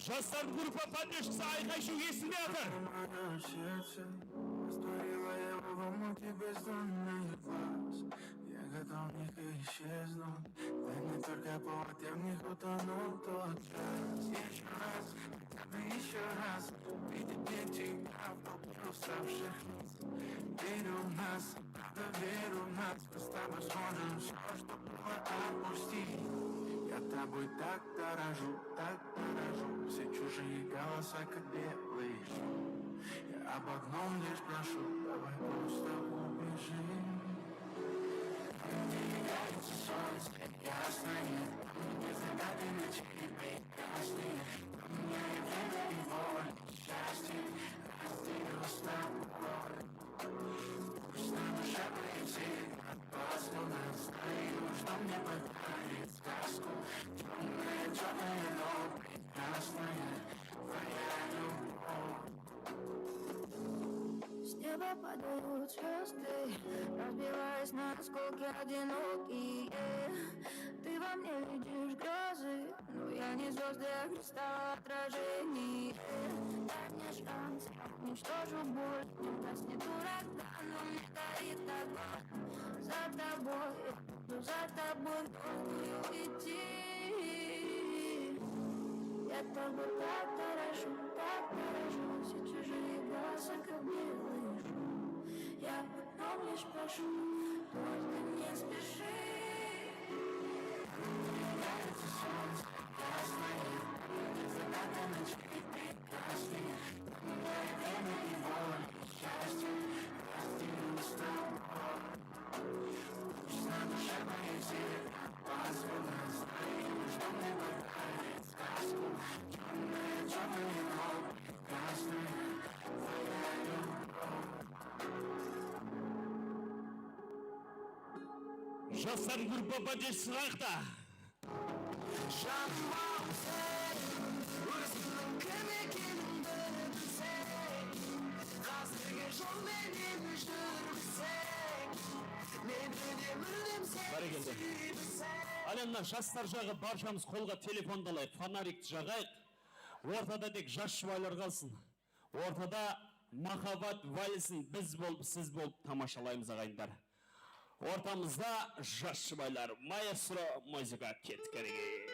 Jaslardıń gruppa podderjkası ayqay-shuw esitilmey atır. Растворила его в омуте бездонных глаз. Я готов в них исчезнуть. Ты не только повод, я в них утонул тот час. Ещё раз, хотя бы ещё раз увидеть мне тебя в толпе уставших лиц. Верь в нас, правда, верь в нас. Мы с тобой сможем всё, что было, отпустить. Я тобой так дорожу, так дорожу. Все чужие голоса, как белый шум. Я об одном лишь прошу, давай просто убежим. Там, где ярится солнце ясное, там, где закаты ночей прекрасные, там, где время и воля, счастье, разделю с тобой. Пусть на душе поэзия, пасмурно знаю, что мне подарит сказку. Тёмная, тёмная, но прекрасная твоя любовь. С неба падают звёзды, разбиваясь на осколки одинокие. Ты во мне видишь грёзы, но я не звёзды, а кристалл отражение. Дай мне шанс, я уничтожу боль. Не гаснет ураганом, не горит огонь. За тобой, я буду за тобой, рискую идти. Я тобой так дорожу, так дорожу. Все чужие голоса, как белый шум. Я об одном лишь прошу, только не спеши. Ясные, закаты ночей прекрасные. Время и воля, счастье, разделю с тобой. Пусть на душе поэзия, пасмурно знаю, что мне подарит сказку. Тёмная, тёмная, но прекрасная твоя любовь. Jaslar gruppa podderjkası ayqta. Janım-aw sen, ózińniń kim ekenińdi bilseń, házirgi jol menen júr bilseń, men óne múrdem seni Bárekella. Súy bilseń. Áne, mına jaslar jaǵı, barşamız qolǵa telefondı alayıq, fonarikti jaǵayıq. Ortada tek jas jubaylar qalsın. Ortada mahabbat valsin, biz bolıp, siz bolıp tamashalaymız, aǵayinler. Ortamızda jas jubaylar, maestro, muzıka, kettik kárege.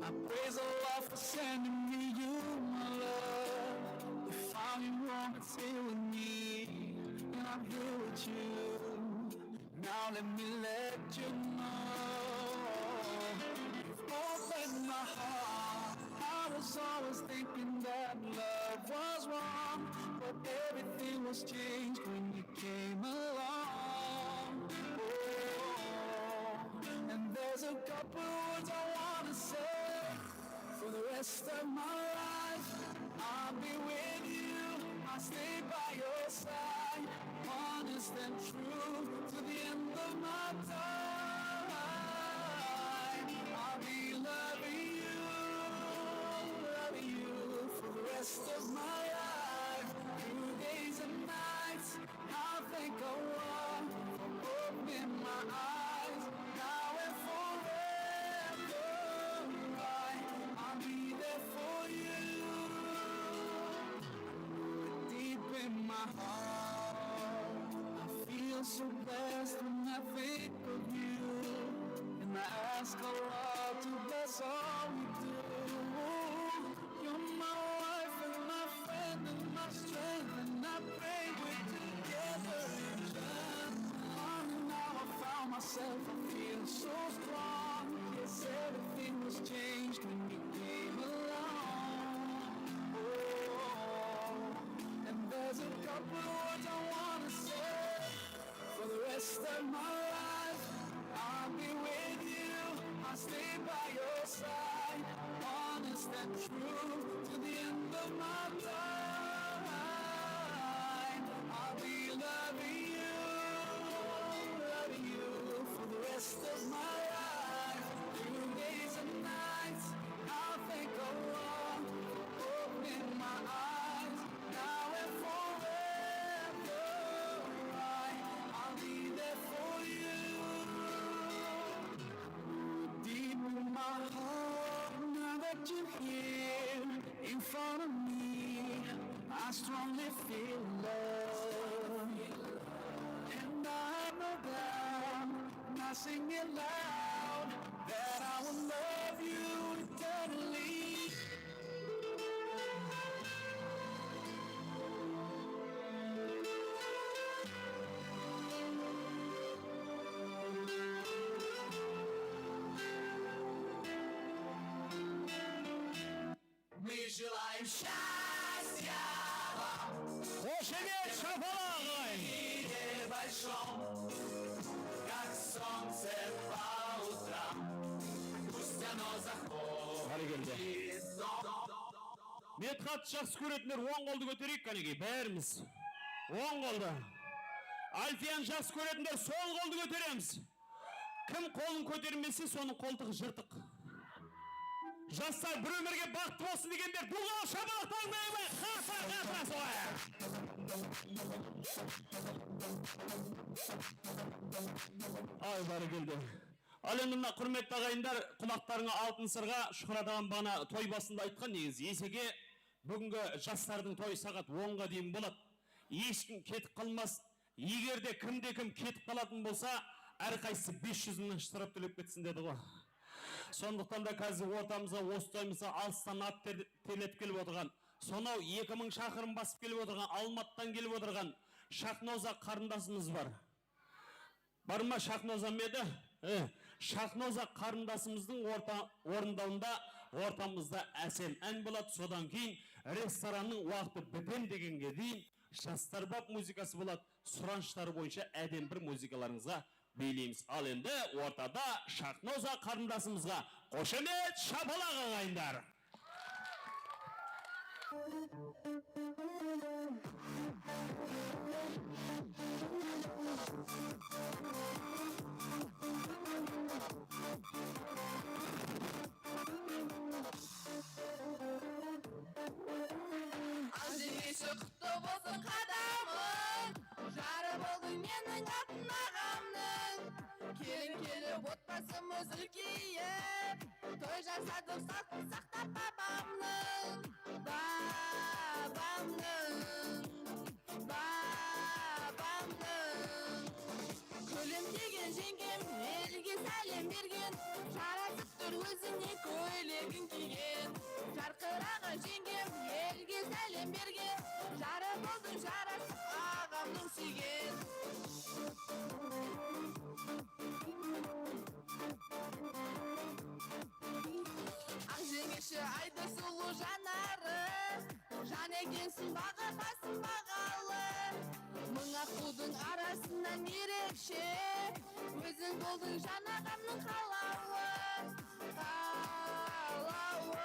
I praise the Lord for sending me you, my love. If I'm in wrong, it's here with me, and I'm here with you. Now let me let you know. You've opened my heart. I was always thinking that love was wrong, but everything was changed when you came along. Oh, and there's a couple words I wanna say. For the rest of my life, I'll be with you. I'll stay by your side. Honest and true to the end of my time. I'll be loving you, loving you for the rest of my life. Through days and nights, I thank Allah for opening my eyes. Now and forever, I, I'll be there for you. Deep in my heart, I feel so blessed when I think of you. And I ask Allah to bless all we do. You're my wife and my friend and my strength, and I Right, honest and true to the end of my life. I'll be loving you, loving you for the rest of my life. Through days and nights, I'll thank Allah for opening my eyes. Now and forever, I, I'll be there for you. Deep in my heart, now that you're here in front of me, I strongly feel love. And I know that I'm not singing loud, that I will love you eternally. Мы желаем счастья вам. Xoshamet, shapalaq aǵayın! И небольшом, как солнце по утрам. Пусть оно заходит, но Medhattı jaqsı kóretinler oń qoldı kótereyik, qánekey, bárimiz. Oń qoldı. Alfiyanı jaqsı kóretinler sol qoldı kóteremiz. Kim qolın kótermese, sonıń qoltıǵı jırtıq. Jaslar, bir ómirge baxıtlı bolsın degenler, dulǵalı shapalaqtań berip, qattıra, qattıra soǵayıq. Ay, bárkelle. Al endi mına, húrmetli aǵayinler, qulaqlarıńa altın sırǵa, Shuhrat aǵam baǵana toy basında aytqan, negizi, Eseke, búgingi jaslardıń toyı saat onǵa deyin boladı. Hesh kim ketip qalmas. Eger de kimde-kim ketip qalatın bolsa, hár qaysısı bes júz mıń shtırof tólep ketsin, dedi ǵoy. Sonlıqtan da házir ortamızda, osıtayımızda alıstan at ter-, terletip kelip otırǵan, sonaw eki mıń shaqırım basıp kelip otırǵan, Almatıdan kelip otırǵan Shaxnoza qarındasımız bar. Bar ma Shaxnoza medi? E, Shaxnoza qarındasımızdıń orta-, orındawında ortamızda ásem án boladı. Sodan keyin restorannıń waqtı biten degenge deyin jaslar bap muzıkası boladı. Suranısları boyınsha ádem bir muzıkalarıńızǵa biyleymiz. Al endi ortada Shaxnoza qarındasımızǵa xoshamet, shapalaq aǵayinler! Aqjeńeshi, qutlı bolsın qadamıń, jarı boldıń meniń atın aǵamnıń. Kelin kelip, otbasımız úlkeyip, toy jasadıq, salqın saqlap babamnıń, babamnıń, babamnıń. Kúlimdegen jeńgem elge sálem bergen, jarasıp tur ózińe kóylegin kiygen. Jarqıraǵan jeńgem elge sálem bergen, jarı boldıń jarasıp aǵamnıń súygen. Aqjeńeshi, aydı sulıw janarı, jan ekensiń baǵa basıń baǵalı. Mıń aqudıń arasınan erekshe, óziń boldıń jan aǵamnıń qalawı, qalawı,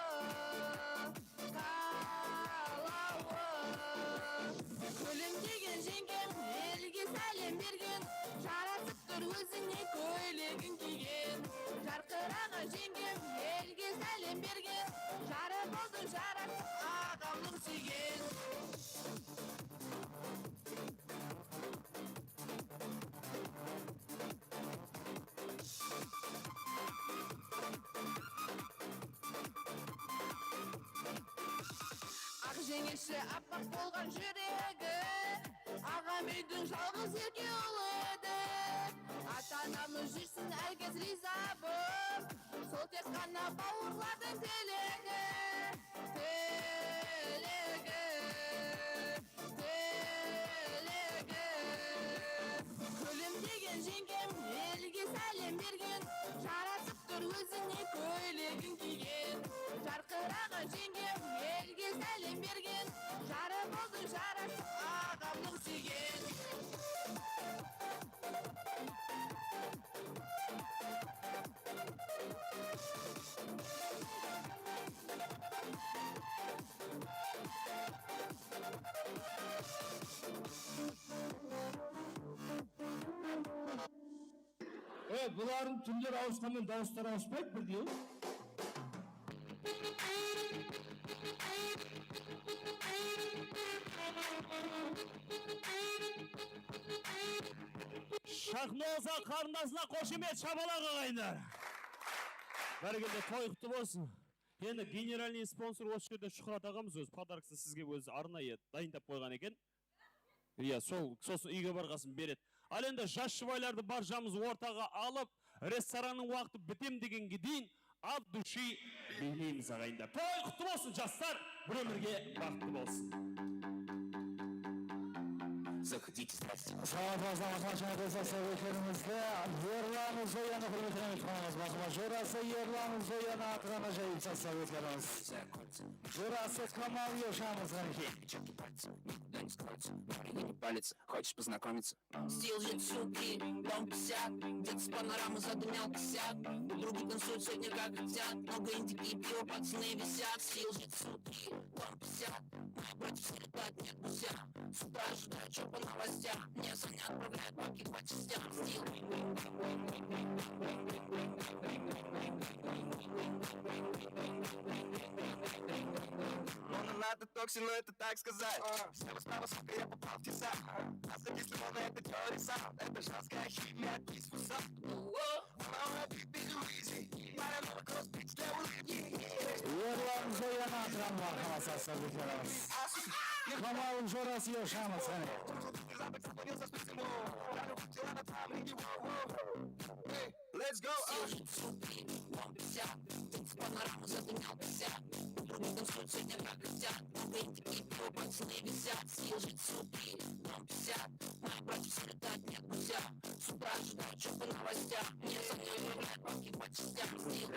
qalawı. Kúlimdegen jeńgem elge sálem bergen, jarasıp tur ózińe kóylegin kiygen. Jarqıraǵan jeńgem elge sálem bergen, jarı boldıń jarasıp aǵamnıń súygen. Aqjeńeshi, appaq bolǵan júregi, aǵam úydiń jalǵız erkewli edi. Ata-anamız júrsin hárkez riyza bolıp, sol tek ǵana bawırlardıń tilegi, tilegi, tilegi. Kúlimdegen jeńgem elge sálem bergen, jarasıp tur ózińe kóylegin kiygen. Jarqıraǵan jeńgem elge sálem bergen, jarı boldıń jarasıp aǵamnıń súygen. E, bulardıń túnleri awısqanman dawısları awıspaydı birdey. Shaxnoza qarındasına xoshamet, shapalaq aǵayinler. Bárkelle, toy qutlı bolsın. Endi генеральный sponsor usı jerde Shuhrat aǵamız ózi podarkasın sizge ózi arnayı dayınlap qoyǵan eken. Iya, sol, sosın úyge barǵasın beredi. Al endi jas jubaylardı barjamız ortaǵa alıp, restorannıń waqtı bitem degenge deyin от души biyleymiz, aǵayinler. Toy qutlı bolsın, jaslar! Bir ómirge baxıtlı bolsın! Заходите, здрасте. Salam, salam, salam, salam, sazsawbetlerimizdi Erlan Zoyanı húrmetine aytqanımız, marhamat, jorası Erlan Zoyanı atınan ájayıp sazsawbetlerimiz. Jorası Kamal Yoshamız, qánekey. Хочешь познакомиться? Стил жить, суки, дом пятьдесят, где-то с панорамы задымел косяк. Другие танцуют сегодня как хотят, много индики и пива, пацаны висят. Стил жить, суки, дом пятьдесят, мои братья все летают, нет гуся. С утра ожидаю, чё по новостям, мне звонят, отправляют бабки по частям. Стил. Мона надо токсин, но это так сказать. Слева справа, сука, я попал в тесак. А за кислородом это теория сам. Это жёсткая химия, кислый сам. Мама, ты, ты же Уизи. Паранойя, кросс, бич, для улыбки. Erlan Zoyanı atınan marhamat, sazsawbetlerimiz. Kamal jorası Yoshamız, qáne. Запах сохранился с письмом. Let's go! Сил жить, суки, дом пятьдесят, где-то с панорамы задымел косяк. Другие танцуют сегодня как хотят, но в Индии пиво, пацаны висят. Сил жить, суки, дом пятьдесят, мои братья все летают, нет гуся. С утра ожидаю, чё по новостям, мне звонят, отправляют бабки по частям. Стил.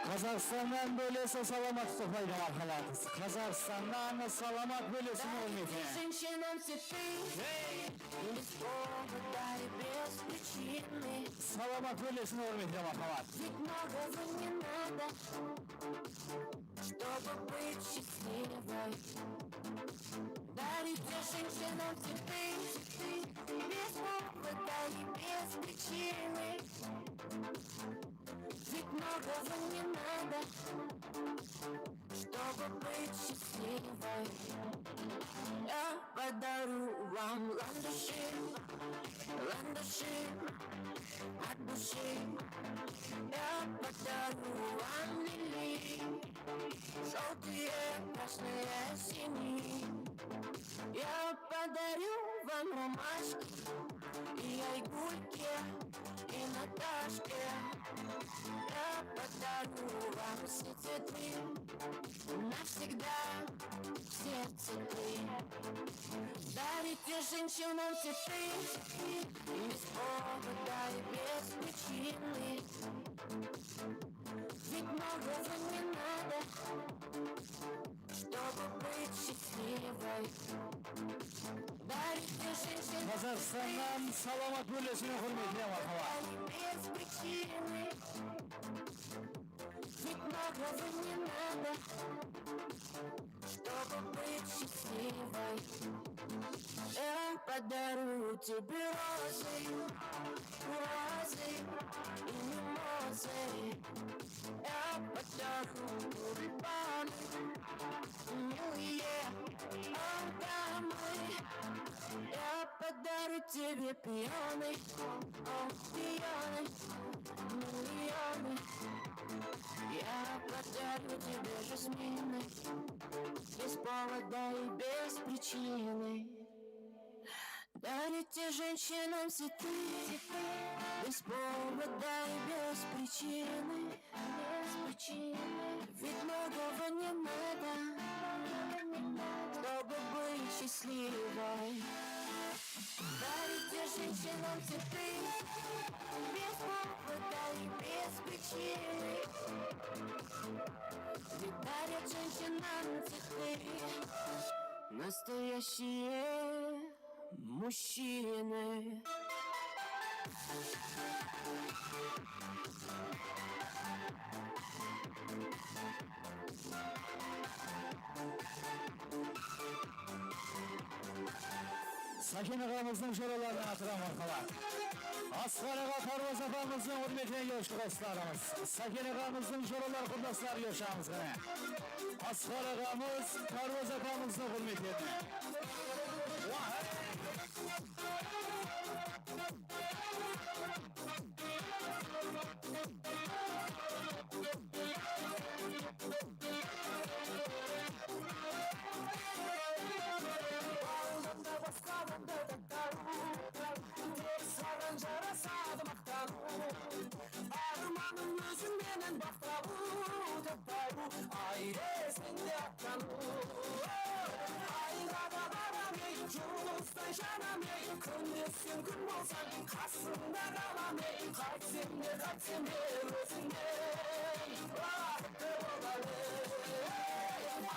Qazaqstannan bólesi Salamat Toqlaydı, marhamat. Qazaqstannan Salamat bólesi húrmetine. Женщинам цветы без повода и без причины. Salamat bólesi húrmetine, marhamat. Ведь многого не надо, чтобы быть счастливой. Дарите женщинам цветы без повода и без причины. Ведь многого не надо, чтобы быть счастливой. Я подарю вам ландыши, ландыши от души. Я подарю вам лилии, жёлтые, красные, синие. Я подарю вам ромашки и айгульки, и Наташки. Я подарю вам все цветы, навсегда все цветы. Дарите женщинам цветы без повода и без причины. Ведь многого не надо, чтобы быть счастливой. Дарите женщинам цветы. Qazaqstannan Salamat bólesiniń húrmetine, marhamat. Без причины. Ведь многого не надо, чтобы быть счастливой. Я подарю тебе розы, розы и мимозы. Я подарю тюльпаны, милые, о, дамы. Я подарю тебе пионы, о, пионы, миллионы. Я подарю тебе жасмины без повода и без причины. Дарите женщинам цветы без повода и без причины. Ведь многого не надо, чтобы быть счастливой. Дарите женщинам цветы без повода и без причины. Ведь дарят женщинам цветы Настоящие мужчины. Saken aǵamızdıń joralarına atıra marhamat. Asqar aǵa, Párwaz apamızdıń húrmetine yoshı qosılarımız. Saken aǵamızdıń joralar qurdasları yoshıramız qáne. Asqar aǵamız, Párwaz apamızdıń húrmetine. Wah! Aldımda basqa adamdı da taw, tek saǵan jarasadı maqtanıw. Ármanım óziń menen baǵ tabıw, tap tabıw, ayre sende atlanıw. Ayǵa da baramay, juldızday janamay, kúnde sen kún bolsań, qasımda qalamay, qaytsem de, qaytsem de ózińnen baxıttı bolamay.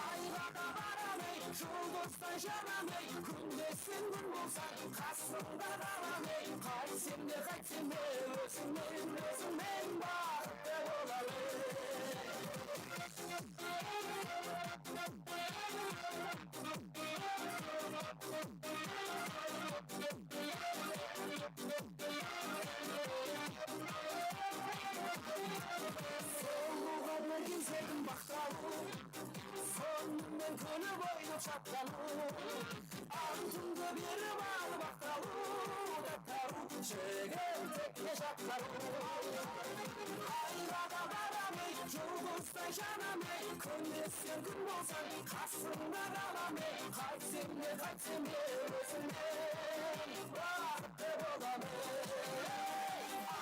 Ayǵa da baramay, juldızday janamay, kúnde sen kún bolsań, qasımda qalamay, qaytsem de, qaytsem de ózińnen, ózińnen baxıttı bolamay. Solıwǵa bergen sertim baǵ tabıw, sonıń menen kúni boyı shatlanıw. Altındı berip alıp aq tabıw, tap tabıw, jigim tekke jaqlarıw. Ayǵa da baramay, juldızday janamay, kúnde sen kún bolsań, qasımda qalamay, qaytsem de, qaytsem de ózińnen baxıttı bolamay.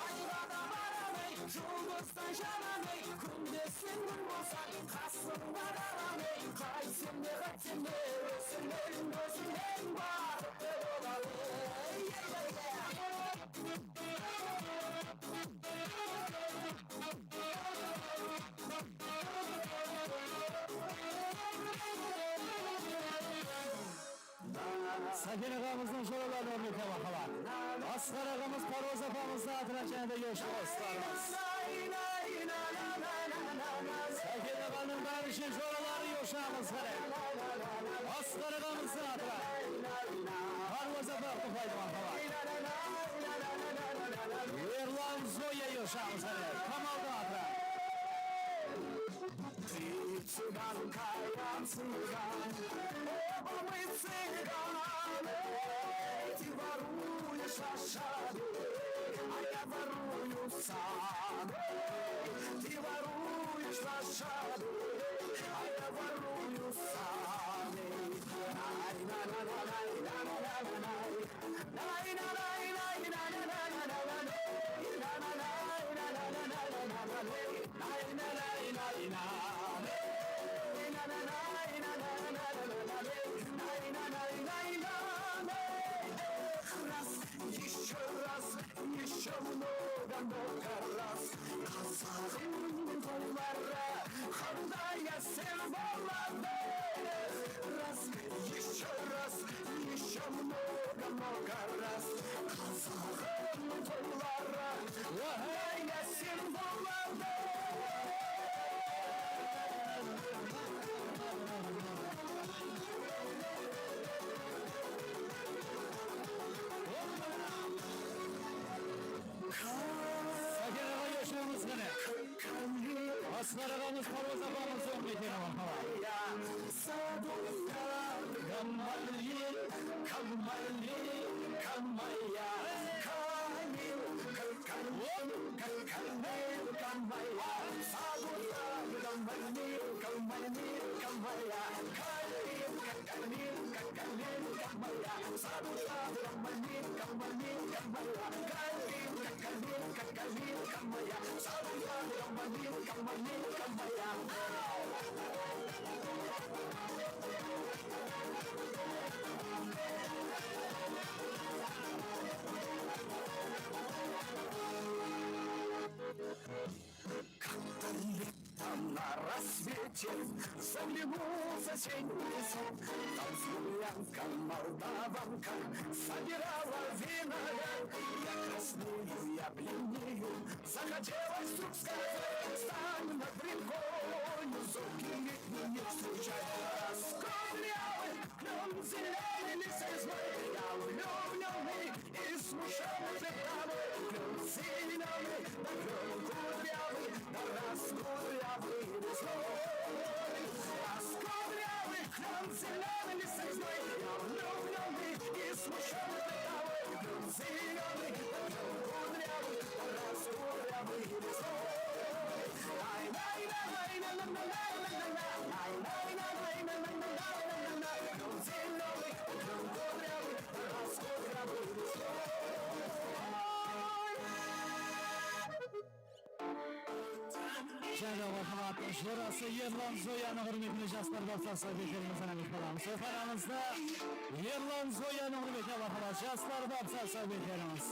Ayǵa da baramay, juldızday janamay, kúnde sen kún bolsań, qasımda qalamay, qaytsem de, qaytsem de ózińnen, ózińnen baxıttı bolamay. Saken aǵamızdıń joralarına húrmetine marhamat. Asqar aǵamız, Párwaz apamızdıń atına jáne de yoshı qosılarımız. Saken aǵanıń bári ushın joraları yoshıramız qáne. Asqar aǵamızdıń atına. Párwaz apa, qutlaydı marhamat. Erlan, Zoya yoshıramız qáne. Kamaldıń atına. Ты цыганка, я цыган, оба мы цыганы. Ты воруешь лошадей, а я ворую саны. Ты воруешь лошадей, а я ворую саны. Най, на, на, на, най, на, на, на, на, най. Раз, ещё раз, ещё много, много раз. Qazaǵımnıń toyları qanday ásen boladı. Раз, ещё раз, ещё много, много раз. Qazaǵımnıń toyları qanday ásen boladı. Saken aǵa, yoshıramız qáne. Asqar aǵamız, Párwaz apamız, oń beteri marhamat. Kammalli, kammalli, kammalli, kammalli, kammalli, kammalli, kammalli, kammalli, kammalli, kammalli, kammalli, kammalli, kammalli, kammalli, kammalli. Tamnara Светит, заглянул в соседний лесок. Там смуглянка, молдаванка собирала виноград. Я краснею, я бледнею, захотелось вдруг сказать: встань на балконе, зонтик мне встречать. Раскудрявый клен зелёный листвой, я влюблённый и смущённый пред тобой. Клен зелёный, да клен кудрявый, да раскудрявый лесной. Раскудрявый клен зелёный листвой, я влюблённый и смущённый пред тобой. Клен зелёный, да клен кудрявый, да раскудрявый лесной. Jáne marhamat, jorası Erlan Zoyanıń húrmetine jaslar bapsasa beterińiz, anamet balamız. Soy xanamızda Erlan Zoyanıń húrmetine marhamat, jaslar bapsasa beterińiz.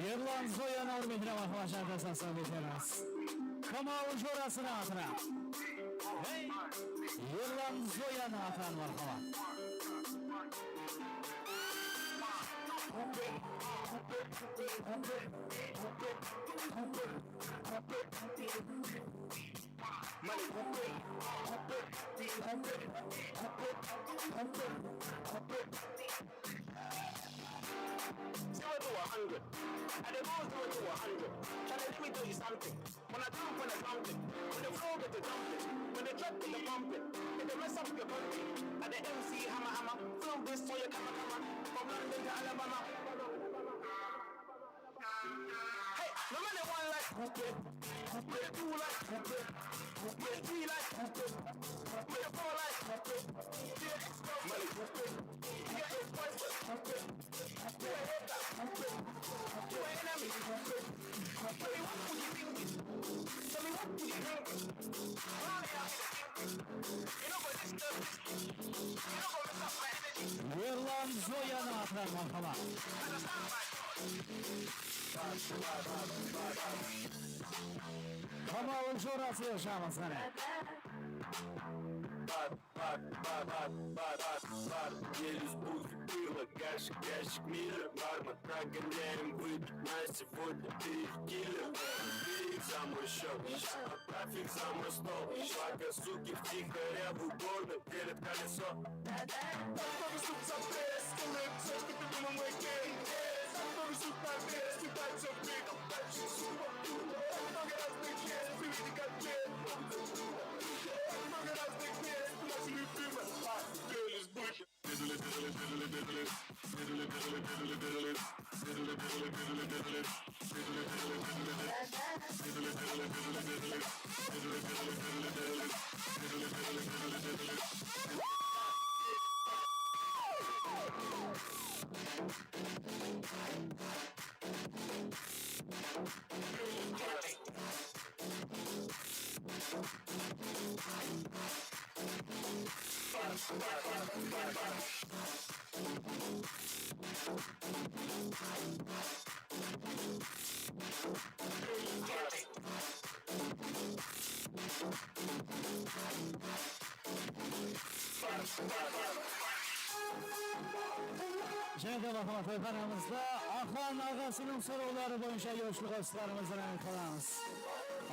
Erlan Zoyanıń húrmetine marhamat, jantasasın beterińiz. Kamal jorasınıń atına. Hey! Erlan Zoyanıń atına marhamat. Mane, kupe, kupe, kupe, kupe, kupe, kupe. Zero to a hundred. I dey go zero to a hundred. Charlie, let me tell you something. When I jump, when I jump it, when the flow get to jumping, when the track get to bumping, it dey mess up your body. I dey M C hammer, hammer, film this for your camera, camera. From London to Alabama. Hey, no man dey one like kupe, kupe, two like kupe, kupe, three like kupe, kupe, four like kupe. Money kupe, you got your boyfriend kupe, kupe, hater kupe, kupe, enemy kupe. Tell me what would you thinking? Tell me what would you thinking? Why are you thinking? You know, but this stuff, you know, but mess up my energy. Erlan Zoyanıń atına marhamat. Kamal jorası, janımız qáne. Bar, bar, bar, bar, bar, bar, bar, елиз будет пиво, гашик, ящик, миллер, бармен, прогоняем выпить на сегодня три киллер. Пить за мой счёт, отправь их за мой стол, пока суки втихаря в уборной делят колесо. Готовы суп за пресс, кылып, сочки ты думал мой гей. Готовы суп на пресс, ты так все пикал, дальше суп. Много разных мест, приведи конфет. Много разных мест, наши любимые. Ах, елиз будет. Jáne de marhamat, toyxanamızda Axan aǵasınıń sorawları boyınsha yolshılıq usılarımızdan aytıp qalamız.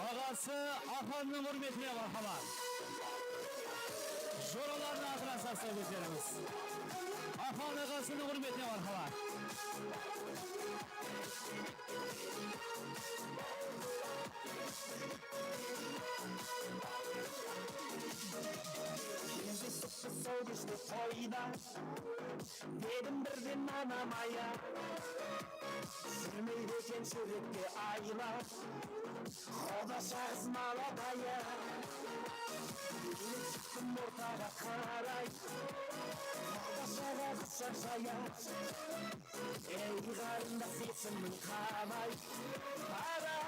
Aǵası Axannıń húrmetine marhamat. Joralarınıń atına sap Sabetlerimiz. Aqan aǵasınıń húrmetine marhaba. Endi sıqtı sol keshte toyda, dedim birden anam aya. Júrmeydi eken júrekte ayla. Quda shaǵız malataya. Elip shıqtım ortaǵa qaray. Quda shaǵa qushaq jaya. Ey, ǵarındas, esimiń qalay? Para,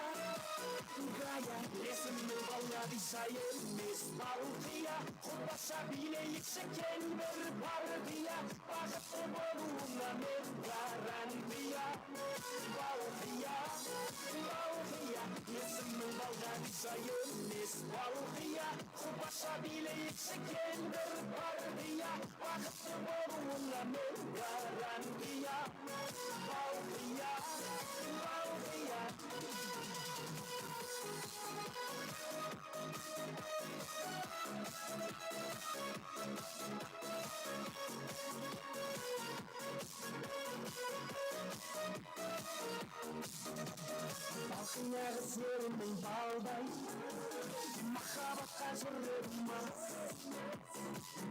gaya, esimiń Balǵadisha emes, Balqıya. Qubasha biyleyikshi, kel bir partiya. Baxıtlı bolıwıńa men garantiya. Balqıya, Balqıya, esimiń Balǵadisha emes, Balqıya. Qubasha biyleyikshi, kel bir partiya. Baxıtlı bolıwıńa men garantiya. Balqıya, Balqıya. Balqıya qız, erimiń balday, mahabbatqa júrdim az.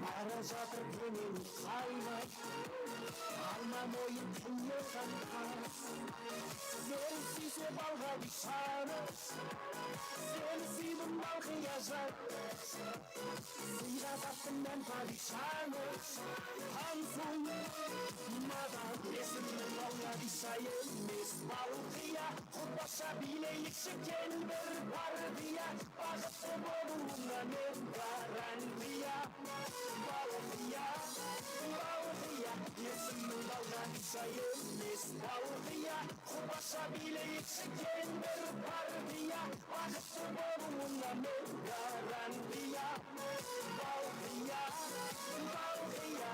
Bara jatır kómegi qaymay, alma moyın qıyılǵan qaz. Sizler súyse Balǵadishanı, seni súydim, Balqıya jan. Sıyǵa tattım men padishanı, Hansuy, madan, esimiń Balǵadisha emes, Balqıya. Qubasha biyleyikshi, kel bir partiya. Baxıtlı bolıwıńa men garantiya. Balqıya, Balqıya, esimiń Balǵadisha emes, Balqıya. Qubasha biyleyikshi, kel bir partiya. Baxıtlı bolıwıńa men garantiya. Balqıya, Balqıya.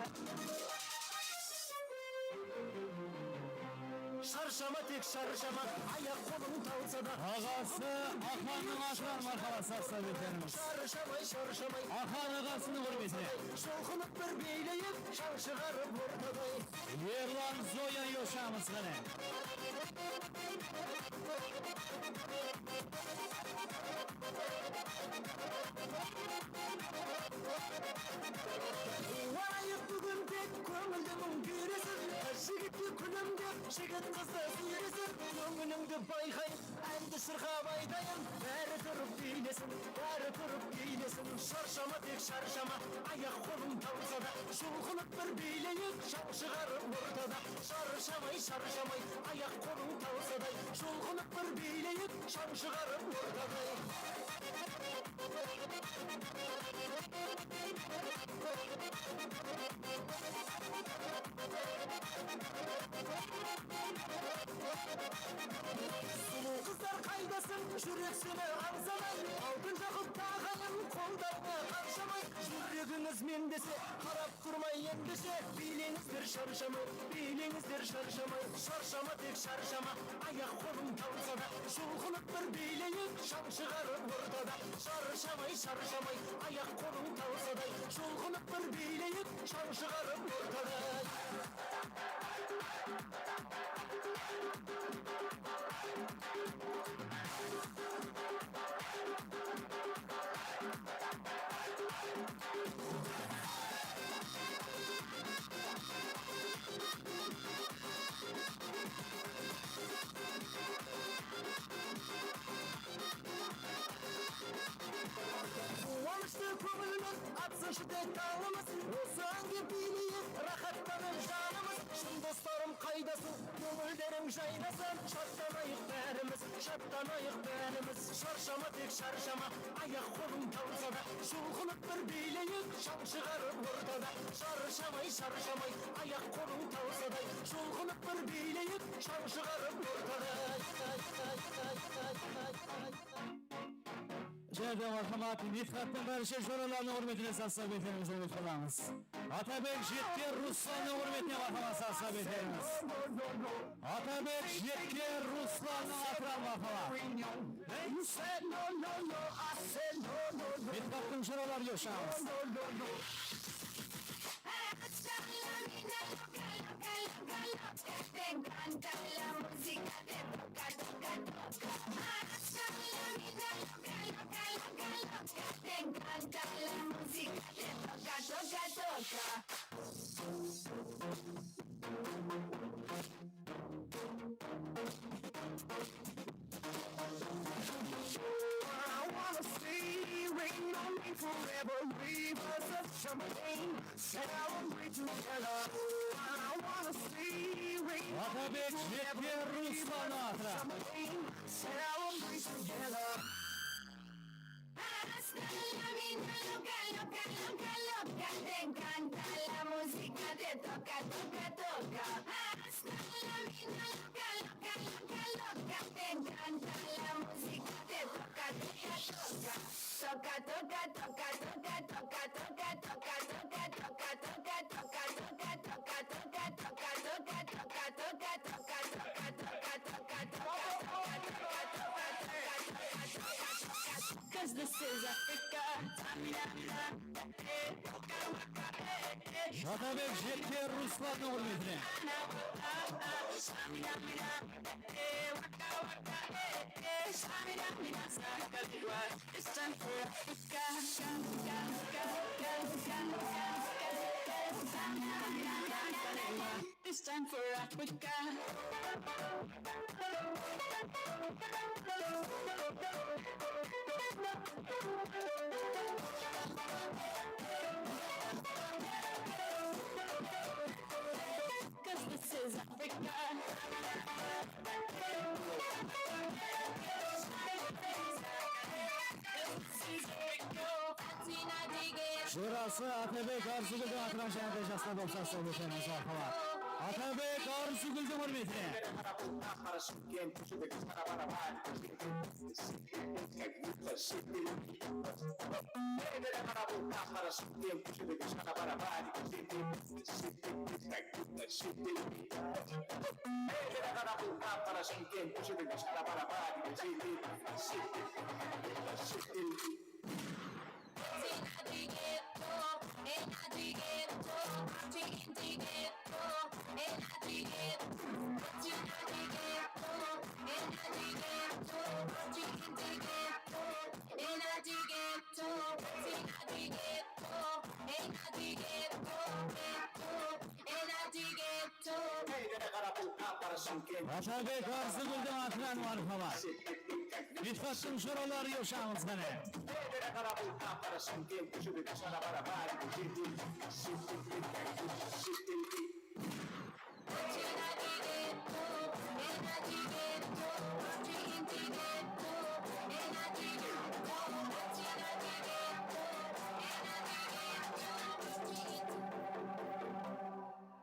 Sharshama, tek sharshama, ayaq-qolıń talsa da. Aǵası Aqannıń atınan marhaba, sazsabeterimiz. Sharshamay, sharshamay. Aqan aǵasınıń húrmetine. Jolqınıp bir biyleyik, shań shıǵarıp ortaday. Erlan, Zoya, yoshamız, qáne. Quwanayıq búgin tek kóńildi muń kúyresin. Qız jigitke kúlimdep, jigit qızdı súyresin. Kóńilińdi bayqayın, ándi shırqap aytayın. Bári turıp biylesin, bári turıp biylesin. Sharshama, tek sharshama, ayaq-qolıń talsa da. Jolqınıp bir biyleyik, shań shıǵarıp ortada. Sharshamay, sharshamay, ayaq-qolıń talsaday. Jolqınıp bir biyleyik, shań shıǵarıp ortaday. Sulıw qızlar qaydasıń, júrek seni ańsamay. Altın jaqıp taǵanıń qoldarıńa qarshamay. Júregińiz men dese, qarap turmay endishe, biyleńizler sharshamay, biyleńizler sharshamay. Sharshama, tek sharshama, ayaq-qolıń talsa da. Jolqınıp bir biyleyik, shań shıǵarıp ortada. Sharshamay, sharshamay, ayaq-qolıń talsaday. Jolqınıp bir biyleyik, shań shıǵarıp ortada. Quwanıshlı kóńilmen atsınshı tek tańımız. Usı áńge biyleyik, raxatlanıp janımız. Shın doslarım qaydasıń, kóńilleriń jaynasın. Shatlanayıq bárimiz, shatlanayıq bárimiz. Sharshama, tek sharshama, ayaq-qolıń talsa da. Jolqınıp bir biyleyik, shań shıǵarıp ortada. Sharshamay, sharshamay, ayaq-qolıń talsaday. Jolqınıp bir biyleyik, shań shıǵarıp ortada. Jáne de marhamat, Mitxattıń bárshe joralarınıń húrmetine sazsabeterimiz, umıt qılamız. Atabek Jetker Ruslannıń húrmetine marhamat, sazsabeterimiz. Atabek Jetker Ruslannıń atınan marhamat. Mitxattıń joraları yoshamız. loca, loca, te encanta la música, te toca, toca, toca. Hasta la mina loca, loca, loca, loca, loca, te encanta la música, te toca, toca, toca. I wanna see rain on me forever, rivers of champagne, celebrate together. I wanna see rain on me Atabek forever, Jetken, Ruslan rivers of atırı. Champagne, celebrate together. Hasta la mina loca, loca, loca, loca, te encanta la música, te toca, toca, toca. Hasta la mina loca, loca, loca, loca, te encanta la música, te toca, toca, toca. Toca, toca, toca. Cause this is Africa. Atabek Jetken, Ruslan, húrmetine. It's time for Africa. It's time for Africa. 'Cause this is Africa. This is Africa. Jurası Atabek Arzıgúldiń atınan jáne de jaslar bolsa sol ótemiz, marhamat. Atabek Arzıgúldiń húrmetine. Atabek Arzıgúldiń atınan marhamat. Mithattıń joraları yoshamız qáne.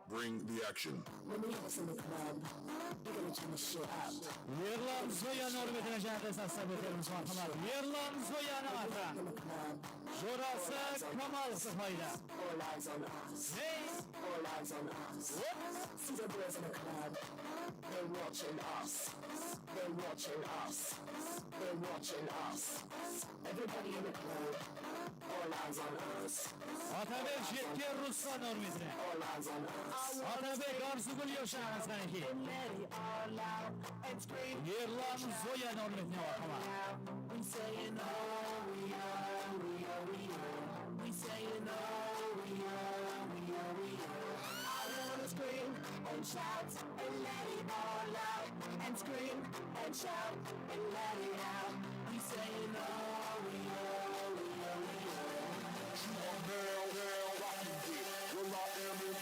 Bring the action. When we hops in the club, we gonna turn the shit up. Erlan Zoyanıń húrmetine jáne de sastap ótemiz, marhamat. Erlan Zoyanıń atı. In the club. Jorası Kamal Sıpayda. All eyes on us. Hey! All eyes on us. What? See the boys in the club. They watching us. They watching us. They watching us. Everybody in the club. All eyes on us. Atabek Jetken, Ruslan húrmetine. All eyes on us. Atabek Arzıgúl yoshamız qánekey. Erlan Zoyanıń húrmetine, marhamat. We saying, oh, we are, we are, we are. We saying, oh, we are, we are, we are. I wanna scream and shout and let it all out. And scream and shout and let it out. We saying, oh, we are, we are, we are. You are now, now rocking with Will I Am in.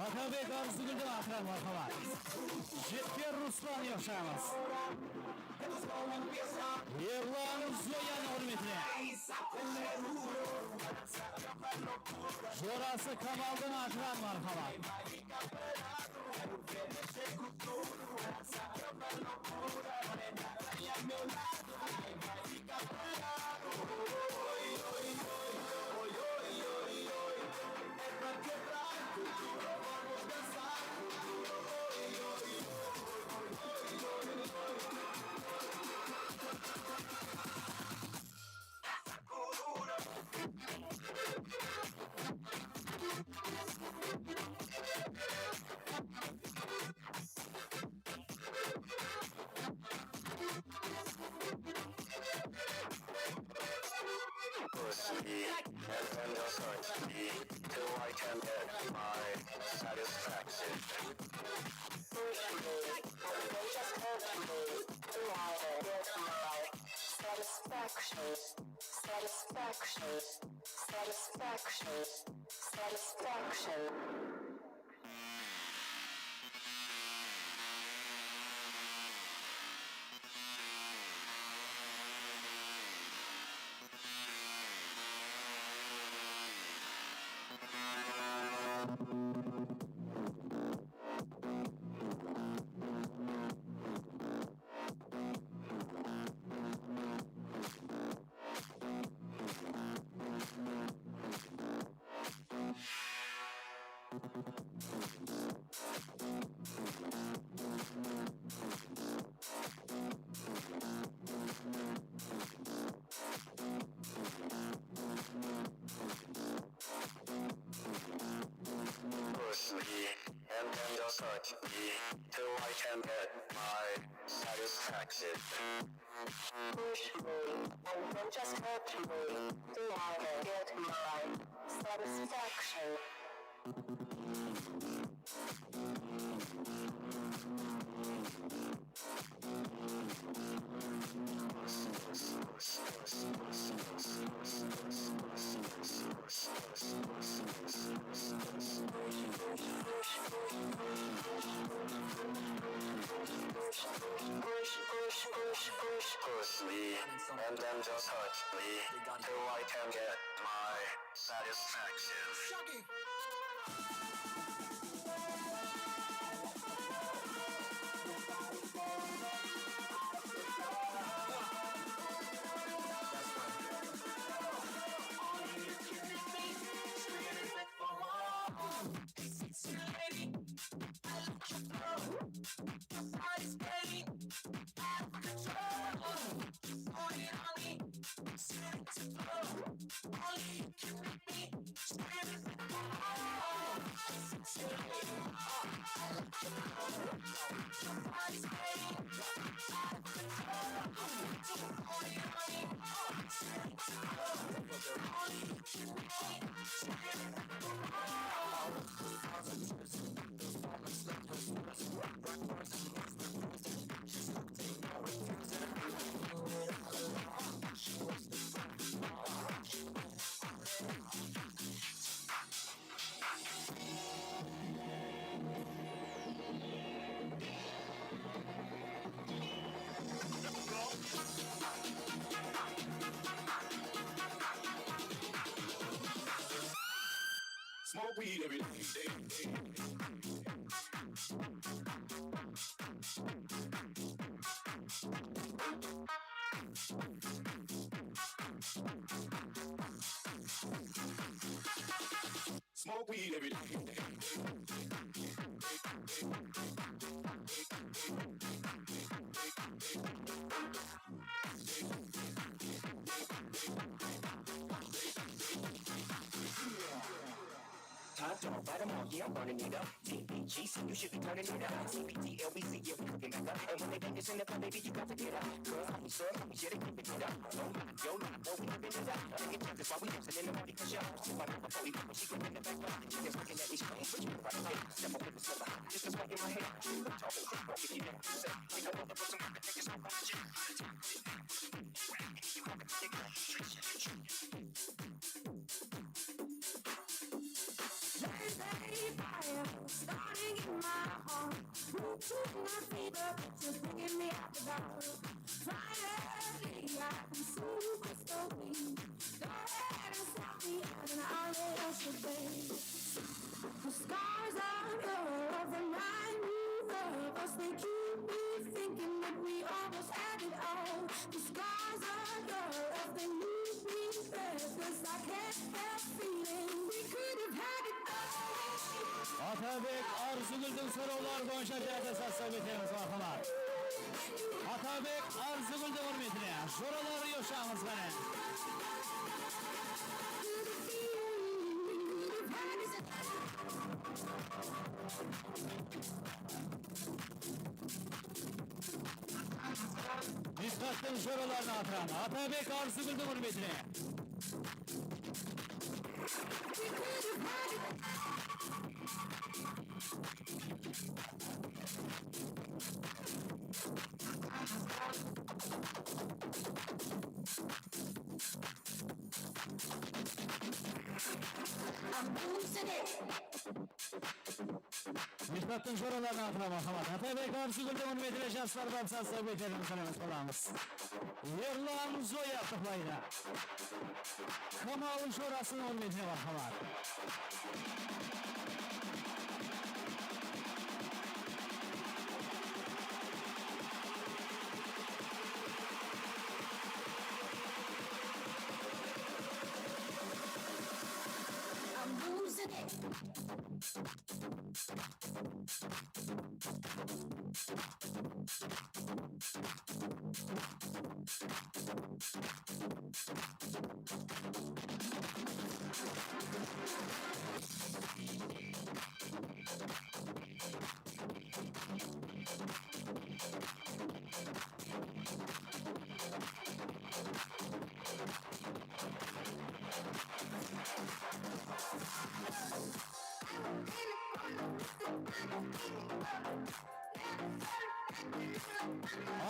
Atabek Arzıgúldiń atınan marhamat. Jetper Ruslan Yoqshaymız. Erlan Zoyanıń húrmetine. Jorası Kamaldıń atınan marhamat. Push me, and then just hurt me, till I can get my satisfaction. Push me, and then just hurt me, till I can get my satisfaction. Satisfaction, satisfaction, satisfaction. Push me, and then just hurt me, till I can get my satisfaction. Push me, and then just hurt me, till I can get my satisfaction. Push me, and then just hurt me, till I can get my satisfaction. Smoke weed every day. Smoke weed every day. Time to bite 'em off, yeah, I'm burning it up. G C, you should be turning it up. C B T L B C, yeah, we cooking back up. And when they think it's in the club, baby, you got to get up. Girl, I'm so, I'm here to keep it up. No, yo, no, no, we living it up. Take it down, that's why we dancing in the party, 'cause y'all see my mama, we, she gon' bring it back up. She just looking at me strange, but you right there. Step up in the silver, just a smack in my hand. Talking quick, walk if you know what I'm saying. She don't wanna put some work, take it so much. There's a fire starting in my heart. Ooh, ooh, my fever, just bringing me out the dark. Finally, I can see you crystal clear. Go ahead and stop me, and I'll lay out your bed. The scars on your love remind me of us. They keep me thinking that we almost had it all. The scars on your love, they leave me breathless. I can't help feeling we could have had it all. Atabek Arzıgúldiń sorawları boyınsha jáne sazsap etemiz, marhamat. Atabek Arzıgúldiń húrmetine joralar joshıramız, qáne. Misbattıń joraların atıram. Atabek Arzıgúldiń húrmetine. Misbattıń joralarına atıram, marhamat. Atabek Arzıgúldiń húrmetine jaslar bap sazsap etemiz, qáne, salamız. Erlan Zoya tıqlaydı. Kamal jorasınıń húrmetine, marhamat. I'm losing it.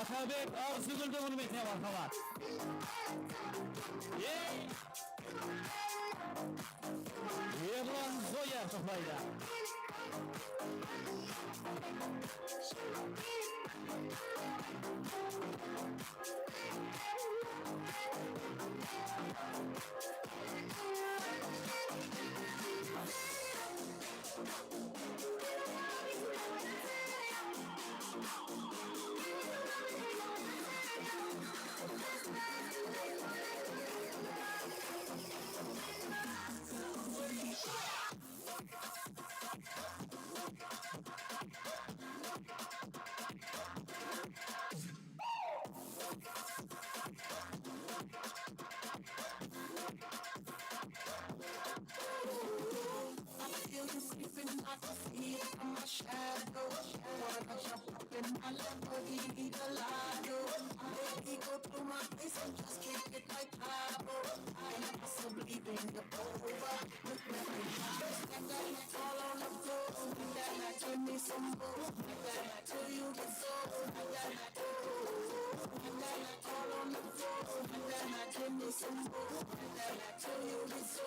Atabek Arzıgúldiń húrmetine, marhamat. Ey! Erlan Zoya tıqlaydı. I feel you creeping, I can see it from my shadow. Wanna jump up in my Lamborghini Gallardo. Baby, go to my place and just kick it like Pablo. I am possibly bend over. Look at me, all on the floor. Give me some more. Till you get so. All on the floor. Give me some more. Till you get so.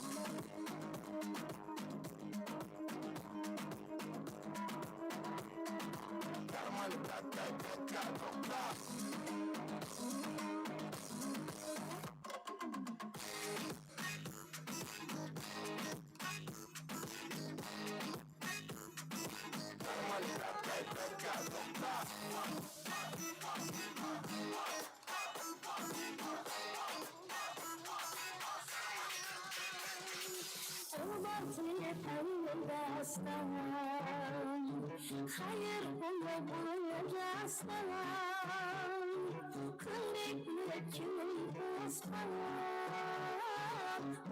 Ulıwma tiyip áwel bastan, qayır qullı bul jastan. Kúndek kúnlik kewil qosqan,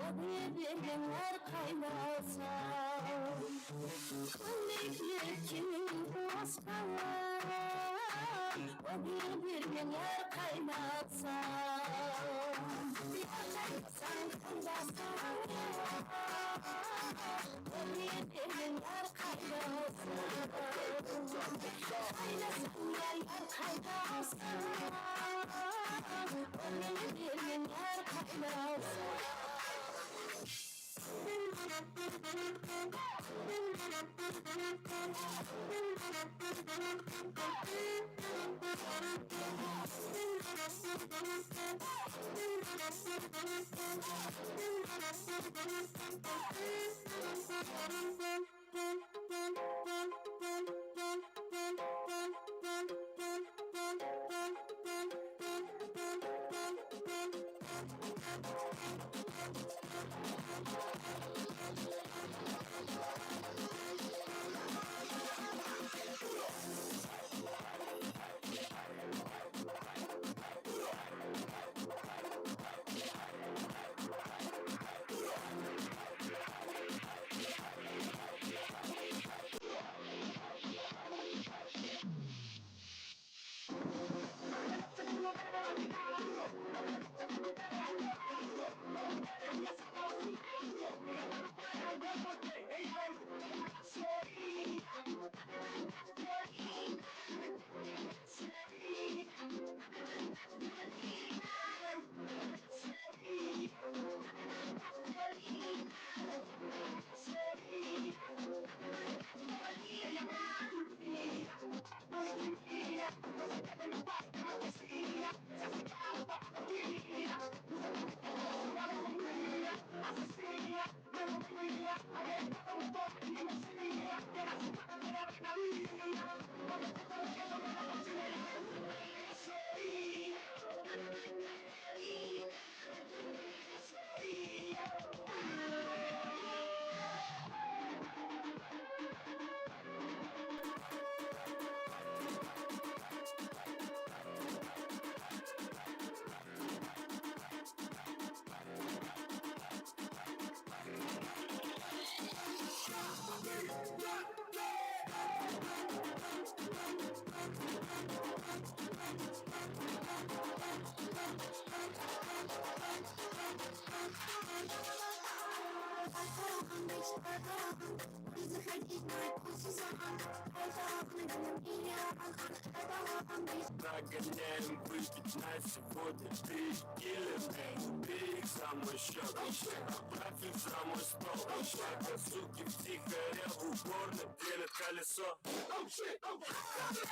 óge bergen hár qayda alsam. Kúndek kúnlik kewil qosqan, óge bergen hár qayda alsam. Hár qayda alsam, qoldasań, óge bergen hár qayda alsam. Qaydasań, yar, yar, qaydasań? Óge bergen yar qaydasań? Прогоняем выпить на сегодня три кило. Убери их за мой счёт, отправь их за мой стол. Пока суки втихаря в уборной делят колесо.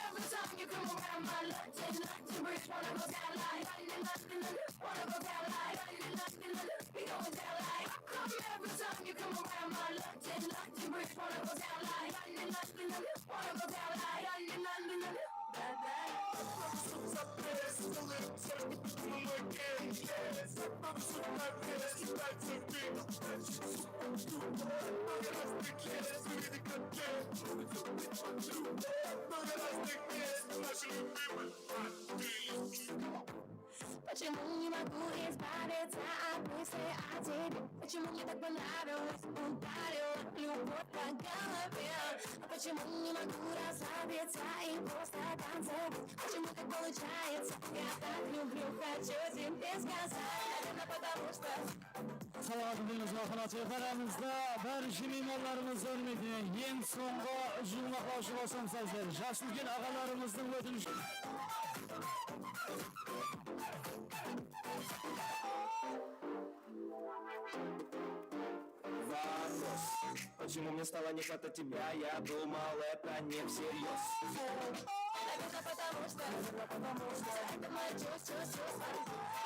Every time you come around my London, London bridge, wanna go down like London, London, London, wanna go down like London, London, London. We going down like, how come every time you come around my London, London bridge, wanna go down like London, London, London, wanna go down like London, London, London. Bye bye. Почему не могу избавиться от мысли о тебе? Почему мне так понравилось? Ударила любовь по голове. А почему не могу расслабиться и просто танцевать? Почему так получается? Я так люблю, хочу тебе сказать. Наверное, потому что Salawatlıǵımız waqıt toyxanamızda barshi miymanlarımız húrmetine eń sońǵı juwmaqlawshı bolsam, sazlar, jas úlken aǵalarımızdıń ótinishi. Вопрос. Почему мне стало не хватать тебя? Я думал, это не всерьёз. Наверное, потому что, наверное, потому что это моё чувство, чувство, чувство.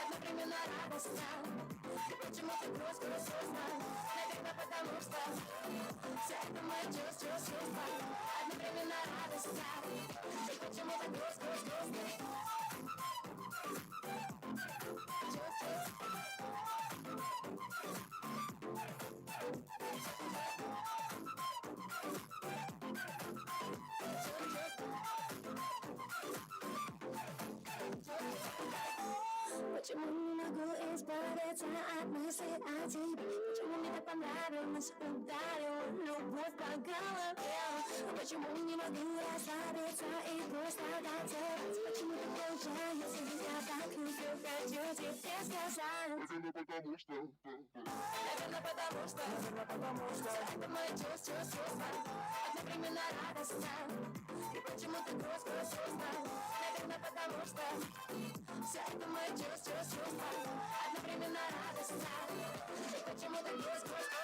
Одновременно радостно. И почему-то грусть, грусть, грустно. Наверное, потому что всё это моё чувство, чувство, чувство. Одновременно радостно. И почему-то грусть, грусть, грустно. Почему не могу избавиться от мысли о тебе? Почему мне так понравилось? Ударила любовь по голове. Почему не могу расслабиться и просто танцевать? Почему так получается? Я так люблю, хочу тебе сказать. Наверное, потому что, наверное, потому что, наверное, потому что всё это моё чувство, чувство, чувство. Одновременно радостно и почему-то грусть, грусть, грустно. Наверное, потому что всё это моё чувство, чувство, чувство. Одновременно радостно и почему-то грусть, грусть, грустно.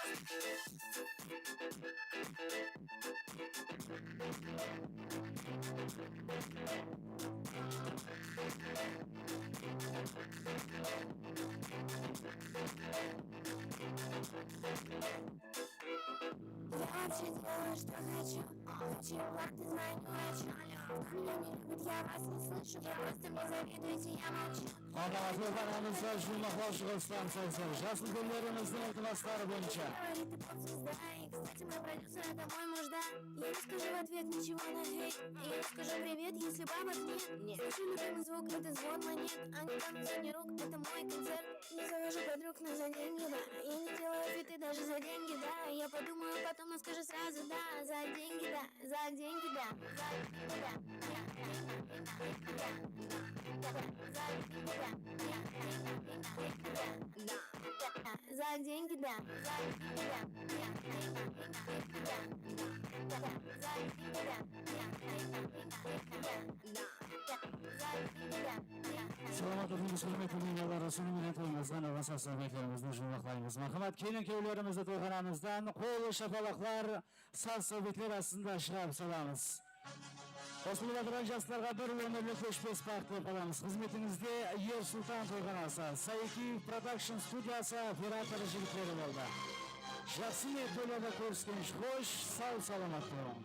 Я вообще делаю, что хочу. Хочу, а ты знаешь, не хочу. Алло, кто меня не любит, я вас не слышу. Я просто мне завидуете, я молчу. Aman, toyxanamızda juwmaqlawshı qosıqtan sayısar jas úlkenlerimizdiń iltimasları boyınsha. Говорит, ты поп-звезда, и, кстати, мой продюсер, это мой муж, да. Я не скажу в ответ ничего на хейт. Я не скажу привет, если бабок нет. Нет. Слышу любимый звук, это звон монет. Они танцуют не рук, это мой концерт. Не завожу подруг, но за деньги, да. Я не делаю фиты даже за деньги, да. Я подумаю потом, но скажу сразу, да. За деньги, да. За деньги, да. За деньги, да. За деньги, да. За деньги, да. Salamat boldıńız, húrmetli miymanlar. Sonıń menen toyımızdan alǵan saz-sáwbetlerimizdi juwmaqlaymız. Marhamat, kelin-kúyewlerimizdi toyxanamızdan qol shapalaqlar, saz-sáwbetler astında shıǵarıp salamız. Qosılıp atırǵan jaslarǵa bir ómirlik óshpes baxıt tilep qalamız. Xızmetińizde Er Sultan toyxanası, Saekiyev Production studiyası operatorı jigitleri boldı. Jaqsı niyet toylarda kóriskenshe, xosh, saw-salamat bolıń.